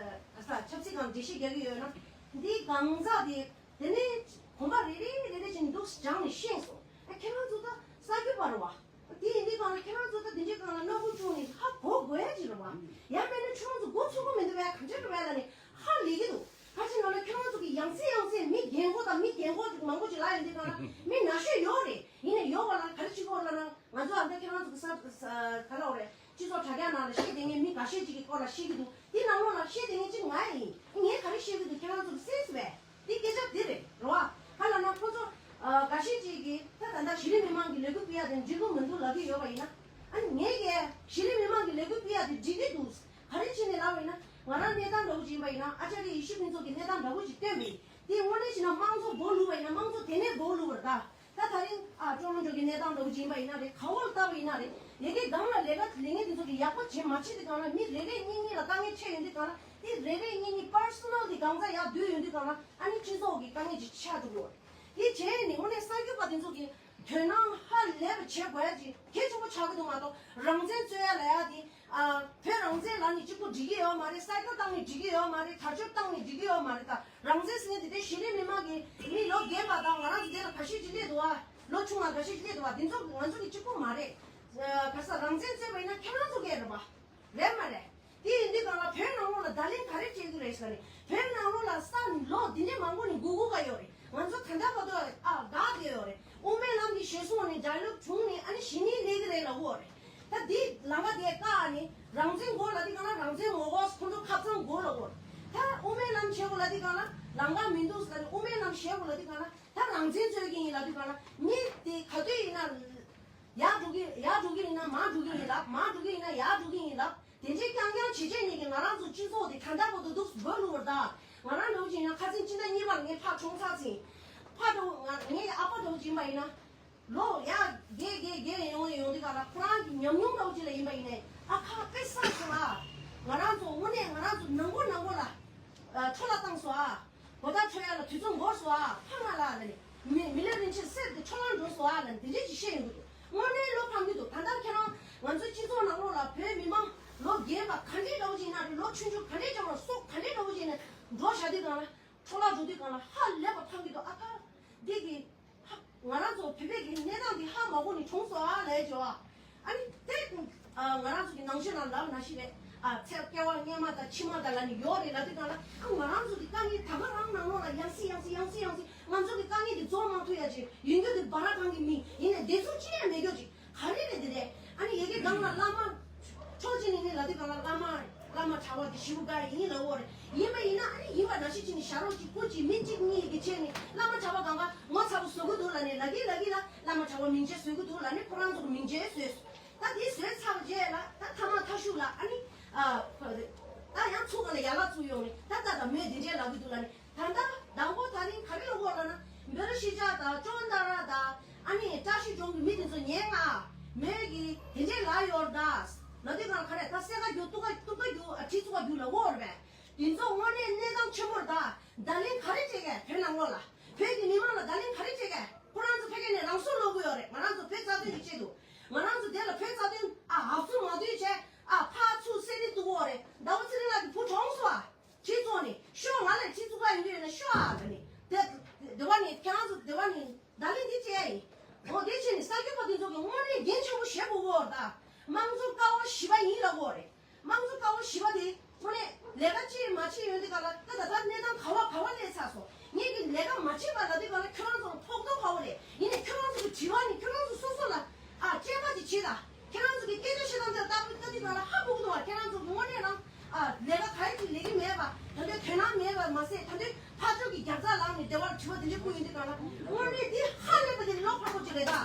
ས་ཆབ་སྲིད་སྒང་འགྲེལ་བཤད་རྒྱག་གི་ཡོད་ན་འདིའི་གང་ཟག་དེ་དེ་ནས་གོམ་པ་རེ་རེ་རེ་རེ་བྱས་ནས་འདུག་སྦྱངས་ནས་ཤེས་སོང་། ཨ་ཁྱེད་རང་ཚོ་ད་གསར་འགོད་པ། པ་རེད་བ། དེ་ཡིན་དུས་སྒང་ལ་ཁྱེད་རང་ཚོ་ད་དེ་འདྲའི་སྒང་ལ་སྣ་ཁུག་བཅུག་ནས་ཧ་གོ་དགོས་ཡ་ཅིག་རེད་བ། ཡང་མིན་ན་ཁྱེད་རང་ཚོ་མགོ་ཚོད་ཀྱི་མི་འདུག་བས། ག་འདྲ་རེད་བས་ལབ་ནས་ཧ་ལས་ཀྱི་འདུག་ཕལ་ཆེར་ནང་ལ་ཁྱེད་རང་ཚོ་གི་ཡང་སེ་ཡང་སེ་མི་རྒན་གོག་དང་མི་རྒན་གོག་མང་པོ་ཅིག་ལབ་ཡོང་དུས་སྒང་ལ་མི་ན་གཞོན་ཡོད་རེད། ཡིན་ནའི་ཡོད་པ་ལ་ག་རེ་བྱེད་དགོས་ལབ་ན། ང་ཚོ་ཨ་མདའ་ཁྱེད་རང་ཚོ་གི་ས་ས་ག་ལ་འོ་རེད། སྤྱི་ཚོགས་དྲ་རྒྱ་ནང་ལ་བཤད་བསྡད་མཁན་མི་འགའ་ཤས་ཅིག་གི་སྐོར་ལ་བཤད་ཀྱི་འདུག་དེ་ནང་ལོགས་ལ་བཤད་བསྡད་མཁན་གཅིག་ང་ཡིན། ངས་ག་རེ་བཤད་ཀྱི་འདུག་ཁྱེད་རང་ཚོ་གི་སེམས་སུ་བས། དེ་སྐད་ཆ་དེ་རེད་རོ། ཨ་ག་ལབ་ན་ཁོ་ཚོ་ཨ་འགའ་ཤས་ཅིག་གིས་ད་ད་ལྟ་གཞི་རིམ་མི་མང་གི་ལས་འགུལ་སྤེལ་ཡ་དེ་འགྲིག་གི་མི་འདུག་ལབ་ཀྱི་ཡོད་པ་ཡིན་ན། ཨ་ནི་ངས་ཀྱིས་གཞི་རིམ་མི་མང་གི་ལས་འགུལ་སྤེལ་ཡ་དེ་འགྲིག་གི་འདུག་ག་རེ་བྱས་ནས་ལབ་པ་ཡིན་ན། ང་རང་གནས་སྟངས་འདྲ་བོ་ཅིག་ཡིན་པ་ཡིན་ན། ཨ་ཅཱ་རི་ཡེ་ཤུ་ཕུན་ཚོགས་ཀྱི་གནས་སྟངས་འདྲ་བོ་ཅིག་བཏོན་པ་ཡིན། དེ་དངོས་གནས་བྱས་ན་དམངས་གཙོ་མགོ་ལུས་པ་ཡིན་ན་དམངས་གཙོ་དེ་ནས་མགོ་ལུས་པ་རེད་ད། ད་ད་རིང་ཨ་ཀྲོ་རོན་ཀྲོ་གི་གནས་སྟངས་འདྲ་བོ་ཅིག་ཡིན་པ་ཡིན་ན་རེད། ག་བ་ལ་ལྟ་བ་ཡིན་ན་རེད། ལས་ཀའི་སྒང་ལ་ལས་ཀ་ལས་ངན་དེ་ཚོ་གི་ཡག་པོ་བྱེད་མ་བྱེད་དེ་སྒང་ལ་མི་རེ་རེ་གཉིས་གཉིས་ལ་དཀའ་ངལ་འཕྲད་ཡོང་དུས་སྒང་ལ། དེ་རེ་རེ་གཉིས་གཉིས་པར་སོ་ནལ་དེ་གང་ཚ་ཡག་བསྡུས་ཡོང་དུས་སྒང་ལ་ཨ་ནི་སྤྱི་ཚོགས་ཀྱི་དཀའ་ངལ་ཅིག་ཆགས་འགྲོ་གི་ཡོད་རེད། དེ་བྱས་ནས་དངོས་གནས་གསར་འགོད་པ་དེ་ཚོ་གི་དོ་སྣང་ཧ་ལས་པ་བྱེད་དགོས་ཡ་ཅིག་གལ་ཆེན་པོ་ཆགས་ཀྱི་འདུག་མ་གཏོགས་རང་བཙན་རྩོད་ཡ་ལ་ཡ་དེ། ཨ་བོད་རང་བཙན་ལབ་ནས་གཅིག་པོ་འགྲིག་གི་ཡོད་མ་རེད། སའི་ཀལ་བཏང་ནས་འགྲིག་གི་ཡོད་མ་རེད། དར་ལྕོག་བཏང་ནས་འགྲིག་གི་ཡོད་མ་རེད། ད་རང་བཙན་ཟེར་མཁན་དེ་དེ་གཞི་རིམ་མི་མང་གི་མི་ལོ་རྒན་པ་དང་ང་རང་ཚོ་དེ་ལ་འགའ་ཤས་ཅིག་སླེབས་འདུག་བ། ལོ་ཆུང་བ་འགའ་ཤས་ཅིག་སླེབས་འདུག་བ། དེ་ཚོ་ང་ཚོ་གི་གཅིག་པོ་མ་རེད། ཨ་ག་ས་རང་བཙན་རྩོད་པ་ཡིན་ན་ཁྱེད་རང་ཚོ་གི་རེད་པ། རེད་མ་རེད། དེ་ཡིན་དུས་སྒང་ལ་བོད་ནང་ལོགས་ལ་བརྡ་ལན་ག་རེ་སྤྲད་ཀྱི་རེད་ཟེར་ནས། བོད་ནང་ལོགས་ལ་ས་ལོ་འདི་འདྲའི་མང་པོ་ནས་སྒུག་སྒུག་ག་ཡོད་རེད། ང་ཚོ་ད་ལྟ་བར་དུ་ཨ་དགའ་བསྡད་ཡོད་རེད། དབུ་མའི་ལམ་གྱི་ཞེས་སོང་ནས་ཌའི་ལོག་བྱུང་ནས་ཨ་ནི་གཞི་ནས་སླེབས་ཀྱི་རེད་ལབ་ཀྱི་ཡོད་རེད། ད་འདི་ལམ་ཁ་དེ་བཀག་ནས་རང་བཙན་དགོས་ལབ་དུས་སྒང་ལ་རང་བཙན་མ་དགོས། ཁོང་ཚོ་ཁ་ཚང་དགོས་ལབ་ཀྱི་ཡོད་རེད། ད་དབུ་མའི་ལམ་བྱེད་དགོས་ལབ་དུས་སྒང་ལ་ལམ་ཁ་མི་འདུག་ཟེར་ནས། དབུ་མའི་ལམ་བྱེད་དགོས་ལབ་དུས་སྒང་ལ་ད་རང་བཙན་རྩོད་ཀྱི་ཡིན་ལབ་དུས་སྒང་ལ། མི་དེ་ག་དུས་ཡིན་ན་ཡར་འགྲོ་གི་ཡར་འགྲོ་གི་ཡིན་ན་མར་འགྲོ་གི་ཡིན་ལབ། མར་འགྲོ་གི་ཡིན་ན་ཡར་འགྲོ་གི་ཡིན་ལབ། དེ་འདྲའི་རྐྱང་རྐྱང་བྱེད་བྱེད་ནས་ཀྱི་ང་རང་ཚོ་སྤྱི་ཚོགས་དེ་ད་ལྟ་བར་དུ་འདུག་སྒོ་ལུག་བར་ད། ང་རང་འདྲ་བོ་ཅིག་ཡིན་ན་ཁ་སང་ཕྱི་ཟླ་གཉིས་པར་ངའི་ཕ་གྲོངས་ཚར་ཟིན། ཕ་འདྲ་བོ་ང་ངའི་ཨ་ཕ་འདྲ་བོ་ཅིག་ཡིན་པ་ཡིན་ན། ལོ་ཡར་རྒས་རྒས་རྒས་ཡོང་ཡོང་དུས་སྒང་ལ་ཁོ་རང་གི་ཉམས་མྱོང་འདྲ་བོ་ཅིག་ལ་ཡིན་པ་ཡིན་ནའི་ཨ་ཁ་དཔེ་བསགས་སོང་ཨ། ང་རང་ཚོ་དངོས་གནས་ང་རང་ཚོ་ནང་པོ་ནང་པོ་ལ་ཨ་འཕྲོ་བརླག་བཏང་སོང་ཨ། གོ་བརྡ་འཕྲོད་ཡ་ལ་དུས་ཚོད་འགོར་སོང་ཨ། ཕ་མ་ལགས་ལ་ནི་མི་མི་ལ་རིན་ཆེན་གསེར་དེ་འཕྲོ་བརླག་འགྲོ་སོང་ཨ་ལ་ནི་དེ་འདྲས་ཅིག་བཤད་ཡོང་གི་འདུག་དངོས་གནས་བློ་ཕམ་གི་འདུག་ད་ལྟ་ཁྱེད་རང་ང་ཚོའི་སྤྱི་ཚོགས་ནང་ལོགས་ལ་བོད་མི་མང་ལོ་རྒན་པ་ག་འདྲས་འདྲ་བོ་ཅིག་ཡིན་ན་རེད། ལོ་ཆུང་ཆུང་ག་འདྲས་འདྲ་བོ་སྲོག་ག་འདྲས་འདྲ་བོ་ཅིག་ནས་འགྲོ་བཞག་དུས་སྒང་ལ་འཕྲོ་བརླག་འགྲོ་དུས་སྒང་ལ་ཧ་ལས་པ་ཕམ་གི་འདུག་ཨ་ཁ་འདི་གི་ཧ་ང་རང་ཚོ་བོད་པའི་གི་གནས་སྟངས་འདི་ཧ་མ་གོ་ནས་གྲོངས་སོང་ཨ་ལས་བྱོས་ཨ། ཨ་ནི་དེ་ཨ་ང་རང་ཚོ་གི་ནང་ཆོས་ནང་ལབ་ན་ཤི་རེད། ཨ་ཚེ་སྐྱེ་བ་སྔ་མ་དང་ཕྱི་མ་དང་ལབ་ནི་ཡོད་རེད་ལབ་དུས་སྒང་ལ། ཨ་ང་རང་ཚོ་གི་དཀའ་ངལ་ད་ག་རང་ནང་ལོགས་ལ་ཡང་སྲིད་ཡང་སྲིད་ཡང་སྲིད་ཡང་སྲིད་ང་ཚོ་གི་དཀའ་ངལ་འདི་རྫོགས་མ་ཐུབ་ཡ་ཅིག་ཡིན་རྒྱུ་འདི་སྦ་ར་གང་གི་མི་ཡིན་ནས་བདེ་སྲུང་ཅི་ཡང་མེད་རྒྱུ་ཅིག་ག་རེ་རེད་འདི་རེད། ཨ་ནི་ཡ་གི་སྒང་ལ་བླ་མ་ཕྱོགས་གཅིག་ནས་ནི་ལབ་དུས་སྒང་ལ་བླ་མ་བླ་མ་གྲྭ་པ་འདི་ཞེ་པོ་དགའ་ཡིན་ལབ་ཡོད་རེད། ཡིན་པ་ཡིན་ན་ཨ་ནི་ཡིན་པ་ནང་བཞིན་བྱས་ནས་ཞབས་བྲོ་གཅིག་སྐུ་གཅིག་མི་གཅིག་གཉིས་ཀྱི་བྱས་ནས་བླ་མ་གྲྭ་པ་སྒང་ག་ངོ་ཚ་པོ་བཟོ་གི་འདུག་ལབ་ནས་ལབ་ཀྱི་ལབ་ཀྱི་ལ། བླ་མ་གྲྭ་པ་མིང་ཆད་བཟོ་གི་འདུག་ལབ་ནས་ཁོ་རང་ཚོ་གི་མིང་ཆད་བཟོས། ད་དེ་བཟོས་ཚར་རྗེས་ལ་ད་ཐ་མ་ཐ་ཤུག་ལ་ཨ་ནི་ཨ་ད་ཡང་ཚུགས་ཀ་ལ་ཡ་ལ་ཚུགས་ཡོང་ནས་ད་ད་ད་མོས་དེ་འདྲས་ལབ་གི་འདུག་ལབ་ནས། ད་ལྟ་དང་པོ་ད་རིང་ག་རེ་ལབ་ཡོད་ལབ་ན། བེ་རི་ཤི་ཅ་དང་ཅོན་ཏ་ར་དང་ཨ་ནི་བཀྲ་ཤིས་ལྗོངས་ཀྱི་མི་དེ་ཚོ་ཉན་ང་། མོས་ཀྱི་དེ་འདྲས་ལབ་ཡོད་ད་ལབ་དུས་སྒང་ལ་ག་རེ་ད་སེ་ཀ་རྒྱུག་ཏུ་ཀ་ཏུ་ཀ་རྒྱུག་ཨ་ཁྲི་ཚུགས་ཀ་རྒྱུག་ལབ་ཡོད་རེད་པས། དེ་ཚོ་དངོས་གནས་གནས་སྟངས་ཆེན་པོ་རེད་ད། བརྡ་ལན་ག་རེ་སྤྲད་གས་བོད་ནང་ལོགས་ལ། བོད་ཀྱི་མི་མང་ལ་བརྡ་ལན་ག་རེ་སྤྲད་གས། ཁོ་རང་ཚོ་ཕ་གི་ནས་རང་སྲོག་བློས་བཀལ་ཡོད་རེད། ང་རང་ཚོ་བོད་རྩ་དོན་གྱི་ཆེད་དུ། ང་རང་ཚོ་དེ་ལ་བོད་རྩ་དོན་ཨ་ཧབ་སུ་མ་དུས་བྱས་ཨ་ཕར་ཚུར་སེ་རི་གཏུག་གི་ཡོད་རེད། ཟླ་བ་ཚེ་རིང་ལགས་ཀྱི་བུ་གྲོངས་སོང་ཨ། ཁྲི་ཚོགས་ནས་ཤོག་ང་ལ་ཁྲི་ཚུགས་ཀ་ཡོང་རྒྱུ་ཡོད་ན་ཤོག་ཨ་ལབ་ནས་དེ་དེ་བ་ནས་ཁྱེད་རང་ཚོ་དེ་བ་ནས་བརྡ་ལན་འདི་སྤྲད་ཡ་ཡིན། འོ་དེ་བྱས་ནས་གསར་འགོད་པ་དེ་ཚོ་གི་དངོས་གནས་འགན་ཆེན་པོ་བཞེས་དགོས་ཀྱི་ཡོད་རེད་ད། དམངས་གཙོ་ཀ་བ་བཞི་པ་ཡིན་ལབ་ཀྱི་ཡོད་རེད། དམངས་གཙོ་ཀ་བ་བཞི་པ་དེ་དངོས་གནས་ལས་ཀ་ཅིག་མ་བྱེད་ཡོང་དུས་སྒང་ལ་ད་ད་ལྟ་གནས་སྟངས་ག་བ་ག་བ་སླེབས་ཚར་སོང་། ངེད་ཀྱིས་ལས་ཀ་མ་བྱེད་པ་ལབ་དུས་སྒང་ལ་ཁྱོད་རང་ཚོ་ལ་ཕོག་ཐུག་ག་བ་རེད། ཡིན་ནའི་ཁྱོད་རང་ཚོ་གི་དྲི་བ་ནི་ཁྱོད་རང་ཚོ་སོ་སོ་ལ་ཨ་དཔྱད་པ་ཅིག་བྱེད་ད། ཁྱེད་རང་ཚོ་གི་སྐད་ཆ་བཤད་སྟངས་དེ་ལ་ལྟ་བུ་ལྟ་དུས་སྒང་ལ་ཧ་གོ་གི་འདུག་བ། ཁྱེད་རང་ཚོ་གི་དངོས་གནས་རང་ཨ་ལས་ཀ་ག་རེ་ཅིག་ལས་ཀྱི་མེད་པ། ད་དུང་དོན་སྣང་མེད་པ་མ་ཟད་ད་དུང་ཕར་ཕྱོགས་ཀྱི་རྒྱབ་རྩ་ལངས་ནས་སྡེ་བར་དྲི་བ་དེ་འདྲ་བསྐུར་ཡོང་དུས་སྒང་ལ་དངོས་གནས་འདི་ཧ་ལས་པ་དེ་བློ་ཁག་པོ་ཅིག་རེད་ད།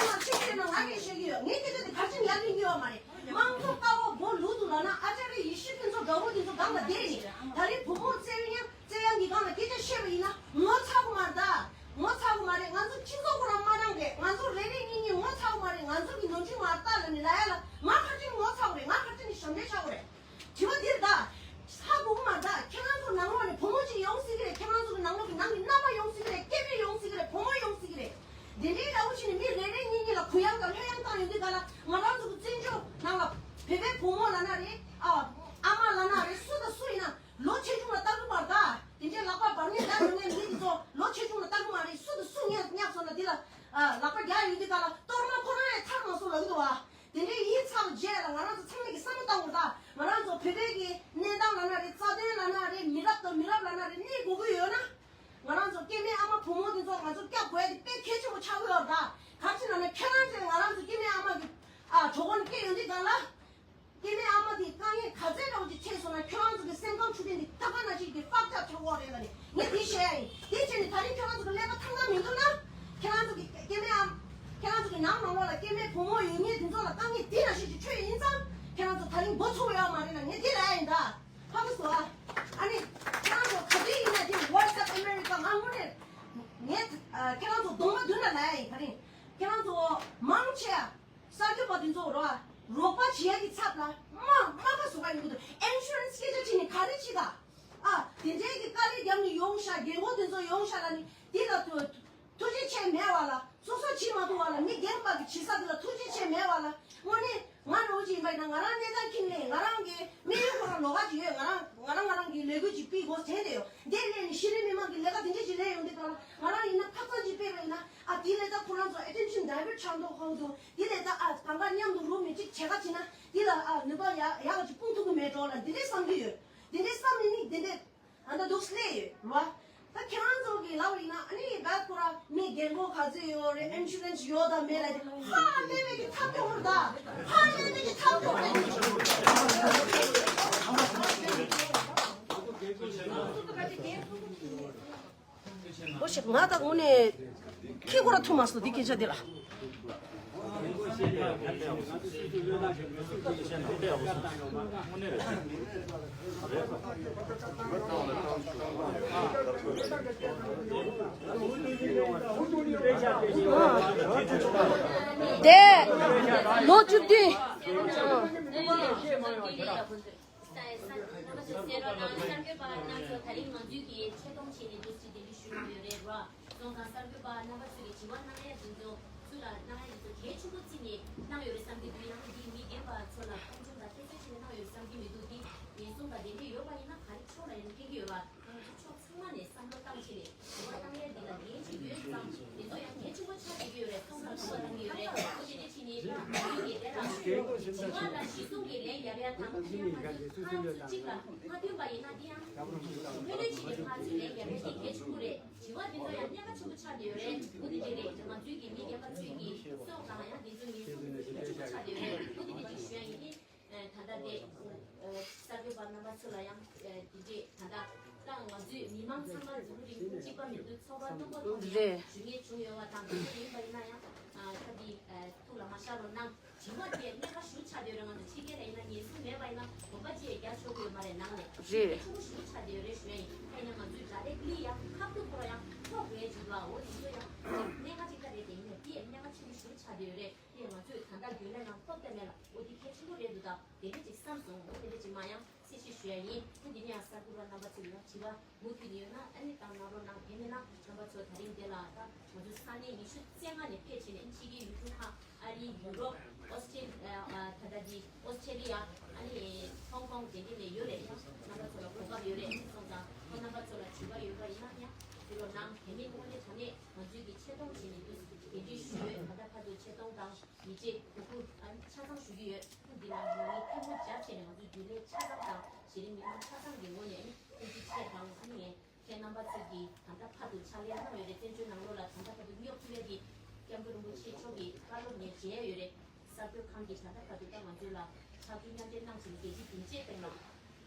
ང་གིས་བཤད་ཀྱི་ཡོད། ང་གིས་བཤད་ཀྱི་ཡོད། ང་གིས་བཤད་ཀྱི་ཡོད། ངའི་སྐད་ཆ་དེ་ག་ཅིག་ཡར་ལེན་གྱི་ཡོད་མ་རེད། དམངས་གཙོ་ཀ་བ་སྒོ་ལུག་ཏུ་ལབ་ན་ཨ་ཅཱརྱ་ཡེ་ཤེས་ཕུན་ཚོགས་འདྲ་བོ་དེ་ཚོ་སྒང་ལ་བསྡད་ནས་ད་རེས་བུ་མོ་བཙན་གཡེམ་བཙན་གཡེམ་གྱི་སྒང་ལ་ ཨ་ལག་པ་རྒྱག་ཡོང་དུས་ག་ལ་གཏོར་མ་ཁོ་རང་ཡང་ཐར་མ་སོང་ལབ་ཀྱི་འདུག་བ། དེ་འདྲའི་ཡིན་ཚར་རྗེས་ལ་ང་རང་ཚོ་ཚང་མས་ཀྱི་བསམ་བློ་བཏང་དགོས་ད། ང་རང་ཚོ་བོད་པའི་གི་གནས་སྟངས་ལབ་ན་རེད། རྩ་དོན་ལབ་ན་རེད། མི་རབས་དང་མི་རབས་ལབ་ན་རེད། གནས་དགོས་ཀྱི་ཡོད་ན། ང་རང་ཚོ་སྐྱེ་དམན་ཨ་མ་བུ་མོ་དེ་ཚོ་ང་ཚོ་སྐྱབས་དགོས་ཡ་དེ་དཔེ་གལ་ཆེན་པོ་ཆགས་ཀྱི་ཡོད་རེད་ད། ག་རེ་ཟེར་ན་ཁྱེད་རང་ཚོས་ང་རང་ཚོ་སྐྱེ་དམན་ཨ་མ་གི་ཨ་གྲོགས་པོ་ནས་སྐྱེས་ཡོང་དུས་གང་ལ། སྐྱེ་དམན་ཨ་མ་དེ་དཀའ་ངལ་ག་ཚད་འདྲ་བོ་ཅིག་འཕྲད་སོང་ན་ཁྱོད་རང་ཚོ་གི་སེམས་ཁམས་འཕྲོད་བསྟེན་དེ་ད་ག་ནང་བཞིན་གྱི་ཕག་ཐག་ཆོད་ཀྱི་རེད་ལ་ནི་ངས་དེ་བཤད་ཡ་ཡིན། དེ་བྱས་ནས་ད་རིང་ཁྱོད་རང་ཚོ་གི་ཀླད་པ་ཐང་ཐང་མི་འདུག་ན། ཁྱེད་རང་ཚོ་གི་སྐྱེ་དམན་ཨ་ཁྱེད་རང་ཚོ་གི་ནང་ནང་ལོགས་ལ་སྐྱེ་དམན་བུ་མོ་ཡོད་མཁན་དེ་ཚོ་ལ་དཀའ་ངལ་དེ་ནང་བཞིན་གྱི་འཕྲད་ཡིན་ཙང་ཁྱེད་རང་ཚོ་ད་རིང་མགོ་ཚོས་ཡོད་མ་རེད་ལ་ངས་དེ་ལབ་ཡ་ཡིན་ད། ཧ་གོ་སོང་ཨ། ཨ་ནི་ཁྱེད་རང་ཚོ་ག་དུས་ཡིན་ན་དེ་Voice of America ང་དངོས་གནས་ངས་ཨ་ཁྱེད་རང་ཚོ་གདོང་པ་མདུན་ལ་ལབ་ཡ་ཡིན། ད་རིང་ཁྱེད་རང་ཚོ་མང་ཆེ་བ། གསར་འགོད་པ་དེ་ཚོ་རོགས་རོགས་པ་བྱེད་ཡ་གི་ཚབ་ལ་དམའ་དམའ་ཁ་བཟོ་ག་ཡོང་གི་འདུག་ཨིན་ཤུ་རན་སི་སྐད་ཆ་དྲིས་ནས་ག་རེ་བྱེད་ག་ཨ་དེ་འདྲའི་གི་དཀའ་ལས་བརྒྱབ་ནས་ཡོང་ཤག་རྒན་གོག་དེ་ཚོ་ཡོང་ཤག་ལ་ནི་དེ་ལ་ཐུ་ཐུགས་རྗེ་ཆེ་མེད་པ་ལ་སོ་སོ་བྱེད་མ་ཐུབ་པ་ལ་མི་རྒན་པ་གི་བྱེད་ས་དེ་ལ་ཐུགས་རྗེ་ཆེ་མེད་པ་ལ་དངོས་གནས་ང་རང་ཅིག་ཡིན་པ་ཡིན་ན་ང་རང་གནས་སྟངས་ཁྱིམ་ནས་ང་རང་གི་དམིགས་ཡུལ་ཁོ་རང་ལོགས་ཀ་ཅིག་ཡོད། ང་རང་ང་རང་ང་རང་གི་ལས་འགུལ་ཅིག་སྤེལ་དགོས་དྲན་བསྡད་ཡོད། འདི་ལས་ནི་ཤེས་རིག་མི་མང་གི་ལས་ཀ་དེ་འདྲ་ཅིག་ལས་ཡོང་དུས་ག་ལ་ང་རང་ཡིན་ན་ཁ་སང་ཅིག་སྤེལ་བ་ཡིན་ན་ཨ་དེ་ལས་ད་ཁོ་རང་ཚོ་attention divert ཆགས་མདོག་ཁོང་ཚོ། དེ་ལས་ད་ཨ་གང་ག་མཉམ་དུ་རུམ་མི་གཅིག་བྱེད་ཀ་བྱེད་ན་དེ་ལ་ཨ་ནུས་པ་ཡག་ཡག་ཅིག་སྤུངས་ཐུབ་ཀྱི་མེད་འགྲོ་ལ་འདི་འདྲའི་བསམ་གྱི་ཡོད། འདི་འདྲའི་བསམ་ནི་ནི་འདི་འདྲའི་ཨ་ད་འདུག་སླེ་ཡོད་རེད་བ། ད་ཁྱེད་རང་ཚོ་གི་ལབ་ཡིན་ན་ཨ་ནི་བད་ཁོ་ར་མི་རྒན་གོག་ག་ཚོད་ཡོད་རེད། ཨིན་ཤུ་རན་སི་ཡོད་དང་མེད་ལ་ཧ་ལས་མེད་ཀྱི་ཐབས་སྐྱོ་བོར་ད་ཧ་ལས་མེད་ཀྱི་ཐབས་སྐྱོ་བོར་ད། ཨོ་ཤེ་ང་ད་དངོས་གནས་ཁྱི་ཁོ་ར་ཐུག་མ་སོང་འདི་སྐད་ཆ་འདི་ལ། དེ་ལོ་བཅུ་བདུན། ས་ས་རྣམ་པ་ཚོ་གསན་རོགས་གནང་། གསར་འགོད་པ་རྣམ་ཚོ་ད་རིང་ང་ཚོའི་གི་ཆེད་གཏོང་བྱས་ནས་འདུག་སེ་གདན་འདྲེན་ཞུས་གནང་ཡོད་རེད་ར། སོང་ཙང་གསར་འགོད་པ་རྣམ་པ་ཚོས་གི་དྲི་བ་གནང་ཡ་དེ་ཚོ་ཚུར་ལ་གནང་ཡ་དེ་ཚོ་གལ་ཆེན་པོ་བརྩིས་ནས་གནང་ཡོད་རེད་བསམ་གི་འདུག་ཡང་འདི་མི་རྒན་པ་ཚོ་ལ་མཐོང་ཆུང་དང་ཁྱད་གསོད་བྱས་ནས་གནང་ཡོད་བསམ་གི་མི་འདུག་འདི་ཉེན་སྲུང་དང་གདན་འདྲེན་ཡོད་པ་ཡིན་ན་ག་རེ་ཕྱོགས་ལ་ཡང་ཕན་གི་ཡོད་ར། ང་ཚོ་ཕྱོགས་ཚང་མ་ནས་བསམ་བློ་བཏང་བྱས་ནས་དྲི་བ་བཏང་ཡ་འདི་ལ་འགན་ཅིག་ཡོད་ཙང་དེ་ཚོ་ཡང་གལ་ཆེན་པོ་ཆགས་བསྡད་ཀྱི་ཡོད་རེད། སོང་ཙང་ཐུགས་ལ་བཏང་གི་ཡོད་རེད། འོ་དེ་འདྲ་བྱས་ནས་ང་ཚོའི་གི་དེ་ལ་དྲི་བ་དང་གཞི་བཟུང་གི་ལན་རྒྱབ་ཡ་དང་ཁྱེད་རང་ཚོ་ཁ་རང་ཚོ་གཅིག་ལ་མ་མཐུན་པ་ཡིན་ན་དེ་ཡང་ཕན་ཚུན་བྱས་ནས་ཁ་ཚོས་ལན་རྒྱབ་ཡ་དེ་གལ་ཆེན་པོ་རེད། དྲི་བ་དེ་ཚོ་ཡང་གནད་འགག་ཆེན་པོ་ཆགས་བསྡད་ཡོད་རེད། འོ་དེ་འདྲ་རེད། ང་ཚོའི་གི་མི་རྒན་པ་ཚོའི་གི་སྲོག་དང་ཡང་དེ་ཚོ་ཉེན་སྲུང་གི་གལ་ཆེན་པོ་ཆགས་བསྡད་ཡོད་རེད། འོ་དེ་འདྲ་ཅིག་ཞུ་ཡ་ཡིན། ད་ལྟ་དེ་གསར་འགོད་པ་རྣམ་པ་ཚོ་ལ་ཡང་དེ་འདྲས་ད་ལྟ་ད་ང་ཚོའི་མི་མང་ཚང་མ་འཛམ་བུ་གླིང་གཅིག་པ་མི་འདུག་ཚོགས་པ་རྣམ་པ་ཚོ་ནས་ཞུ་ངེས་བྱུང་ཡོད་པ་དང་དེ་འདྲ་ཡིན་པ་ཡིན་ན་ཡང་ད་འདི་ཐུགས་ལ་མ་བཞག་རོགས་གནང་། དྲི་བ་དེ་གནད་འགག་ཞེ་པོ་ཆགས་བསྡད་ཡོད་རེད། ང་ཚོ་ཕྱི་རྒྱལ་ལ་ཡིན་ན་ཉེན་སྲུང་མེད་པ་ཡིན་ན་གོམ་པ་གཅིག་རྒྱག་ཆོག་གི་ཡོད་མ་རེད། ནང་ནས་རེད། གལ་ཆེན་པོ་ཞེ་པོ་ཆགས་བསྡད་ཡོད་རེད་ཞུ་ཡ་ཡིན། ད་ཡིན་ན་ང་ཚོའི་དགྲ་ལས་ཀླི་ཡང་ཁ་ཐུག་ཁོ་ར་ཡང་ཐོག་རེད་འཇུག་ལ་འོ་དེ་ཚོ་ཡང་གནད་འགག་ཅིག་ད་རེད། དེ་ཡིན་ན་དེ་ཡང་གནད་འགག་ཆེན་པོ་ཞེ་པོ་ཆགས་བསྡད་ཡོད་རེད། དེ་ང་ཚོས་ད་ལྟ་རྒྱུན་ལས་ནང་ཐོབ་ཐབས་མེད་ལ་འོ་དེ་གལ་ཆེན་པོ་རེད་འདུག་ད་དེ་འདྲ་ཅིག་བསམ་སོང་། འོ་དེ་འདྲ་ཅིག་མ་ཡང་གསལ་བཤད་ཞུ་ཡ་ཡིན། འོ་དེ་ནས་ཡང་གསར་འགོད་པ་རྣམ་པ་ཚོ་ལ་དྲི་བ་མུ་མཐུད་ནས་ཡོད་ན་ཨ་ནི་བཏང་གནང་རོགས་གནང་། དེ་མིན་ན་རྣམ་པ་ཚོ་ད་རིང་འདི་ལ་ད་ང་ཚོ་ས་གནས་ཉི་ཤུ་རྩ་ལྔ་ནས་ཕེབས་བྱས་ནས་ཕྱི་རྒྱལ་ཡུལ་གྲུ་ཁག་ཨ་རི། ཡུ་རོབ། ཨོ་སི་ཀྲི་ཨ་ད་ལྟ་འདི་ཨོ་སི་ཀྲི་ལི་ཡ། ཨ་ནི་ཧོང་ཀོང་དེ་འདྲ་ནས་ཡོད་རེད། ཡང་རྣམ་པ་ཚོ་ལ་གོ་སྐབས་ཡོད་རེད། སོང་ཙང་ཁོང་རྣམ་པ་ཚོ་ལ་དྲི་བ་ཡོད་པ་ཡིན་ན་ཡང་ཞུ་རོགས་གནང་། དེ་མིན་དངོས་གནས་དྲང་གནས་ང་ཚོའི་གི་ཆེད་གཏོང་བྱས་ནས་འདུག་གདན་འདྲེན་ཞུས་ཡོད། ད་ལྟ་བར་དུ་ཆེད་གཏོང་དང་ཡིད་ཆེས་གོ་སྐུལ་ཨ་ནི་ཆ་ཚང་ཞུ་གི་ཡོད། འདི་ལ་ངེད་གཉིས་ཐལ་མོ་སྦྱར་བྱས་ནས་ང་ཚོའི་རྒྱུན་ལས་ཆ་ཚང་དང་གཞི་རིམ་མི་མང་ཆ་ཚང་གི་ངོས་ནས་ཨ་ནི་ཐུགས་རྗེ་ཆེ་དང་ཨ་ནི་ངས་ཁྱེད་རྣམ་པ་ཚོས་ཀྱིས་ད་ལྟ་བར་དུ་ཕྱག་ལས་གནང་ཡོད་རེད། བཙན་བྱོལ་ནང་ལོགས་ལ་ད་ལྟ་བར་དུ་སྙོབ་ཐུབ་ཡ་དེ་སྐྱབས་མགོན་རིན་པོ་ཆེ་མཆོག་གི་བཀའ་སློབ་ནས་མཇལ་ཡོད་རེད། གསར་འགོད་ཁང་གིས་ད་ལྟ་བར་དུ་ད་ང་ཚོ་ལ་ཕྱག་ཕུལ་མཉམ་འབྲེལ་གནང་བྱས་ནས་རྒྱལ་སྤྱིའི་སྡིངས་ཆའི་སྟེང་ལ་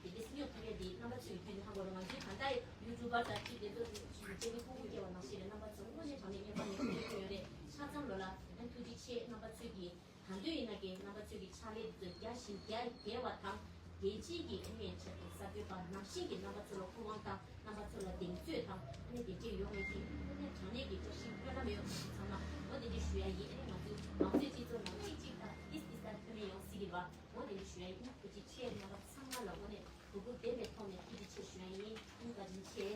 དེ་འདྲས་སྙོབ་ཐུབ་ཡ་དེ་རྣམ་པ་ཚོས་ཀྱིས་རྒྱུན་ཧ་གོ་རེད། ང་ཚོའི་ད་ལྟ་ཡུ་ཊུབ་པར་དང་ཅིག་དེ་ཚོ་ཅིག་ཅིག་ནི་ཕུང་པོ་སྐྱེ་བ་ནང་བཞིན་རེད། རྣམ་པ་ཚོ་དངོས་གནས་དྲང་གནས་སྙན་པ་ནས་ཕུལ་ཐུབ་ཡོད་རེད། ཆ་ཚང་ལོ་ལ་ཐུགས་རྗེ་ཆེ། རྣམ་པ་ཚོས་ཀྱིས་གང་འདོད་ཡིན་ན་ཀྱང་རྣམ་པ་ཚོས་ཀྱི་ཕྱག་ལས་དེ་ཚོ་རྒྱ་ཞིང་རྒྱ་རྒྱས་པ་དང་། རྒྱལ་སྤྱིའི་གི་ཨ་ནི་ཆེད་དུ་གསར་འགོད་པ་ནང་བཞིན་གྱི་རྣམ་པ་ཚོ་ལ་སྐུ་དབང་དང་རྣམ་པ་ཚོ་ལ་གདེང་ཚོད་དང་ཨ་ནི་དེ་འདྲས་ཡོང་བའི་གི་དངོས་གནས་དྲང་གནས་ཀྱི་བཀྲ་ཤིས་སྨོན་ལམ་ཡོད། ཚང་མ་འོ་དེ་འདྲས་ཞུ་ཡ་ཡིན། ཨ་ནི་ང་ཚོའི་མང་གཙོའི་སྤྱི་ཚོགས་ནང་གཅིག་གཅིག་དང་ཏིས་ཏིས་དང་མཐུན་མིན་ཡོང་སྲིད་ཀྱི་རེད་བ། འོ་དེ་འདྲས་ཞུ་ཡ་ཡིན། ཐུགས་རྗེ་ཆེ། རྣམ་པ་ཚང་མ་ལ་དངོས་གནས་གུས་བཀུར་ལྡན་པའི་ཐོག་ནས་ཐུགས་རྗེ་ཆེ་ཞུ་ཡ་ཡིན། ཨ་ནི་བཀའ་དྲིན་ཆེ།